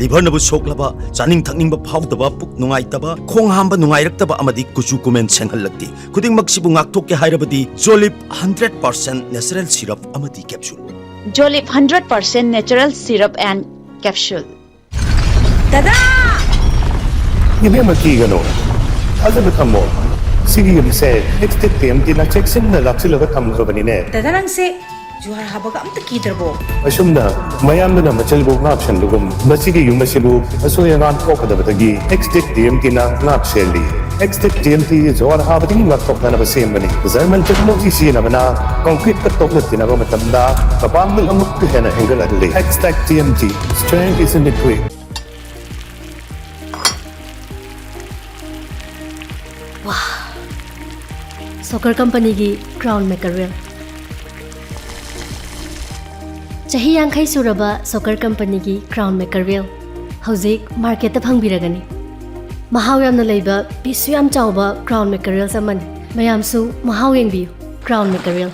ꯂꯤꯚꯔꯅꯕꯨ ꯁꯣꯛꯂꯕ, ꯆꯥꯅꯤꯡ ꯊꯛꯅꯤꯡꯕ ꯐꯥꯎꯗꯕ, ꯄꯨꯛ ꯅꯨꯡꯉꯥꯏꯇꯕ, ꯈꯣꯡ ꯍꯥꯝꯕ ꯅꯨꯡꯉꯥꯏꯔꯛꯇꯕ ꯑꯃꯗꯤ ꯀꯨꯆꯨ ꯀꯨꯃꯦꯟ ꯁꯦꯡꯍꯜꯂꯛꯇꯦ꯫ ꯈꯨꯗꯤꯡꯃꯛꯁꯤꯕꯨ ꯉꯥꯛꯊꯣꯛꯀꯦ ꯍꯥꯏꯔꯕꯗꯤ ꯖꯣꯂꯤꯞ ꯍꯟꯗ꯭ꯔꯦꯠ ꯄꯥꯔꯁꯦꯟ ꯅꯦꯆꯔꯦꯜ ꯁꯤꯔꯞ ꯑꯃꯗꯤ capsule. Jolip hundred percent natural syrup and capsule. ꯗꯗꯥ! ꯏꯕꯦꯝꯃ, ꯀꯤꯒꯅꯨ꯫ ꯊꯥꯖꯕ ꯊꯝꯃꯣ꯫ ꯁꯤꯒꯤ ꯌꯨꯝꯁꯦ ꯑꯦꯛꯁꯇꯦꯛ ꯇꯤ ꯑꯦꯝ ꯇꯤꯅ ꯆꯦꯛꯁꯤꯟꯅ ꯂꯥꯛꯁꯤꯜꯂꯒ ꯊꯝꯈ꯭ꯔꯕꯅꯤꯅꯦ꯫ ꯗꯗꯥ, ꯅꯪꯁꯦ ꯖꯨꯍꯥꯔ ꯍꯥꯕꯒ ꯑꯝꯇ ꯀꯤꯗ꯭ꯔꯕꯣ? ꯑꯁꯨꯝꯅ ꯃꯌꯥꯝꯗꯨꯅ ꯃꯆꯜꯕꯨ ꯉꯥꯛ ꯁꯦꯟꯕꯒꯨꯝ, ꯃꯁꯤꯒꯤ ꯌꯨꯝ ꯑꯁꯤꯕꯨ ꯑꯁꯣꯏ ꯑꯉꯥꯝ ꯊꯣꯛꯀꯗꯕꯗꯒꯤ ꯑꯦꯛꯁꯇꯦꯛ ꯇꯤ ꯑꯦꯝ ꯇꯤꯅ ꯉꯥꯛ ꯁꯦꯜꯂꯤ꯫ ꯑꯦꯛꯁꯇꯦꯛ ꯇꯤ ꯑꯦꯝ ꯇꯤ ꯖꯨꯍꯥꯔ ꯍꯥꯕꯗꯒꯤ ꯉꯥꯛꯊꯣꯛꯅꯅꯕ ꯁꯦꯝꯕꯅꯤ꯫ ꯖꯔꯃꯟ ꯇꯦꯛꯅꯣꯂꯣꯖꯤ ꯁꯤꯖꯤꯟꯅꯕꯅ ꯀꯣꯡꯀ꯭ꯔꯤꯠꯀ ꯇꯣꯛꯅ ꯇꯤꯟꯅꯕ ꯃꯇꯝꯗ ꯃꯄꯥꯡꯒꯜ ꯑꯃꯨꯛꯀ ꯍꯦꯟꯅ ꯍꯦꯟꯒꯠꯍꯜꯂꯤ꯫ ꯑꯦꯛꯁꯇꯦꯛ T M T, strength is in the grit. ꯋꯥ! ꯁꯣꯀꯔ ꯀꯝꯄꯅꯤꯒꯤ ꯀ꯭ꯔꯥꯎꯟ ꯃꯦꯀꯔꯦꯜ꯫ ꯆꯍꯤ ꯌꯥꯡꯈꯩ ꯁꯨꯔꯕ ꯁꯣꯀꯔ ꯀꯝꯄꯅꯤꯒꯤ ꯀ꯭ꯔꯥꯎꯟ ꯃꯦꯀꯔꯦꯜ ꯍꯧꯖꯤꯛ ꯃꯥꯔꯀꯦꯠꯇ ꯐꯪꯕꯤꯔꯒꯅꯤ꯫ ꯃꯍꯥꯎ ꯌꯥꯝꯅ ꯂꯩꯕ, ꯄꯤꯁꯁꯨ ꯌꯥꯝ ꯆꯥꯎꯕ ꯀ꯭ꯔꯥꯎꯟ ꯃꯦꯀꯔꯦꯜꯁ ꯑꯃꯅꯤ꯫ ꯃꯌꯥꯝꯁꯨ ꯃꯍꯥꯎ ꯌꯦꯡꯕꯤꯌꯨ꯫ ꯀ꯭ꯔꯥꯎꯟ ꯃꯦꯀꯔꯦꯜ꯫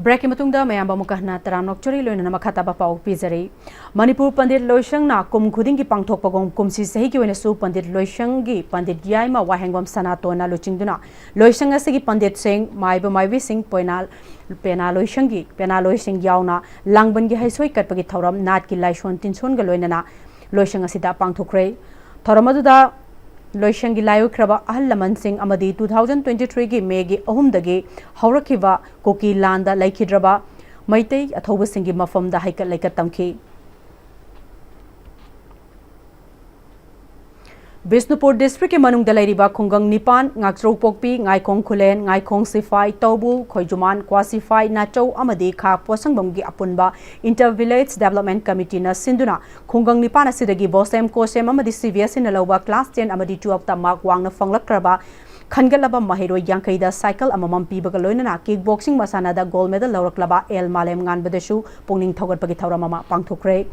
ꯕ꯭ꯔꯦꯛꯀꯤ ꯃꯇꯨꯡꯗ ꯃꯌꯥꯝꯕꯨ ꯑꯃꯨꯛꯀ ꯍꯟꯅ ꯇꯔꯥꯝꯅ ꯑꯣꯛꯆꯔꯤ, ꯂꯣꯏꯅꯅ ꯃꯈꯥ ꯇꯥꯕ ꯄꯥꯎ ꯄꯤꯖꯔꯤ꯫ ꯃꯅꯤꯄꯨꯔ ꯄꯟꯗꯤꯠ ꯂꯣꯏꯁꯪꯅ ꯀꯨꯝ ꯈꯨꯗꯤꯡꯒꯤ ꯄꯥꯡꯊꯣꯛꯄꯒꯨꯝ ꯀꯨꯝꯁꯤ ꯆꯍꯤꯒꯤ ꯑꯣꯏꯅꯁꯨ ꯄꯟꯗꯤꯠ ꯂꯣꯏꯁꯪꯒꯤ ꯄꯟꯗꯤꯠ ꯌꯥꯏꯃ ꯋꯥꯍꯦꯡꯕꯝ ꯁꯅꯥꯇꯣꯟꯅ ꯂꯨꯆꯤꯡꯗꯨꯅ ꯂꯣꯏꯁꯪ ꯑꯁꯤꯒꯤ ꯄꯟꯗꯤꯠꯁꯤꯡ, ꯃꯥꯏꯕ ꯃꯥꯏꯕꯤꯁꯤꯡ, ꯄꯣꯏꯅꯥ-, ꯄꯦꯅꯥ ꯂꯣꯏꯁꯪꯒꯤ ꯄꯦꯅꯥ ꯂꯣꯏꯁꯤꯡ ꯌꯥꯎꯅ ꯂꯥꯡꯕꯟꯒꯤ ꯍꯩꯁꯣꯏ ꯀꯠꯄꯒꯤ ꯊꯧꯔꯝ ꯅꯥꯠꯀꯤ ꯂꯥꯏꯁꯣꯟ ꯇꯤꯟꯁꯣꯟꯒ ꯂꯣꯏꯅꯅ ꯂꯣꯏꯁꯪ ꯑꯁꯤꯗ ꯄꯥꯡꯊꯣꯛꯈ꯭ꯔꯦ꯫ ꯊꯧꯔꯝ ꯑꯗꯨꯗ ꯂꯣꯏꯁꯪꯒꯤ ꯂꯥꯏ ꯑꯣꯏꯈ꯭ꯔꯕ ꯑꯍꯜ ꯂꯃꯟꯁꯤꯡ ꯑꯃꯗꯤ two thousand twenty three ꯒꯤ ꯃꯦꯒꯤ ꯑꯍꯨꯝꯗꯒꯤ ꯍꯧꯔꯛꯈꯤꯕ ꯀꯨꯀꯤ ꯂꯥꯟꯗ ꯂꯩꯈꯤꯗ꯭ꯔꯕ ꯃꯩꯇꯩ ꯑꯊꯧꯕꯁꯤꯡꯒꯤ ꯃꯐꯝꯗ ꯍꯩꯀꯠ ꯂꯩꯀꯠ ꯇꯝꯈꯤ꯫ ꯕꯤꯁꯅꯨꯄꯨꯔ ꯗꯤꯁꯇ꯭ꯔꯤꯛꯀꯤ ꯃꯅꯨꯡꯗ ꯂꯩꯔꯤꯕ ꯈꯨꯡꯒꯪ ꯅꯤꯄꯥꯟ, ꯉꯥꯆꯧꯄꯣꯛꯄꯤ, ꯉꯥꯏꯈꯣꯡ ꯈꯨꯂꯦꯟ, ꯉꯥꯏꯈꯣꯡ ꯁꯤꯐꯥꯏ, ꯇꯧꯕꯨꯜ, ꯈꯣꯏꯖꯨꯃꯥꯟ, ꯀ꯭ꯋꯥꯁꯤꯐꯥꯏ, ꯅꯥꯆꯧ ꯑꯃꯗꯤ ꯈꯥ ꯄꯣꯠꯁꯪꯕꯝꯒꯤ ꯑꯄꯨꯟꯕ Inter Village Development Committee ꯅ ꯁꯤꯟꯗꯨꯅ ꯈꯨꯡꯒꯪ ꯅꯤꯄꯥꯟ ꯑꯁꯤꯗꯒꯤ ꯕꯣꯁꯦꯝ, ꯀꯣꯁꯦꯝ ꯑꯃꯗꯤ ꯁꯤ ꯕꯤ ꯑꯦꯁ ꯏ ꯅ ꯂꯧꯕ class ten ꯑꯃꯗꯤ twelve ꯇ mark ꯋꯥꯡꯅ ꯐꯪꯂꯛꯈ꯭ꯔꯕ ꯈꯟꯒꯠꯂꯕ ꯃꯍꯩꯔꯣꯏ ꯌꯥꯡꯈꯩꯗ ꯁꯥꯏꯀꯜ ꯑꯃꯃꯝ ꯄꯤꯕꯒ ꯂꯣꯏꯅꯅ ꯀꯤꯛ ꯕꯣꯛꯁꯤꯡ ꯃꯁꯥꯟꯅꯗ ꯒꯣꯜ ꯃꯦꯗꯜ ꯂꯧꯔꯛꯂꯕ ꯑꯦꯜ ꯃꯥꯂꯦꯝ ꯉꯥꯟꯕꯗꯁꯨ ꯄꯨꯛꯅꯤꯡ ꯊꯧꯒꯠꯄꯒꯤ ꯊꯧꯔꯝ ꯑꯃ ꯄꯥꯡꯊꯣꯛꯈ꯭ꯔꯦ꯫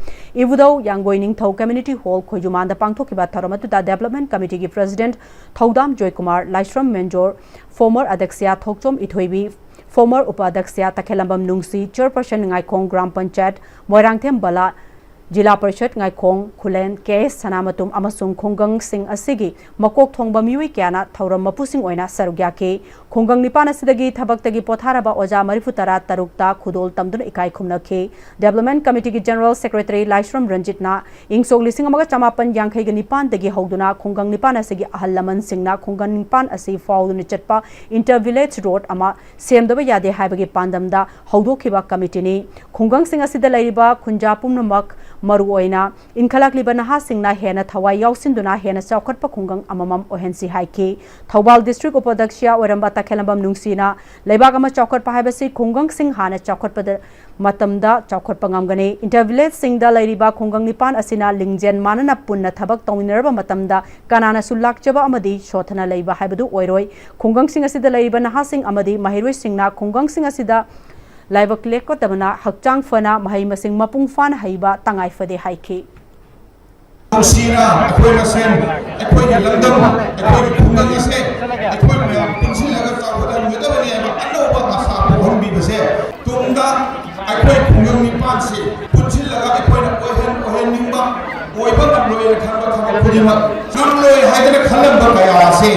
ꯏꯕꯨꯙꯧ ꯌꯥꯡꯒꯣꯏ ꯅꯤꯡꯊꯧ ꯀꯝꯃ꯭ꯌꯨꯅꯤꯇꯤ ꯍꯣꯜ ꯈꯣꯏꯖꯨꯃꯥꯟꯗ ꯄꯥꯡꯊꯣꯛꯈꯤꯕ ꯊꯧꯔꯝ ꯑꯗꯨꯗ ꯗꯦꯕꯂꯞꯃꯦꯟ ꯀꯃꯤꯇꯤꯒꯤ ꯄ꯭ꯔꯁꯤꯗꯦꯟꯠ ꯊꯧꯗꯥꯝ ꯖꯣꯏꯀꯨꯃꯥꯔ, ꯂꯥꯏꯁ꯭ꯔꯝ ꯃꯦꯟꯖꯣꯔ, ꯐꯣꯔꯃꯔ ꯑꯗ꯭ꯌꯛꯁ ꯊꯣꯛꯆꯣꯝ ꯏꯊꯣꯏꯕꯤ, ꯐꯣꯔꯃꯔ ꯎꯄꯥꯗ꯭ꯌꯛꯁ ꯇꯈꯦꯜꯂꯝꯕꯝ ꯅꯨꯡꯁꯤ, ꯆꯤꯌꯔꯄꯔꯁꯟ ꯉꯥꯏꯈꯣꯡ ꯒ꯭ꯔꯥꯝ ꯄꯟꯆꯥꯌꯠ, ꯃꯣꯏꯔꯥꯡꯊꯦꯝ ꯕꯂꯥ, ꯖꯤꯂꯥ ꯄꯔꯤꯁꯠ ꯉꯥꯏꯈꯣꯡ ꯈꯨꯂꯦꯟ ꯀꯦ ꯑꯦꯁ ꯁꯅꯥꯃꯇꯨꯝ ꯑꯃꯁꯨꯡ ꯈꯨꯡꯒꯪꯁꯤꯡ ꯑꯁꯤꯒꯤ ꯃꯀꯣꯛ ꯊꯣꯡꯕ ꯃꯤꯑꯣꯏ ꯀꯌꯥꯅ ꯊꯧꯔꯝ ꯃꯄꯨꯁꯤꯡ ꯑꯣꯏꯅ ꯁꯔꯨꯛ ꯌꯥꯈꯤ꯫ ꯈꯨꯡꯒꯪ ꯅꯤꯄꯥꯟ ꯑꯁꯤꯗꯒꯤ ꯊꯕꯛꯇꯒꯤ ꯄꯣꯊꯥꯔꯕ ꯑꯣꯖꯥ ꯃꯔꯤꯐꯨ ꯇꯔꯥ ꯇꯔꯨꯛꯇ ꯈꯨꯗꯣꯜ ꯇꯝꯗꯨꯅ ꯏꯀꯥꯏ ꯈꯨꯝꯅꯈꯤ꯫ ꯗꯦꯕꯂꯞꯃꯦꯟ ꯀꯃꯤꯇꯤꯒꯤ ꯖꯦꯅꯔꯦꯜ ꯁꯦꯀ꯭ꯔꯦꯇꯔꯤ ꯂꯥꯏꯁ꯭ꯔꯝ ꯔꯟꯖꯤꯠꯅ ꯏꯪ ꯁꯣꯛ ꯂꯤꯁꯤꯡ ꯑꯃꯒ ꯆꯃꯥꯄꯟ ꯌꯥꯡꯈꯩꯒ ꯅꯤꯄꯥꯟꯗꯒꯤ ꯍꯧꯗꯨꯅ ꯈꯨꯡꯒꯪ ꯅꯤꯄꯥꯟ ꯑꯁꯤꯒꯤ ꯑꯍꯜ ꯂꯃꯟꯁꯤꯡꯅ ꯈꯨꯡꯒꯪ ꯅꯤꯄꯥꯟ ꯑꯁꯤ ꯐꯥꯎꯗꯨꯅ ꯆꯠꯄ ꯏꯟꯇꯔ ꯚꯤꯂꯦꯖ ꯔꯣꯗ ꯑꯃ ꯁꯦꯝꯗꯕ ꯌꯥꯗꯦ ꯍꯥꯏꯕꯒꯤ ꯄꯥꯟꯗꯝꯗ ꯍꯧꯗꯣꯛꯈꯤꯕ ꯀꯃꯤꯇꯤꯅꯤ꯫ ꯈꯨꯡꯒꯪꯁꯤꯡ ꯑꯁꯤꯗ ꯂꯩꯔꯤꯕ ꯈꯨꯟꯖꯥ ꯄꯨꯝꯅꯃꯛ, ꯃꯔꯨꯑꯣꯏꯅ ꯏꯟꯈꯠꯂꯛꯂꯤꯕ ꯅꯍꯥꯁꯤꯡꯅ ꯍꯦꯟꯅ ꯊꯋꯥꯏ ꯌꯥꯎꯁꯤꯟꯗꯨꯅ ꯍꯦꯟꯅ ꯆꯥꯎꯈꯠꯄ ꯈꯨꯡꯒꯪ ꯑꯃꯃꯝ ꯑꯣꯏꯍꯟꯁꯤ ꯍꯥꯏꯈꯤ꯫ ꯊꯧꯕꯥꯜ ꯗꯤꯁꯇ꯭ꯔꯤꯛ ꯎꯄꯥꯗ꯭ꯌꯛꯁ ꯑꯣꯏꯔꯝꯕ ꯇꯈꯦꯜꯂꯝꯕꯝ ꯅꯨꯡꯁꯤꯅ, ꯂꯩꯕꯥꯛ ꯑꯃ ꯆꯥꯎꯈꯠꯄ ꯍꯥꯏꯕꯁꯤ ꯈꯨꯡꯒꯪꯁꯤꯡ ꯍꯥꯟꯅ ꯆꯥꯎꯈꯠꯄꯗ ꯃꯇꯝꯗ ꯆꯥꯎꯈꯠꯄ ꯉꯝꯒꯅꯤ꯫ ꯏꯟꯇꯔ ꯚꯤꯂꯦꯖꯁꯤꯡꯗ ꯂꯩꯔꯤꯕ ꯈꯨꯡꯒꯪ ꯅꯤꯄꯥꯟ ꯑꯁꯤꯅ ꯂꯤꯡꯖꯦꯜ ꯃꯥꯟꯅꯅ ꯄꯨꯟꯅ ꯊꯕꯛ ꯇꯧꯃꯤꯟꯅꯔꯕ ꯃꯇꯝꯗ ꯀꯅꯥꯅꯁꯨ ꯂꯥꯛꯆꯕ ꯑꯃꯗꯤ ꯁꯣꯠꯊꯅ ꯂꯩꯕ ꯍꯥꯏꯕꯗꯨ ꯑꯣꯏꯔꯣꯏ꯫ ꯈꯨꯡꯒꯪꯁꯤꯡ ꯑꯁꯤꯗ ꯂꯩꯔꯤꯕ ꯅꯍꯥꯁꯤꯡ ꯑꯃꯗꯤ ꯃꯍꯩꯔꯣꯏꯁꯤꯡꯅ ꯈꯨꯡꯒꯪꯁꯤꯡ ꯑꯁꯤꯗ ꯂꯥꯏꯕꯛ ꯂꯦꯛꯀꯗꯕꯅ ꯍꯛꯆꯥꯡ ꯐꯅ ꯃꯍꯩ ꯃꯁꯤꯡ ꯃꯄꯨꯡ ꯐꯥꯅ ꯍꯩꯕ ꯇꯉꯥꯏ ꯐꯗꯦ ꯍꯥꯏꯈꯤ꯫ ꯅꯨꯡꯁꯤꯅ ꯑꯩꯈꯣꯏ ꯃꯁꯦꯟ, ꯑꯩꯈꯣꯏꯒꯤ ꯂꯝꯗꯝ, ꯑꯩꯈꯣꯏꯒꯤ ꯈꯨꯡꯒꯪ ꯑꯁꯦ ꯑꯩꯈꯣꯏ ꯃꯌꯥꯝ ꯄꯨꯟꯁꯤꯜꯂꯒ ꯆꯥꯎꯈꯠꯍꯟꯒꯗꯕꯅꯦꯕ꯫ ꯑꯅꯧꯕ ꯑꯥꯁꯥ ꯄꯣꯛꯍꯟꯕꯤꯕꯁꯦ ꯇꯨꯡꯗ ꯑꯩꯈꯣꯏ ꯈꯨꯡꯒꯪ ꯅꯤꯄꯥꯟꯁꯤ ꯄꯨꯟꯁꯤꯜꯂꯒ ꯑꯩꯈꯣꯏꯅ ꯑꯣꯏꯍꯟ-, ꯑꯣꯏꯍꯟꯅꯤꯡꯕ, ꯑꯣꯏꯕ ꯉꯝꯂꯣꯏꯅ ꯈꯟꯕ ꯊꯕꯛ ꯈꯨꯗꯤꯡꯃꯛ ꯉꯝꯂꯣꯏ ꯍꯥꯏꯗꯅ ꯈꯜꯂꯝꯕ ꯀꯌꯥ ꯑꯁꯦ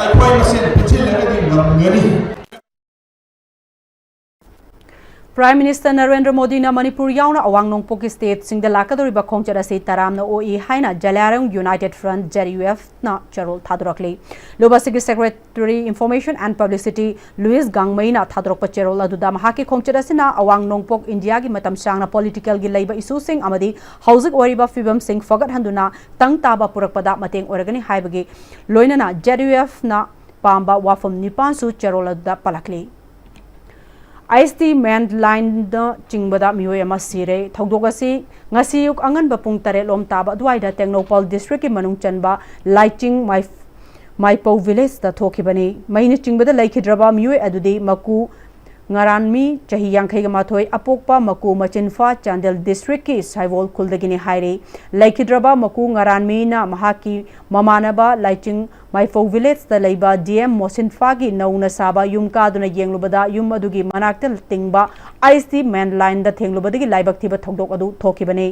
ꯑꯩꯈꯣꯏ ꯃꯁꯦꯟ ꯄꯨꯟꯁꯤꯜꯂꯒꯗꯤ ꯉꯝꯒꯅꯤ꯫ ꯄ꯭ꯔꯥꯏꯝ ꯃꯤꯅꯤꯁꯇꯔ ꯅꯔꯦꯟꯗ꯭ꯔ ꯃꯣꯗꯤꯅ ꯃꯅꯤꯄꯨꯔ ꯌꯥꯎꯅ ꯑꯋꯥꯡ ꯅꯣꯡꯄꯣꯛꯀꯤ ꯁ꯭ꯇꯦꯠꯁꯤꯡꯗ ꯂꯥꯛꯀꯗꯧꯔꯤꯕ ꯈꯣꯡꯆꯠ ꯑꯁꯤ ꯇꯔꯥꯝꯅ ꯑꯣꯛꯏ ꯍꯥꯏꯅ Zeliangrong united front, J U ꯑꯦꯐꯅ ꯆꯦꯔꯣꯜ ꯊꯥꯗꯣꯔꯛꯂꯤ꯫ ꯂꯨꯞ ꯑꯁꯤꯒꯤ secretary information and publicity Louis ꯒꯥꯡꯃꯩꯅ ꯊꯥꯗꯣꯔꯛꯄ ꯆꯦꯔꯣꯜ ꯑꯗꯨꯗ ꯃꯍꯥꯛꯀꯤ ꯈꯣꯡꯆꯠ ꯑꯁꯤꯅ ꯑꯋꯥꯡ ꯅꯣꯡꯄꯣꯛ ꯏꯟꯗꯤꯌꯥꯒꯤ ꯃꯇꯝ ꯁꯥꯡꯅ ꯄꯣꯂꯤꯇꯤꯀꯦꯜꯒꯤ ꯂꯩꯕ ꯏꯁꯨꯁꯤꯡ ꯑꯃꯗꯤ ꯍꯧꯖꯤꯛ ꯑꯣꯏꯔꯤꯕ ꯐꯤꯕꯝꯁꯤꯡ ꯐꯒꯠꯍꯟꯗꯨꯅ ꯇꯪ ꯇꯥꯕ ꯄꯨꯔꯛꯄꯗ ꯃꯇꯦꯡ ꯑꯣꯏꯔꯒꯅꯤ ꯍꯥꯏꯕꯒꯤ ꯂꯣꯏꯅꯅ ꯖꯦ ꯌꯨ ꯑꯦꯐꯅ ꯄꯥꯝꯕ ꯋꯥꯐꯝ ꯅꯤꯄꯥꯟꯁꯨ ꯆꯦꯔꯣꯜ ꯑꯗꯨꯗ ꯄꯜꯂꯛꯂꯤ꯫ ꯑꯥꯏ ꯑꯦꯁ ꯇꯤ ꯃꯦꯟ ꯂꯥꯏꯟꯗ ꯆꯤꯡꯕꯗ ꯃꯤꯑꯣꯏ ꯑꯃ ꯁꯤꯔꯦ꯫ ꯊꯧꯗꯣꯛ ꯑꯁꯤ ꯉꯁꯤ ꯑꯌꯨꯛ ꯑꯉꯟꯕ ꯄꯨꯡ ꯇꯔꯦꯠ ꯂꯣꯝ ꯇꯥꯕ ꯑꯗꯨꯋꯥꯏꯗ ꯇꯦꯡꯅꯧꯄꯜ ꯗꯤꯁꯇ꯭ꯔꯤꯛꯀꯤ ꯃꯅꯨꯡ ꯆꯟꯕ ꯂꯥꯏꯆꯤꯡ ꯃꯥꯏ-, ꯃꯥꯏꯄꯧ ꯚꯤꯂꯦꯖꯇ ꯊꯣꯛꯈꯤꯕꯅꯤ꯫ ꯃꯩꯅ ꯆꯤꯡꯕꯗ ꯂꯩꯈꯤꯗ꯭ꯔꯕ ꯃꯤꯑꯣꯏ ꯑꯗꯨꯗꯤ ꯃꯀꯨ ꯉꯔꯥꯟꯃꯤ, ꯆꯍꯤ ꯌꯥꯡꯈꯩꯒ ꯃꯥꯊꯣꯏ, ꯑꯄꯣꯛꯄ ꯃꯀꯨ ꯃꯆꯤꯟꯐꯥ, ꯆꯥꯟꯗꯦꯜ ꯗꯤꯁꯇ꯭ꯔꯤꯛꯀꯤ ꯁꯥꯏꯕꯣꯜ ꯈꯨꯜꯗꯒꯤꯅꯤ ꯍꯥꯏꯔꯤ꯫ ꯂꯩꯈꯤꯗ꯭ꯔꯕ ꯃꯀꯨ ꯉꯔꯥꯟꯃꯤꯅ ꯃꯍꯥꯛꯀꯤ ꯃꯃꯥꯟꯅꯕ ꯂꯥꯏꯆꯤꯡ ꯃꯥꯏꯄꯧ ꯚꯤꯂꯦꯖꯇ ꯂꯩꯕ ꯗꯤ ꯑꯦꯝ ꯃꯣꯁꯤꯟꯐꯥꯒꯤ ꯅꯧꯅ ꯁꯥꯕ ꯌꯨꯝ ꯀꯥꯗꯨꯅ ꯌꯦꯡꯂꯨꯕꯗ ꯌꯨꯝ ꯑꯗꯨꯒꯤ ꯃꯅꯥꯛꯇ ꯇꯤꯡꯕ ꯑꯥꯏꯁ ꯇꯤ ꯃꯦꯟ ꯂꯥꯏꯟꯗ ꯊꯦꯡꯂꯨꯕꯗꯒꯤ ꯂꯥꯏꯕꯛ ꯊꯤꯕ ꯊꯧꯗꯣꯛ ꯑꯗꯨ ꯊꯣꯛꯈꯤꯕꯅꯤ꯫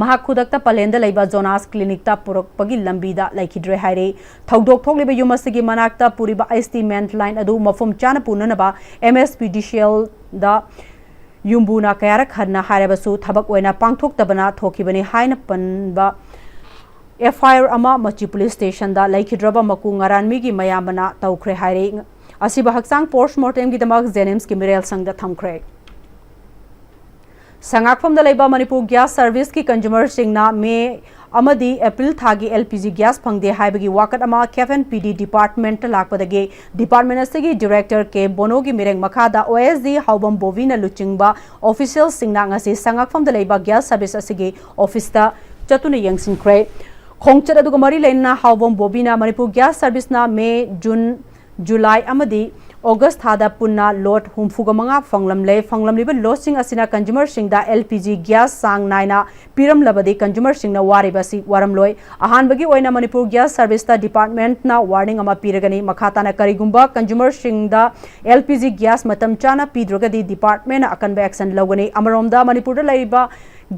ꯃꯍꯥꯛ ꯈꯨꯗꯛꯇ ꯄꯂꯦꯟꯗ ꯂꯩꯕ ꯖꯣꯅꯥꯁ ꯀ꯭ꯂꯤꯅꯤꯛꯇ ꯄꯨꯔꯛꯄꯒꯤ ꯂꯝꯕꯤꯗ ꯂꯩꯈꯤꯗ꯭ꯔꯦ ꯍꯥꯏꯔꯤ꯫ ꯊꯧꯗꯣꯛ ꯊꯣꯛꯂꯤꯕ ꯌꯨꯝ ꯑꯁꯤꯒꯤ ꯃꯅꯥꯛꯇ ꯄꯨꯔꯤꯕ ꯑꯥꯏꯁ ꯇꯤ ꯃꯦꯟ ꯂꯥꯏꯟ ꯑꯗꯨ ꯃꯐꯝ ꯆꯥꯅ ꯄꯨꯅꯅꯕ ꯑꯦꯝ ꯑꯦꯁ ꯄꯤ ꯗꯤ ꯁꯤ ꯑꯦꯜꯗ ꯌꯨꯝꯕꯨꯅ ꯀꯌꯥꯔꯛ ꯍꯟꯅ ꯍꯥꯏꯔꯕꯁꯨ ꯊꯕꯛ ꯑꯣꯏꯅ ꯄꯥꯡꯊꯣꯛꯇꯕꯅ ꯊꯣꯛꯈꯤꯕꯅꯤ ꯍꯥꯏꯅ ꯄꯟꯕ ꯑꯦꯐ ꯑꯥꯏ ꯑꯥꯔ ꯑꯃ ꯃꯆꯤ ꯄꯨꯂꯤꯁ ꯁ꯭ꯇꯦꯁꯟꯗ ꯂꯩꯈꯤꯗ꯭ꯔꯕ ꯃꯀꯨ ꯉꯔꯥꯟꯃꯤꯒꯤ ꯃꯌꯥꯝꯕꯅ ꯇꯧꯈ꯭ꯔꯦ ꯍꯥꯏꯔꯤ꯫ ꯑꯁꯤꯕꯨ ꯍꯛꯆꯥꯡ ꯄꯣꯁꯠ ꯃꯣꯔꯇꯦꯝꯒꯤꯗꯃꯛ ꯖꯦꯅꯤꯝꯁꯀꯤ ꯃꯤꯔꯦꯜ ꯁꯪꯗ ꯊꯝꯈ꯭ꯔꯦ꯫ ꯁꯉꯥꯛꯐꯝꯗ ꯂꯩꯕ ꯃꯅꯤꯄꯨꯔ ꯒ꯭ꯌꯥꯁ ꯁꯔꯚꯤꯁꯀꯤ ꯀꯟꯖꯨꯃꯔꯁꯤꯡꯅ ꯃꯦ ꯑꯃꯗꯤ ꯑꯦꯄ꯭ꯔꯤꯜ ꯊꯥꯒꯤ ꯑꯦꯜ ꯄꯤ ꯖꯤ ꯒ꯭ꯌꯥꯁ ꯐꯪꯗꯦ ꯍꯥꯏꯕꯒꯤ ꯋꯥꯀꯠ ꯑꯃ ꯀꯦꯐ ꯑꯦꯟ ꯄꯤ ꯗꯤ ꯗꯤꯄꯥꯔꯠꯃꯦꯟꯠꯇ ꯂꯥꯛꯄꯗꯒꯤ ꯗꯤꯄꯥꯔꯠꯃꯦꯟꯠ ꯑꯁꯤꯒꯤ ꯗꯤꯔꯦꯛꯇꯔ ꯀꯦ ꯕꯣꯅꯣꯒꯤ ꯃꯤꯔꯦꯡ ꯃꯈꯥꯗ ꯑꯣ ꯑꯦꯁ ꯗꯤ ꯍꯥꯎꯕꯝ ꯕꯣꯕꯤꯅ ꯂꯨꯆꯤꯡꯕ ꯑꯣꯐꯤꯁꯤꯌꯦꯜꯁꯤꯡꯅ ꯉꯁꯤ ꯁꯉꯥꯛꯐꯝꯗ ꯂꯩꯕ ꯒ꯭ꯌꯥꯁ ꯁꯔꯚꯤꯁ ꯑꯁꯤꯒꯤ ꯑꯣꯐꯤꯁꯇ ꯆꯠꯇꯨꯅ ꯌꯦꯡꯁꯤꯟꯈ꯭ꯔꯦ꯫ ꯈꯣꯡꯆꯠ ꯑꯗꯨꯒ ꯃꯔꯤ ꯂꯩꯅꯅ ꯍꯥꯎꯕꯝ ꯕꯣꯕꯤꯅ ꯃꯅꯤꯄꯨꯔ ꯒ꯭ꯌꯥꯁ ꯁꯔꯚꯤꯁꯅ ꯃꯦ, ꯖꯨꯟ, ꯖꯨꯂꯥꯏ ꯑꯃꯗꯤ ꯑꯣꯒꯁ ꯊꯥꯗ ꯄꯨꯟꯅ ꯂꯣꯠ ꯍꯨꯝꯐꯨꯒ ꯃꯉꯥ ꯐꯪꯂꯝꯂꯦ꯫ ꯐꯪꯂꯝꯂꯤꯕ ꯂꯣꯠꯁꯤꯡ ꯑꯁꯤꯅ ꯀꯟꯖꯨꯃꯔꯁꯤꯡꯗ ꯑꯦꯜ ꯄꯤ ꯖꯤ ꯒ꯭ꯌꯥꯁ ꯆꯥꯡ ꯅꯥꯏꯅ ꯄꯤꯔꯝꯂꯕꯗꯤ ꯀꯟꯖꯨꯃꯔꯁꯤꯡꯅ ꯋꯥꯔꯤꯕ ꯑꯁꯤ ꯋꯥꯔꯝꯂꯣꯏ꯫ ꯑꯍꯥꯟꯕꯒꯤ ꯑꯣꯏꯅ ꯃꯅꯤꯄꯨꯔ ꯒ꯭ꯌꯥꯁ ꯁꯔꯚꯤꯁꯇ ꯗꯤꯄꯥꯔꯠꯃꯦꯟꯠꯅ ꯋꯥꯔꯅꯤꯡ ꯑꯃ ꯄꯤꯔꯒꯅꯤ꯫ ꯃꯈꯥ ꯇꯥꯅ ꯀꯔꯤꯒꯨꯝꯕ ꯀꯟꯖꯨꯃꯔꯁꯤꯡꯗ ꯑꯦꯜ ꯄꯤ ꯖꯤ ꯒ꯭ꯌꯥꯁ ꯃꯇꯝ ꯆꯥꯅ ꯄꯤꯗ꯭ꯔꯒꯗꯤ ꯗꯤꯄꯥꯔꯠꯃꯦꯟꯠꯅ ꯑꯀꯟꯕ ꯑꯦꯛꯁꯟ ꯂꯧꯒꯅꯤ꯫ ꯑꯃꯔꯣꯝꯗ ꯃꯅꯤꯄꯨꯔꯗ ꯂꯩꯔꯤꯕ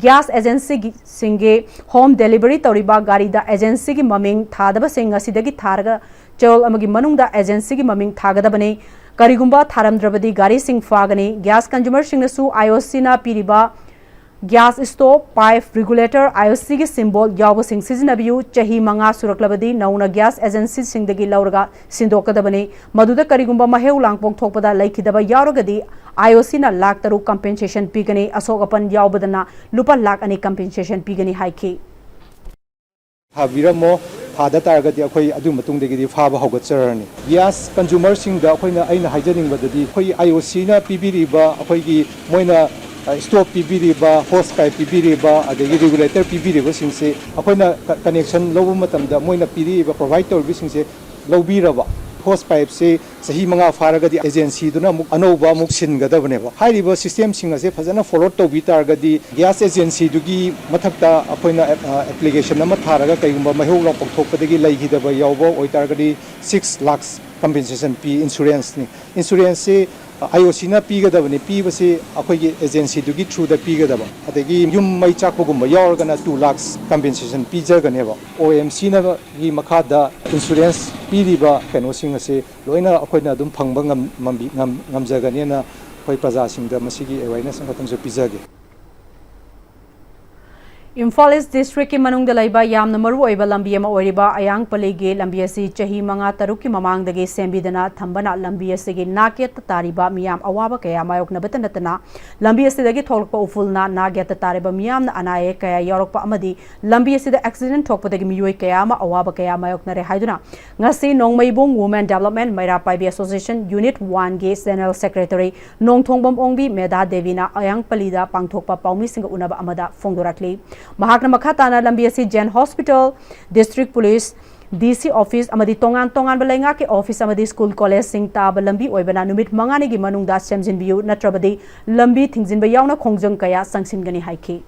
ꯒ꯭ꯌꯥꯁ ꯑꯦꯖꯦꯟꯁꯤꯒꯤ ꯁꯤꯡꯒꯤ ꯍꯣꯝ ꯗꯦꯂꯤꯚꯔꯤ ꯇꯧꯔꯤꯕ ꯒꯥꯔꯤꯗ ꯑꯦꯖꯦꯟꯁꯤꯒꯤ ꯃꯃꯤꯡ ꯊꯥꯗꯕꯁꯤꯡ ꯉꯁꯤꯗꯒꯤ ꯊꯥꯔꯒ ꯆꯌꯣꯜ ꯑꯃꯒꯤ ꯃꯅꯨꯡꯗ ꯑꯦꯖꯦꯟꯁꯤꯒꯤ ꯃꯃꯤꯡ ꯊꯥꯒꯗꯕꯅꯤ꯫ ꯀꯔꯤꯒꯨꯝꯕ ꯊꯥꯔꯝꯗ꯭ꯔꯕꯗꯤ ꯒꯥꯔꯤꯁꯤꯡ ꯐꯥꯒꯅꯤ꯫ ꯒ꯭ꯌꯥꯁ ꯀꯟꯖꯨꯃꯔꯁꯤꯡꯅꯁꯨ ꯑꯥꯏ ꯑꯣ ꯁꯤꯅ ꯄꯤꯔꯤꯕ gas stove, pipe, regulator, I O ꯁꯤꯒꯤ ꯁꯤꯝꯕꯣꯜ ꯌꯥꯎꯕꯁꯤꯡ ꯁꯤꯖꯤꯟꯅꯕꯤꯌꯨ꯫ ꯆꯍꯤ ꯃꯉꯥ ꯁꯨꯔꯛꯂꯕꯗꯤ ꯅꯧꯅ ꯒ꯭ꯌꯥꯁ ꯑꯦꯖꯦꯟꯁꯤꯁꯤꯡꯗꯒꯤ ꯂꯧꯔꯒ ꯁꯤꯟꯗꯣꯛꯀꯗꯕꯅꯤ꯫ ꯃꯗꯨꯗ ꯀꯔꯤꯒꯨꯝꯕ ꯃꯍꯦꯎ ꯂꯥꯡꯄꯣꯛ ꯊꯣꯛꯄꯗ ꯂꯩꯈꯤꯗꯕ ꯌꯥꯎꯔꯒꯗꯤ ꯑꯥꯏ ꯑꯣ ꯁꯤꯅ ꯂꯥꯈ ꯇꯔꯨꯛ ꯀꯝꯄꯦꯟꯁꯦꯁꯟ ꯄꯤꯒꯅꯤ꯫ ꯑꯁꯣꯛ ꯑꯄꯟ ꯌꯥꯎꯕꯗꯅ ꯂꯨꯄꯥ ꯂꯥꯈ ꯑꯅꯤ ꯀꯝꯄꯦꯟꯁꯦꯁꯟ ꯄꯤꯒꯅꯤ ꯍꯥꯏꯈꯤ꯫ ꯊꯥꯕꯤꯔꯝꯃꯣ꯫ ꯊꯥꯗ ꯇꯥꯔꯒꯗꯤ ꯑꯩꯈꯣꯏ ꯑꯗꯨ ꯃꯇꯨꯡꯗꯒꯤꯗꯤ ꯐꯥꯕ ꯍꯧꯒꯠꯆꯔꯅꯤ꯫ ꯒ꯭ꯌꯥꯁ ꯀꯟꯖꯨꯃꯔꯁꯤꯡꯗ ꯑꯩꯈꯣꯏꯅ, ꯑꯩꯅ ꯍꯥꯏꯖꯅꯤꯡꯕꯗꯗꯤ, ꯑꯩꯈꯣꯏ ꯑꯥꯏ ꯑꯣ ꯁꯤꯅ ꯄꯤꯕꯤꯔꯤꯕ ꯑꯩꯈꯣꯏꯒꯤ ꯃꯣꯏꯅ ꯁ꯭ꯇꯣꯞ ꯄꯤꯕꯤꯔꯤꯕ, ꯍꯣꯁ ꯄꯥꯏꯞ ꯄꯤꯕꯤꯔꯤꯕ, ꯑꯗꯒꯤ ꯔꯤꯒꯨꯂꯦꯇꯔ ꯄꯤꯕꯤꯔꯤꯕꯁꯤꯡꯁꯦ ꯑꯩꯈꯣꯏꯅ ꯀ-, ꯀꯅꯦꯛꯁꯟ ꯂꯧꯕ ꯃꯇꯝꯗ ꯃꯣꯏꯅ ꯄꯤꯔꯛꯏꯕ, ꯄ꯭ꯔꯣꯚꯥꯏꯗ ꯇꯧꯔꯤꯕꯁꯤꯡꯁꯦ ꯂꯧꯕꯤꯔꯕ, ꯍꯣꯁ ꯄꯥꯏꯞꯁꯦ ꯆꯍꯤ ꯃꯉꯥ ꯐꯥꯔꯒꯗꯤ ꯑꯦꯖꯦꯟꯁꯤꯗꯨꯅ ꯑꯃꯨꯛ ꯑꯅꯧꯕ ꯑꯃꯨꯛ ꯁꯤꯟꯒꯗꯕꯅꯦꯕ꯫ ꯍꯥꯏꯔꯤꯕ ꯁꯤꯁꯇꯦꯝꯁꯤꯡ ꯑꯁꯦ ꯐꯖꯅ ꯐꯣꯂꯣ ꯇꯧꯕꯤ ꯇꯥꯔꯒꯗꯤ, ꯒ꯭ꯌꯥꯁ ꯑꯦꯖꯦꯟꯁꯤꯗꯨꯒꯤ ꯃꯊꯛꯇ ꯑꯩꯈꯣꯏꯅ ꯑꯦꯞ-, ꯑ, ꯑꯦꯄ꯭ꯂꯤꯀꯦꯁꯟ ꯑꯃ ꯊꯥꯔꯒ ꯀꯩꯒꯨꯝꯕ ꯃꯩꯍꯧ ꯂꯥꯡꯄꯣꯛ ꯊꯣꯛꯄꯗꯒꯤ ꯂꯩꯈꯤꯗꯕ ꯌꯥꯎꯕ ꯑꯣꯏꯇꯥꯔꯒꯗꯤ, ꯁꯤꯛꯁ ꯂꯥꯈꯁ ꯀꯝꯄꯦꯟꯁꯦꯁꯟ ꯄꯤ, ꯏꯟꯁꯨꯔꯦꯟꯁꯅꯤ꯫ ꯏꯟꯁꯨꯔꯦꯟꯁꯁꯤ ꯑꯥꯏ ꯑꯣ ꯁꯤꯅ ꯄꯤꯒꯗꯕꯅꯤ꯫ ꯄꯤꯕꯁꯤ ꯑꯩꯈꯣꯏꯒꯤ ꯑꯦꯖꯦꯟꯁꯤꯗꯨꯒꯤ ꯊ꯭ꯔꯨꯗ ꯄꯤꯒꯗꯕ, ꯑꯗꯒꯤ ꯌꯨꯝ ꯃꯩ ꯆꯥꯛꯄꯒꯨꯝꯕ ꯌꯥꯎꯔꯒꯅ ꯇꯨ ꯂꯥꯈꯁ ꯀꯝꯄꯦꯟꯁꯦꯁꯟ ꯄꯤꯖꯒꯅꯦꯕ꯫ ꯑꯣ ꯑꯦꯝ ꯁꯤꯅꯒꯤ ꯃꯈꯥꯗ ꯏꯟꯁꯨꯔꯦꯟꯁ ꯄꯤꯔꯤꯕ ꯀꯩꯅꯣꯁꯤꯡ ꯑꯁꯤ ꯂꯣꯏꯅ ꯑꯩꯈꯣꯏꯅ ꯑꯗꯨꯝ ꯐꯪꯕ ꯉꯝ-, ꯉꯝꯕꯤ-, ꯉꯝ-, ꯉꯝꯖꯒꯅꯦꯅ ꯑꯩꯈꯣꯏ ꯄ꯭ꯔꯖꯥꯁꯤꯡꯗ ꯃꯁꯤꯒꯤ ꯑꯦꯋꯦꯔꯅꯦꯁ ꯑꯃꯈꯛꯇꯪꯁꯨ ꯄꯤꯖꯒꯦ꯫ ꯏꯝꯐꯥꯜ ꯏꯁ ꯗꯤꯁꯇ꯭ꯔꯤꯛꯀꯤ ꯃꯅꯨꯡꯗ ꯂꯩꯕ ꯌꯥꯝꯅ ꯃꯔꯨ ꯑꯣꯏꯕ ꯂꯝꯕꯤ ꯑꯃ ꯑꯣꯏꯔꯤꯕ ꯑꯌꯥꯡꯄꯜꯂꯤꯒꯤ ꯂꯝꯕꯤ ꯑꯁꯤ ꯆꯍꯤ ꯃꯉꯥ ꯇꯔꯨꯛꯀꯤ ꯃꯃꯥꯡꯗꯒꯤ ꯁꯦꯝꯕꯤꯗꯅ ꯊꯝꯕꯅ ꯂꯝꯕꯤ ꯑꯁꯤꯒꯤ ꯅꯥꯛꯌꯦꯠꯇ ꯇꯥꯔꯤꯕ ꯃꯤꯌꯥꯝ ꯑꯋꯥꯕ ꯀꯌꯥ ꯃꯥꯌꯣꯛꯅꯕꯇ ꯅꯠꯇꯅ, ꯂꯝꯕꯤ ꯑꯁꯤꯗꯒꯤ ꯊꯣꯛꯂꯛꯄ ꯎꯐꯨꯜꯅ ꯅꯥꯛꯌꯦꯠꯇ ꯇꯥꯔꯤꯕ ꯃꯤꯌꯥꯝꯅ ꯑꯅꯥ ꯑꯌꯦꯛ ꯀꯌꯥ ꯌꯥꯎꯔꯛꯄ ꯑꯃꯗꯤ ꯂꯝꯕꯤ ꯑꯁꯤꯗ ꯑꯦꯛꯁꯤꯗꯦꯟ ꯊꯣꯛꯄꯗꯒꯤ ꯃꯤꯑꯣꯏ ꯀꯌꯥ ꯑꯃ ꯑꯋꯥꯕ ꯀꯌꯥ ꯃꯥꯌꯣꯛꯅꯔꯦ ꯍꯥꯏꯗꯨꯅ ꯉꯁꯤ ꯅꯣꯡꯃꯩꯕꯨꯡ ꯋꯨꯃꯦꯟ ꯗꯦꯕꯂꯞꯃꯦꯟ ꯃꯩꯔꯥ ꯄꯥꯏꯕꯤ ꯑꯦꯁꯣꯁꯤꯌꯦꯁꯟ ꯌꯨꯅꯤꯠ ꯋꯥꯟꯒꯤ ꯖꯦꯅꯔꯦꯜ ꯁꯦꯀ꯭ꯔꯦꯇꯔꯤ ꯅꯣꯡꯊꯣꯡꯕꯝ ꯑꯣꯡꯕꯤ ꯃꯦꯙꯥ ꯗꯦꯕꯤꯅ ꯑꯌꯥꯡꯄꯜꯂꯤꯗ ꯄꯥꯡꯊꯣꯛꯄ ꯄꯥꯎꯃꯤꯁꯤꯡꯒ ꯎꯅꯕ ꯑꯃꯗ ꯐꯣꯡꯗꯣꯔꯛꯂꯤ꯫ ꯃꯍꯥꯛꯅ ꯃꯈꯥ ꯇꯥꯅ ꯂꯝꯕꯤ ꯑꯁꯤ ꯖꯦꯟ ꯍꯣꯁꯄꯤꯇꯥꯜ, ꯗꯤꯁꯇ꯭ꯔꯤꯛ ꯄꯨꯂꯤꯁ, ꯗꯤ ꯁꯤ ꯑꯣꯐꯤꯁ ꯑꯃꯗꯤ ꯇꯣꯉꯥꯟ ꯇꯣꯉꯥꯟꯕ ꯂꯩꯉꯥꯛꯀꯤ ꯑꯣꯐꯤꯁ ꯑꯃꯗꯤ ꯁ꯭ꯀꯨꯜ ꯀꯣꯂꯦꯖꯁꯤꯡ ꯇꯥꯕ ꯂꯝꯕꯤ ꯑꯣꯏꯕꯅ ꯅꯨꯃꯤꯠ ꯃꯉꯥꯅꯤꯒꯤ ꯃꯅꯨꯡꯗ ꯁꯦꯝꯖꯤꯟꯕꯤꯌꯨ, ꯅꯠꯇ꯭ꯔꯕꯗꯤ ꯂꯝꯕꯤ ꯊꯤꯡꯖꯤꯟꯕ ꯌꯥꯎꯅ ꯈꯣꯡꯖꯪ ꯀꯌꯥ ꯆꯪꯁꯤꯟꯒꯅꯤ ꯍꯥꯏꯈꯤ꯫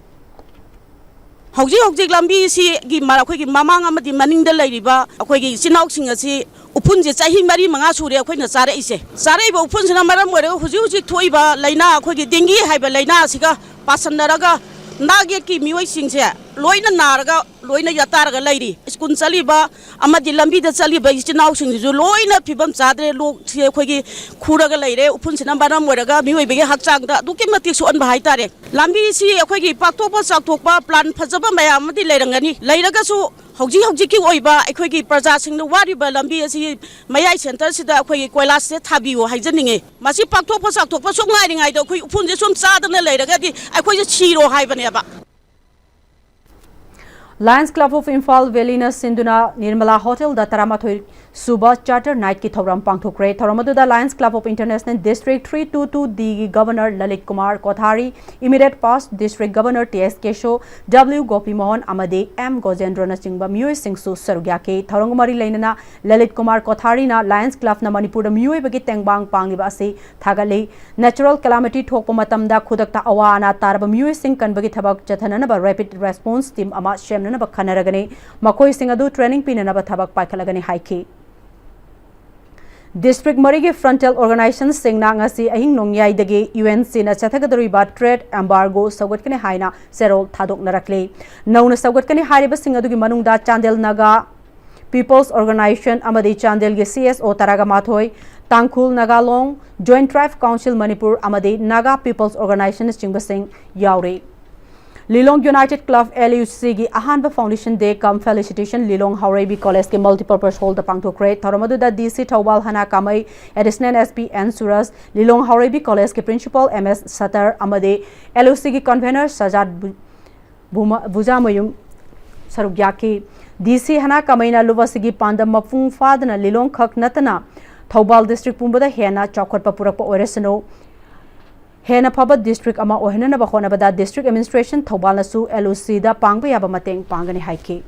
ꯍꯧꯖꯤꯛ ꯍꯧꯖꯤꯛ ꯂꯝꯕꯤꯁꯤꯒꯤ ꯃ-, ꯑꯩꯈꯣꯏꯒꯤ ꯃꯃꯥꯡ ꯑꯃꯗꯤ ꯃꯅꯤꯡꯗ ꯂꯩꯔꯤꯕ ꯑꯩꯈꯣꯏꯒꯤ ꯏꯆꯤꯟ ꯏꯅꯥꯎꯁꯤꯡ ꯑꯁꯤ ꯎꯐꯨꯟꯁꯦ ꯆꯍꯤ ꯃꯔꯤ ꯃꯉꯥ ꯁꯨꯔꯦ ꯑꯩꯈꯣꯏꯅ ꯆꯥꯔꯛꯏꯁꯦ꯫ ꯆꯥꯔꯛꯏꯕ ꯎꯐꯨꯟꯁꯤꯅ ꯃꯔꯝ ꯑꯣꯏꯔꯒ ꯍꯧꯖꯤꯛ ꯍꯧꯖꯤꯛ ꯊꯣꯛꯏꯕ ꯂꯥꯏꯅꯥ, ꯑꯩꯈꯣꯏꯒꯤ ꯗꯦꯡꯒꯤ ꯍꯥꯏꯕ ꯂꯥꯏꯅꯥ ꯑꯁꯤꯒ ꯄꯥꯁꯟꯅꯔꯒ ꯅꯥꯛ ꯌꯦꯠꯀꯤ ꯃꯤꯑꯣꯏꯁꯤꯡꯁꯦ ꯂꯣꯏꯅ ꯅꯥꯔꯒ ꯂꯣꯏꯅ ꯌꯥꯇꯥꯔꯒ ꯂꯩꯔꯤ꯫ ꯁ꯭ꯀꯨꯜ ꯆꯠꯂꯤꯕ ꯑꯃꯗꯤ ꯂꯝꯕꯤꯗ ꯆꯠꯂꯤꯕ ꯏꯆꯤꯟ ꯏꯅꯥꯎꯁꯤꯡꯁꯤꯁꯨ ꯂꯣꯏꯅ ꯐꯤꯕꯝ ꯆꯥꯗ꯭ꯔꯦ꯫ ꯂꯣꯛꯁꯤ ꯑꯩꯈꯣꯏꯒꯤ ꯈꯨꯔꯒ ꯂꯩꯔꯦ꯫ ꯎꯐꯨꯟꯁꯤꯅ ꯃꯔꯝ ꯑꯣꯏꯔꯒ ꯃꯤꯑꯣꯏꯕꯒꯤ ꯍꯛꯆꯥꯡꯗ ꯑꯗꯨꯛꯀꯤ ꯃꯇꯤꯛ ꯁꯣꯛꯍꯟꯕ ꯍꯥꯏꯇꯥꯔꯦ꯫ ꯂꯝꯕꯤꯁꯤ ꯑꯩꯈꯣꯏꯒꯤ ꯄꯥꯛꯊꯣꯛꯄ ꯆꯥꯎꯊꯣꯛꯄ ꯄ꯭ꯂꯥꯟ ꯐꯖꯕ ꯃꯌꯥꯝ ꯑꯃꯗꯤ ꯂꯩꯔꯝꯒꯅꯤ꯫ ꯂꯩꯔꯒꯁꯨ ꯍꯧꯖꯤꯛ ꯍꯧꯖꯤꯛꯀꯤ ꯑꯣꯏꯕ ꯑꯩꯈꯣꯏꯒꯤ ꯄ꯭ꯔꯖꯥꯁꯤꯡꯅ ꯋꯥꯔꯤꯕ ꯂꯝꯕꯤ ꯑꯁꯤ ꯃꯌꯥꯏ ꯁꯦꯟꯇꯔꯁꯤꯗ ꯑꯩꯈꯣꯏꯒꯤ ꯀꯣꯏꯂꯥꯁꯁꯦ ꯊꯥꯕꯤꯌꯨ ꯍꯥꯏꯖꯅꯤꯡꯉꯤ꯫ ꯃꯁꯤ ꯄꯥꯛꯊꯣꯛꯄ ꯆꯥꯎꯊꯣꯛꯄ ꯁꯨꯝ ꯉꯥꯏꯔꯤꯉꯩꯗ ꯑꯩꯈꯣꯏ ꯎꯐꯨꯟꯁꯦ ꯁꯨꯝ ꯆꯥꯗꯅ ꯂꯩꯔꯒꯗꯤ ꯑꯩꯈꯣꯏꯁꯦ ꯁꯤꯔꯣ ꯍꯥꯏꯕꯅꯦꯕ꯫ Lions Club of Imphal Valley ꯅ ꯁꯤꯟꯗꯨꯅ ꯅꯤꯔꯃꯂꯥ Hotel ꯗ ꯇꯔꯥꯃꯥꯊꯣꯏ ꯁꯨꯕ Charter Night ꯀꯤ ꯊꯧꯔꯝ ꯄꯥꯡꯊꯣꯛꯈ꯭ꯔꯦ꯫ ꯊꯧꯔꯝ ꯑꯗꯨꯗ Lions Club of International District three two two D ꯒꯤ Governor Lalit Kumar Kothari, immediate past District Governor T S Keso, W ꯒꯣꯄꯤ ꯃꯣꯍꯟ ꯑꯃꯗꯤ M ꯒꯣꯖꯦꯟꯗ꯭ꯔꯣꯅꯆꯤꯡꯕ ꯃꯤꯑꯣꯏꯁꯤꯡꯁꯨ ꯁꯔꯨꯛ ꯌꯥꯈꯤ꯫ ꯊꯧꯔꯝꯒ ꯃꯔꯤ ꯂꯩꯅꯅ ꯂꯂꯤꯠ ꯀꯨꯃꯥꯔ ꯀꯣꯊꯥꯔꯤꯅ Lions Club ꯅ ꯃꯅꯤꯄꯨꯔꯗ ꯃꯤꯑꯣꯏꯕꯒꯤ ꯇꯦꯡꯕꯥꯡ ꯄꯥꯡꯂꯤꯕ ꯑꯁꯤ ꯊꯥꯒꯠꯂꯤ꯫ Natural calamity ꯊꯣꯛꯄ ꯃꯇꯝꯗ ꯈꯨꯗꯛꯇ ꯑꯋꯥ ꯑꯅꯥ ꯇꯥꯔꯕ ꯃꯤꯑꯣꯏꯁꯤꯡ ꯀꯟꯕꯒꯤ ꯊꯕꯛ ꯆꯠꯊꯅꯅꯕ Rapid Response Team ꯑꯃ ꯁꯦꯝꯅꯅꯕ ꯈꯟꯅꯔꯒꯅꯤ꯫ ꯃꯈꯣꯏꯁꯤꯡ ꯑꯗꯨ training ꯄꯤꯅꯅꯕ ꯊꯕꯛ ꯄꯥꯏꯈꯠꯂꯒꯅꯤ ꯍꯥꯏꯈꯤ꯫ District ꯃꯔꯤꯒꯤ frontal organization ꯁꯤꯡꯅ ꯉꯁꯤ ꯑꯍꯤꯡ ꯅꯣꯡꯌꯥꯏꯗꯒꯤ U N C ꯅ ꯆꯠꯊꯒꯗꯧꯔꯤꯕ trade embargo ꯁꯧꯒꯠꯀꯅꯤ ꯍꯥꯏꯅ ꯆꯦꯔꯣꯜ ꯊꯥꯗꯣꯛꯅꯔꯛꯂꯤ꯫ ꯅꯧꯅ ꯁꯧꯒꯠꯀꯅꯤ ꯍꯥꯏꯔꯤꯕꯁꯤꯡ ꯑꯗꯨꯒꯤ ꯃꯅꯨꯡꯗ ꯆꯥꯟꯗꯦꯜ ꯅꯥꯒꯥ People's Organization ꯑꯃꯗꯤ ꯆꯥꯟꯗꯦꯜꯒꯤ C S O ꯇꯔꯥꯒ ꯃꯥꯊꯣꯏ, ꯇꯥꯡꯈꯨꯜ ꯅꯥꯒꯥ ꯂꯣꯡ, Joint Tribe Council ꯃꯅꯤꯄꯨꯔ ꯑꯃꯗꯤ Naga People's Organization ꯅꯆꯤꯡꯕꯁꯤꯡ ꯌꯥꯎꯔꯤ꯫ ꯂꯤꯂꯣꯡ United Club L U C ꯒꯤ ꯑꯍꯥꯟꯕ Foundation Day cum Felicitation ꯂꯤꯂꯣꯡ ꯍꯥꯎꯔꯩꯕꯤ College ꯀꯤ Multipurpose Hall ꯗ ꯄꯥꯡꯊꯣꯛꯈ꯭ꯔꯦ꯫ ꯊꯧꯔꯝ ꯑꯗꯨꯗ D C Thoubal ꯍꯅꯥ ꯀꯥꯃꯩ, Additional S P N ꯁꯨꯔꯖ, ꯂꯤꯂꯣꯡ ꯍꯥꯎꯔꯩꯕꯤ College ꯀꯤ Principal M S ꯁꯇꯔ ꯑꯃꯗꯤ L U C ꯒꯤ Convener ꯁꯖꯥꯗ ꯕꯨ-, ꯕꯨꯃ-, ꯕꯨꯖꯥꯃꯌꯨꯝ ꯁꯔꯨꯛ ꯌꯥꯈꯤ꯫ D C ꯍꯅꯥ ꯀꯥꯃꯩꯅ ꯂꯨꯞ ꯑꯁꯤꯒꯤ ꯄꯥꯟꯗꯝ ꯃꯄꯨꯡ ꯐꯥꯗꯅ ꯂꯤꯂꯣꯡ ꯈꯛ ꯅꯠꯇꯅ ꯊꯧꯕꯥꯜ district ꯄꯨꯝꯕꯗ ꯍꯦꯟꯅ ꯆꯥꯎꯈꯠꯄ ꯄꯨꯔꯛꯄ ꯑꯣꯏꯔꯁꯅꯨ, ꯍꯦꯟꯅ ꯐꯕ district ꯑꯃ ꯑꯣꯏꯍꯟꯅꯅꯕ ꯍꯣꯠꯅꯕꯗ District Administration ꯊꯧꯕꯥꯜꯅꯁꯨ L U C ꯗ ꯄꯥꯡꯕ ꯌꯥꯕ ꯃꯇꯦꯡ ꯄꯥꯡꯒꯅꯤ ꯍꯥꯏꯈꯤ꯫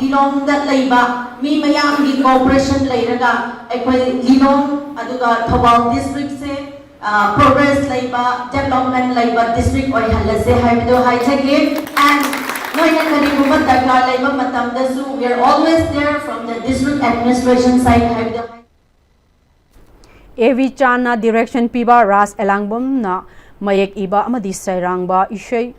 ꯂꯤꯂꯣꯡꯗ ꯂꯩꯕ ꯃꯤ ꯃꯌꯥꯝꯒꯤ cooperation ꯂꯩꯔꯒ ꯑꯩꯈꯣꯏ ꯂꯤꯂꯣꯡ ꯑꯗꯨꯒ ꯊꯧꯕꯥꯜ district ꯁꯦ, ꯑ, progress ꯂꯩꯕ, development ꯂꯩꯕ district ꯑꯣꯏꯍꯜꯂꯁꯦ ꯍꯥꯏꯕꯗꯨ ꯍꯥꯏꯖꯒꯦ꯫ And ꯅꯣꯏꯅ ꯀꯔꯤꯒꯨꯝꯕ ꯗꯔꯀꯥꯔ ꯂꯩꯕ ꯃꯇꯝꯗꯁꯨ we are always there from the district administration side ꯍꯥꯏꯕꯗꯨ ꯍꯥꯏ-, A V ꯆꯥꯟꯅ direction ꯄꯤꯕ, ꯔꯥꯖ ꯑꯦꯂꯥꯡꯕꯝꯅ ꯃꯌꯦꯛ ꯏꯕ ꯑꯃꯗꯤ ꯁꯩꯔꯥꯡꯕ ꯏꯁꯩ,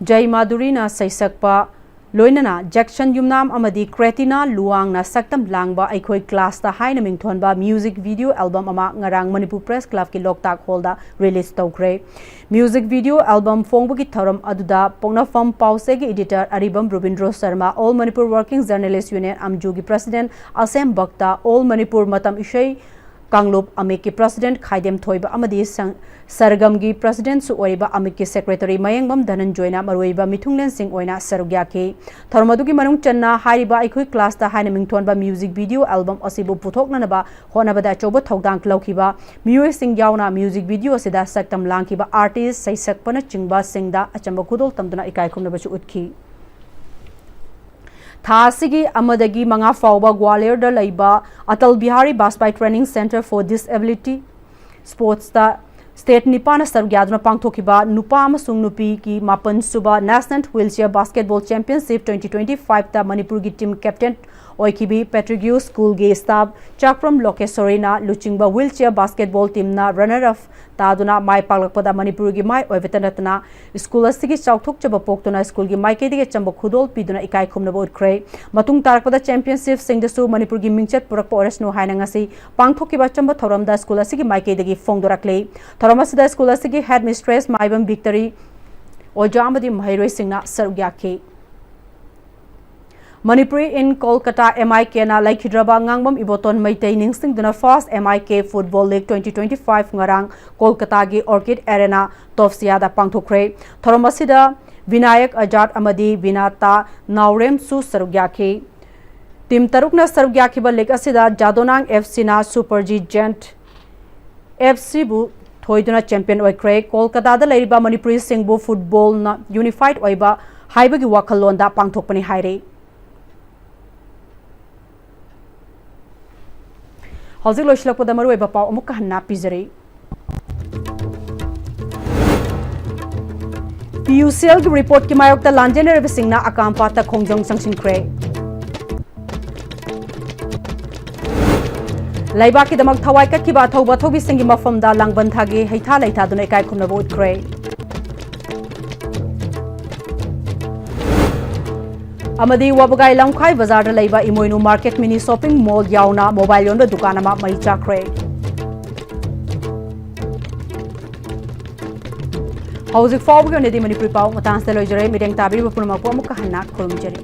ꯖꯩ ꯃꯥꯙꯨꯔꯤꯅ ꯁꯩꯁꯛꯄ, ꯂꯣꯏꯅꯅ ꯖꯦꯛꯁꯟ ꯌꯨꯝꯅꯥꯝ ꯑꯃꯗꯤ ꯀ꯭ꯔꯦꯇꯤꯅꯥ ꯂꯨꯋꯥꯡꯅ ꯁꯛꯇꯝ ꯂꯥꯡꯕ ꯑꯩꯈꯣꯏ class ꯇ ꯍꯥꯏꯅ ꯃꯤꯡꯊꯣꯟꯕ music video album ꯑꯃ ꯉꯔꯥꯡ ꯃꯅꯤꯄꯨꯔ Press Club ꯀꯤ ꯂꯣꯛꯇꯥꯛ Hall ꯗ release ꯇꯧꯈ꯭ꯔꯦ꯫ Music video album ꯐꯣꯡꯕꯒꯤ ꯊꯧꯔꯝ ꯑꯗꯨꯗ ꯄꯣꯛꯅꯐꯝ ꯄꯥꯎꯆꯦꯒꯤ editor ꯑꯔꯤꯕꯝ ꯔꯨꯕꯤꯟꯗ꯭ꯔꯣ Sharma, All Manipur Working Journalist Union ꯑꯝꯖꯨꯒꯤ president ꯑꯁꯦꯝ ꯚꯛꯇ, All Manipur ꯃꯇꯝ ꯏꯁꯩ ꯀꯥꯡꯂꯨꯞ ꯑꯃꯤꯛꯀꯤ ꯄ꯭ꯔꯁꯤꯗꯦꯟꯠ ꯈꯥꯏꯗꯦꯝ ꯊꯣꯏꯕ ꯑꯃꯗꯤ ꯁꯪ-, ꯁꯔꯒꯝꯒꯤ ꯄ꯭ꯔꯁꯤꯗꯦꯟꯠꯁꯨ ꯑꯣꯏꯔꯤꯕ ꯑꯃꯤꯛꯀꯤ ꯁꯦꯀ꯭ꯔꯦꯇꯔꯤ ꯃꯌꯦꯡꯕꯝ ꯙꯅꯟꯖꯣꯏꯅ ꯃꯔꯨꯑꯣꯏꯕ ꯃꯤꯊꯨꯡꯂꯦꯟꯁꯤꯡ ꯑꯣꯏꯅ ꯁꯔꯨꯛ ꯌꯥꯈꯤ꯫ ꯊꯧꯔꯝ ꯑꯗꯨꯒꯤ ꯃꯅꯨꯡ ꯆꯟꯅ ꯍꯥꯏꯔꯤꯕ ꯑꯩꯈꯣꯏ ꯀ꯭ꯂꯥꯁꯇ ꯍꯥꯏꯅ ꯃꯤꯡꯊꯣꯟꯕ ꯃ꯭ꯌꯨꯖꯤꯛ ꯚꯤꯗꯤꯑꯣ ꯑꯦꯜꯕꯝ ꯑꯁꯤꯕꯨ ꯄꯨꯊꯣꯛꯅꯅꯕ ꯍꯣꯠꯅꯕꯗ ꯑꯆꯧꯕ ꯊꯧꯗꯥꯡ ꯂꯧꯈꯤꯕ ꯃꯤꯑꯣꯏꯁꯤꯡ ꯌꯥꯎꯅ ꯃ꯭ꯌꯨꯖꯤꯛ ꯚꯤꯗꯤꯑꯣ ꯑꯁꯤꯗ ꯁꯛꯇꯝ ꯂꯥꯡꯈꯤꯕ ꯑꯥꯔꯇꯤꯁ, ꯁꯩꯁꯛꯄꯅꯆꯤꯡꯕꯁꯤꯡꯗ ꯑꯆꯝꯕ ꯈꯨꯗꯣꯜ ꯇꯝꯗꯨꯅ ꯏꯀꯥꯏ ꯈꯨꯝꯅꯕꯁꯨ ꯎꯠꯈꯤ꯫ ꯊꯥ ꯑꯁꯤꯒꯤ ꯑꯃꯗꯒꯤ ꯃꯉꯥ ꯐꯥꯎꯕ ꯒ꯭ꯋꯥꯂꯤꯌꯔꯗ ꯂꯩꯕ Atal Bihari ꯕꯥꯖꯄꯥꯏ Training Centre for Disability Sportsꯇ state ꯅꯤꯄꯥꯟꯅ ꯁꯔꯨꯛ ꯌꯥꯗꯨꯅ ꯄꯥꯡꯊꯣꯛꯈꯤꯕ ꯅꯨꯄꯥ ꯑꯃꯁꯨꯡ ꯅꯨꯄꯤꯒꯤ ꯃꯥꯄꯟ ꯁꯨꯕ National Wheelchair Basketball Championship twenty twenty-fiveꯇ ꯃꯅꯤꯄꯨꯔꯒꯤ team captain ꯑꯣꯏꯈꯤꯕꯤ ꯄꯦꯇ꯭ꯔꯤꯒ꯭ꯌꯨ ꯁ꯭ꯀꯨꯜꯒꯤ staff ꯆꯥꯛꯄ꯭ꯔꯝ ꯂꯣꯀꯦꯁꯣꯔꯤꯅ ꯂꯨꯆꯤꯡꯕ wheelchair basketball teamꯅ runner up ꯇꯥꯗꯨꯅ ꯃꯥꯏ ꯄꯥꯛꯂꯛꯄꯗ ꯃꯅꯤꯄꯨꯔꯒꯤ ꯃꯥꯏ ꯑꯣꯏꯕꯇ ꯅꯠꯇꯅ ꯁ꯭ꯀꯨꯜ ꯑꯁꯤꯒꯤ ꯆꯥꯎꯊꯣꯛꯆꯕ ꯄꯣꯛꯇꯨꯅ ꯁ꯭ꯀꯨꯜꯒꯤ ꯃꯥꯏꯀꯩꯗꯒꯤ ꯑꯆꯝꯕ ꯈꯨꯗꯣꯜ ꯄꯤꯗꯨꯅ ꯏꯀꯥꯏ ꯈꯨꯝꯅꯕ ꯎꯠꯈ꯭ꯔꯦ꯫ ꯃꯇꯨꯡ ꯇꯥꯔꯛꯄꯗ championshipꯁꯤꯡꯗꯁꯨ ꯃꯅꯤꯄꯨꯔꯒꯤ ꯃꯤꯡꯆꯠ ꯄꯨꯔꯛꯄ ꯑꯣꯏꯔꯁꯅꯨ ꯍꯥꯏꯅ ꯉꯁꯤ ꯄꯥꯡꯊꯣꯛꯈꯤꯕ ꯑꯆꯝꯕ ꯊꯧꯔꯝꯗ ꯁ꯭ꯀꯨꯜ ꯑꯁꯤꯒꯤ ꯃꯥꯏꯀꯩꯗꯒꯤ ꯐꯣꯡꯗꯣꯔꯛꯂꯤ꯫ ꯊꯧꯔꯝ ꯑꯁꯤꯗ ꯁ꯭ꯀꯨꯜ ꯑꯁꯤꯒꯤ headmistress ꯃꯥꯏꯕꯝ ꯕꯤꯛꯇꯔꯤ, ꯑꯣꯖꯥ ꯑꯃꯗꯤ ꯃꯍꯩꯔꯣꯏꯁꯤꯡꯅ ꯁꯔꯨꯛ ꯌꯥꯈꯤ꯫ Manipuri in Kolkata, M I Kꯅ ꯂꯩꯈꯤꯗ꯭ꯔꯕ ꯉꯥꯡꯕꯝ Iboton Meitei ꯅꯤꯡꯁꯤꯡꯗꯨꯅ first M I K Football League twenty twenty-five ꯉꯔꯥꯡ ꯀꯣꯜꯀꯇꯥꯒꯤ Orchid Arena ꯇꯣꯞꯁꯤꯌꯥꯗ ꯄꯥꯡꯊꯣꯛꯈ꯭ꯔꯦ꯫ ꯊꯧꯔꯝ ꯑꯁꯤꯗ ꯕꯤꯅꯥꯌꯛ ꯑꯖꯥꯗ ꯑꯃꯗꯤ ꯕꯤꯅꯥꯇꯥ ꯅꯥꯎꯔꯦꯝꯁꯨ ꯁꯔꯨꯛ ꯌꯥꯈꯤ꯫ Team ꯇꯔꯨꯛꯅ ꯁꯔꯨꯛ ꯌꯥꯈꯤꯕ league ꯑꯁꯤꯗ ꯖꯥꯗꯣꯅꯥꯡ F Cꯅ Super G Giant F Cꯕꯨ ꯊꯣꯏꯗꯨꯅ champion ꯑꯣꯏꯈ꯭ꯔꯦ꯫ ꯀꯣꯜꯀꯇꯥꯗ ꯂꯩꯔꯤꯕ ꯃꯅꯤꯄꯨꯔꯤꯁꯤꯡꯕꯨ footballꯅ unified ꯑꯣꯏꯕ ꯍꯥꯏꯕꯒꯤ ꯋꯥꯈꯜꯂꯣꯟꯗ ꯄꯥꯡꯊꯣꯛꯄꯅꯤ ꯍꯥꯏꯔꯤ꯫ ꯍꯧꯖꯤꯛ ꯂꯣꯏꯁꯤꯜꯂꯛꯄꯗ ꯃꯔꯨꯑꯣꯏꯕ ꯄꯥꯎ ꯑꯃꯨꯛꯀ ꯍꯟꯅ ꯄꯤꯖꯔꯤ꯫ P U C Lꯒꯤ reportꯀꯤ ꯃꯥꯌꯣꯛꯇ ꯂꯥꯟꯖꯦꯟꯅꯔꯤꯕꯁꯤꯡꯅ ꯑꯀꯥꯝꯄꯥꯠꯇ ꯈꯣꯡꯖꯪ ꯆꯪꯁꯤꯟꯈ꯭ꯔꯦ꯫ ꯂꯩꯕꯥꯛꯀꯤꯗꯃꯛ ꯊꯋꯥꯏ ꯀꯠꯈꯤꯕ ꯑꯊꯧꯕ ꯑꯊꯧꯕꯤꯁꯤꯡꯒꯤ ꯃꯐꯝꯗ ꯂꯥꯡꯕꯟ ꯊꯥꯒꯤ ꯍꯩꯊꯥ ꯂꯩꯊꯥꯗꯨꯅ ꯏꯀꯥꯏ ꯈꯨꯝꯅꯕ ꯎꯠꯈ꯭ꯔꯦ꯫ ꯑꯃꯗꯤ ꯋꯥꯕꯒꯥꯏ ꯂꯝꯈꯥꯏ ꯕꯖꯥꯔꯗ ꯂꯩꯕ ꯏꯃꯣꯏꯅꯨ market mini shopping mall ꯌꯥꯎꯅ mobile ꯌꯣꯟꯕ ꯗꯨꯀꯥꯟ ꯑꯃ ꯃꯩ ꯆꯥꯛꯈ꯭ꯔꯦ꯫ ꯍꯧꯖꯤꯛ ꯐꯥꯎꯕꯒꯤ ꯑꯣꯏꯅꯗꯤ ꯃꯅꯤꯄꯨꯔꯤ ꯄꯥꯎ ꯃꯇꯥꯡꯁꯤꯗ ꯂꯣꯏꯖꯔꯦ꯫ ꯃꯤꯠꯌꯦꯡ ꯇꯥꯕꯤꯔꯤꯕ ꯄꯨꯝꯅꯃꯛꯄꯨ ꯑꯃꯨꯛꯀ ꯍꯟꯅ ꯈꯨꯔꯨꯝꯖꯔꯤ꯫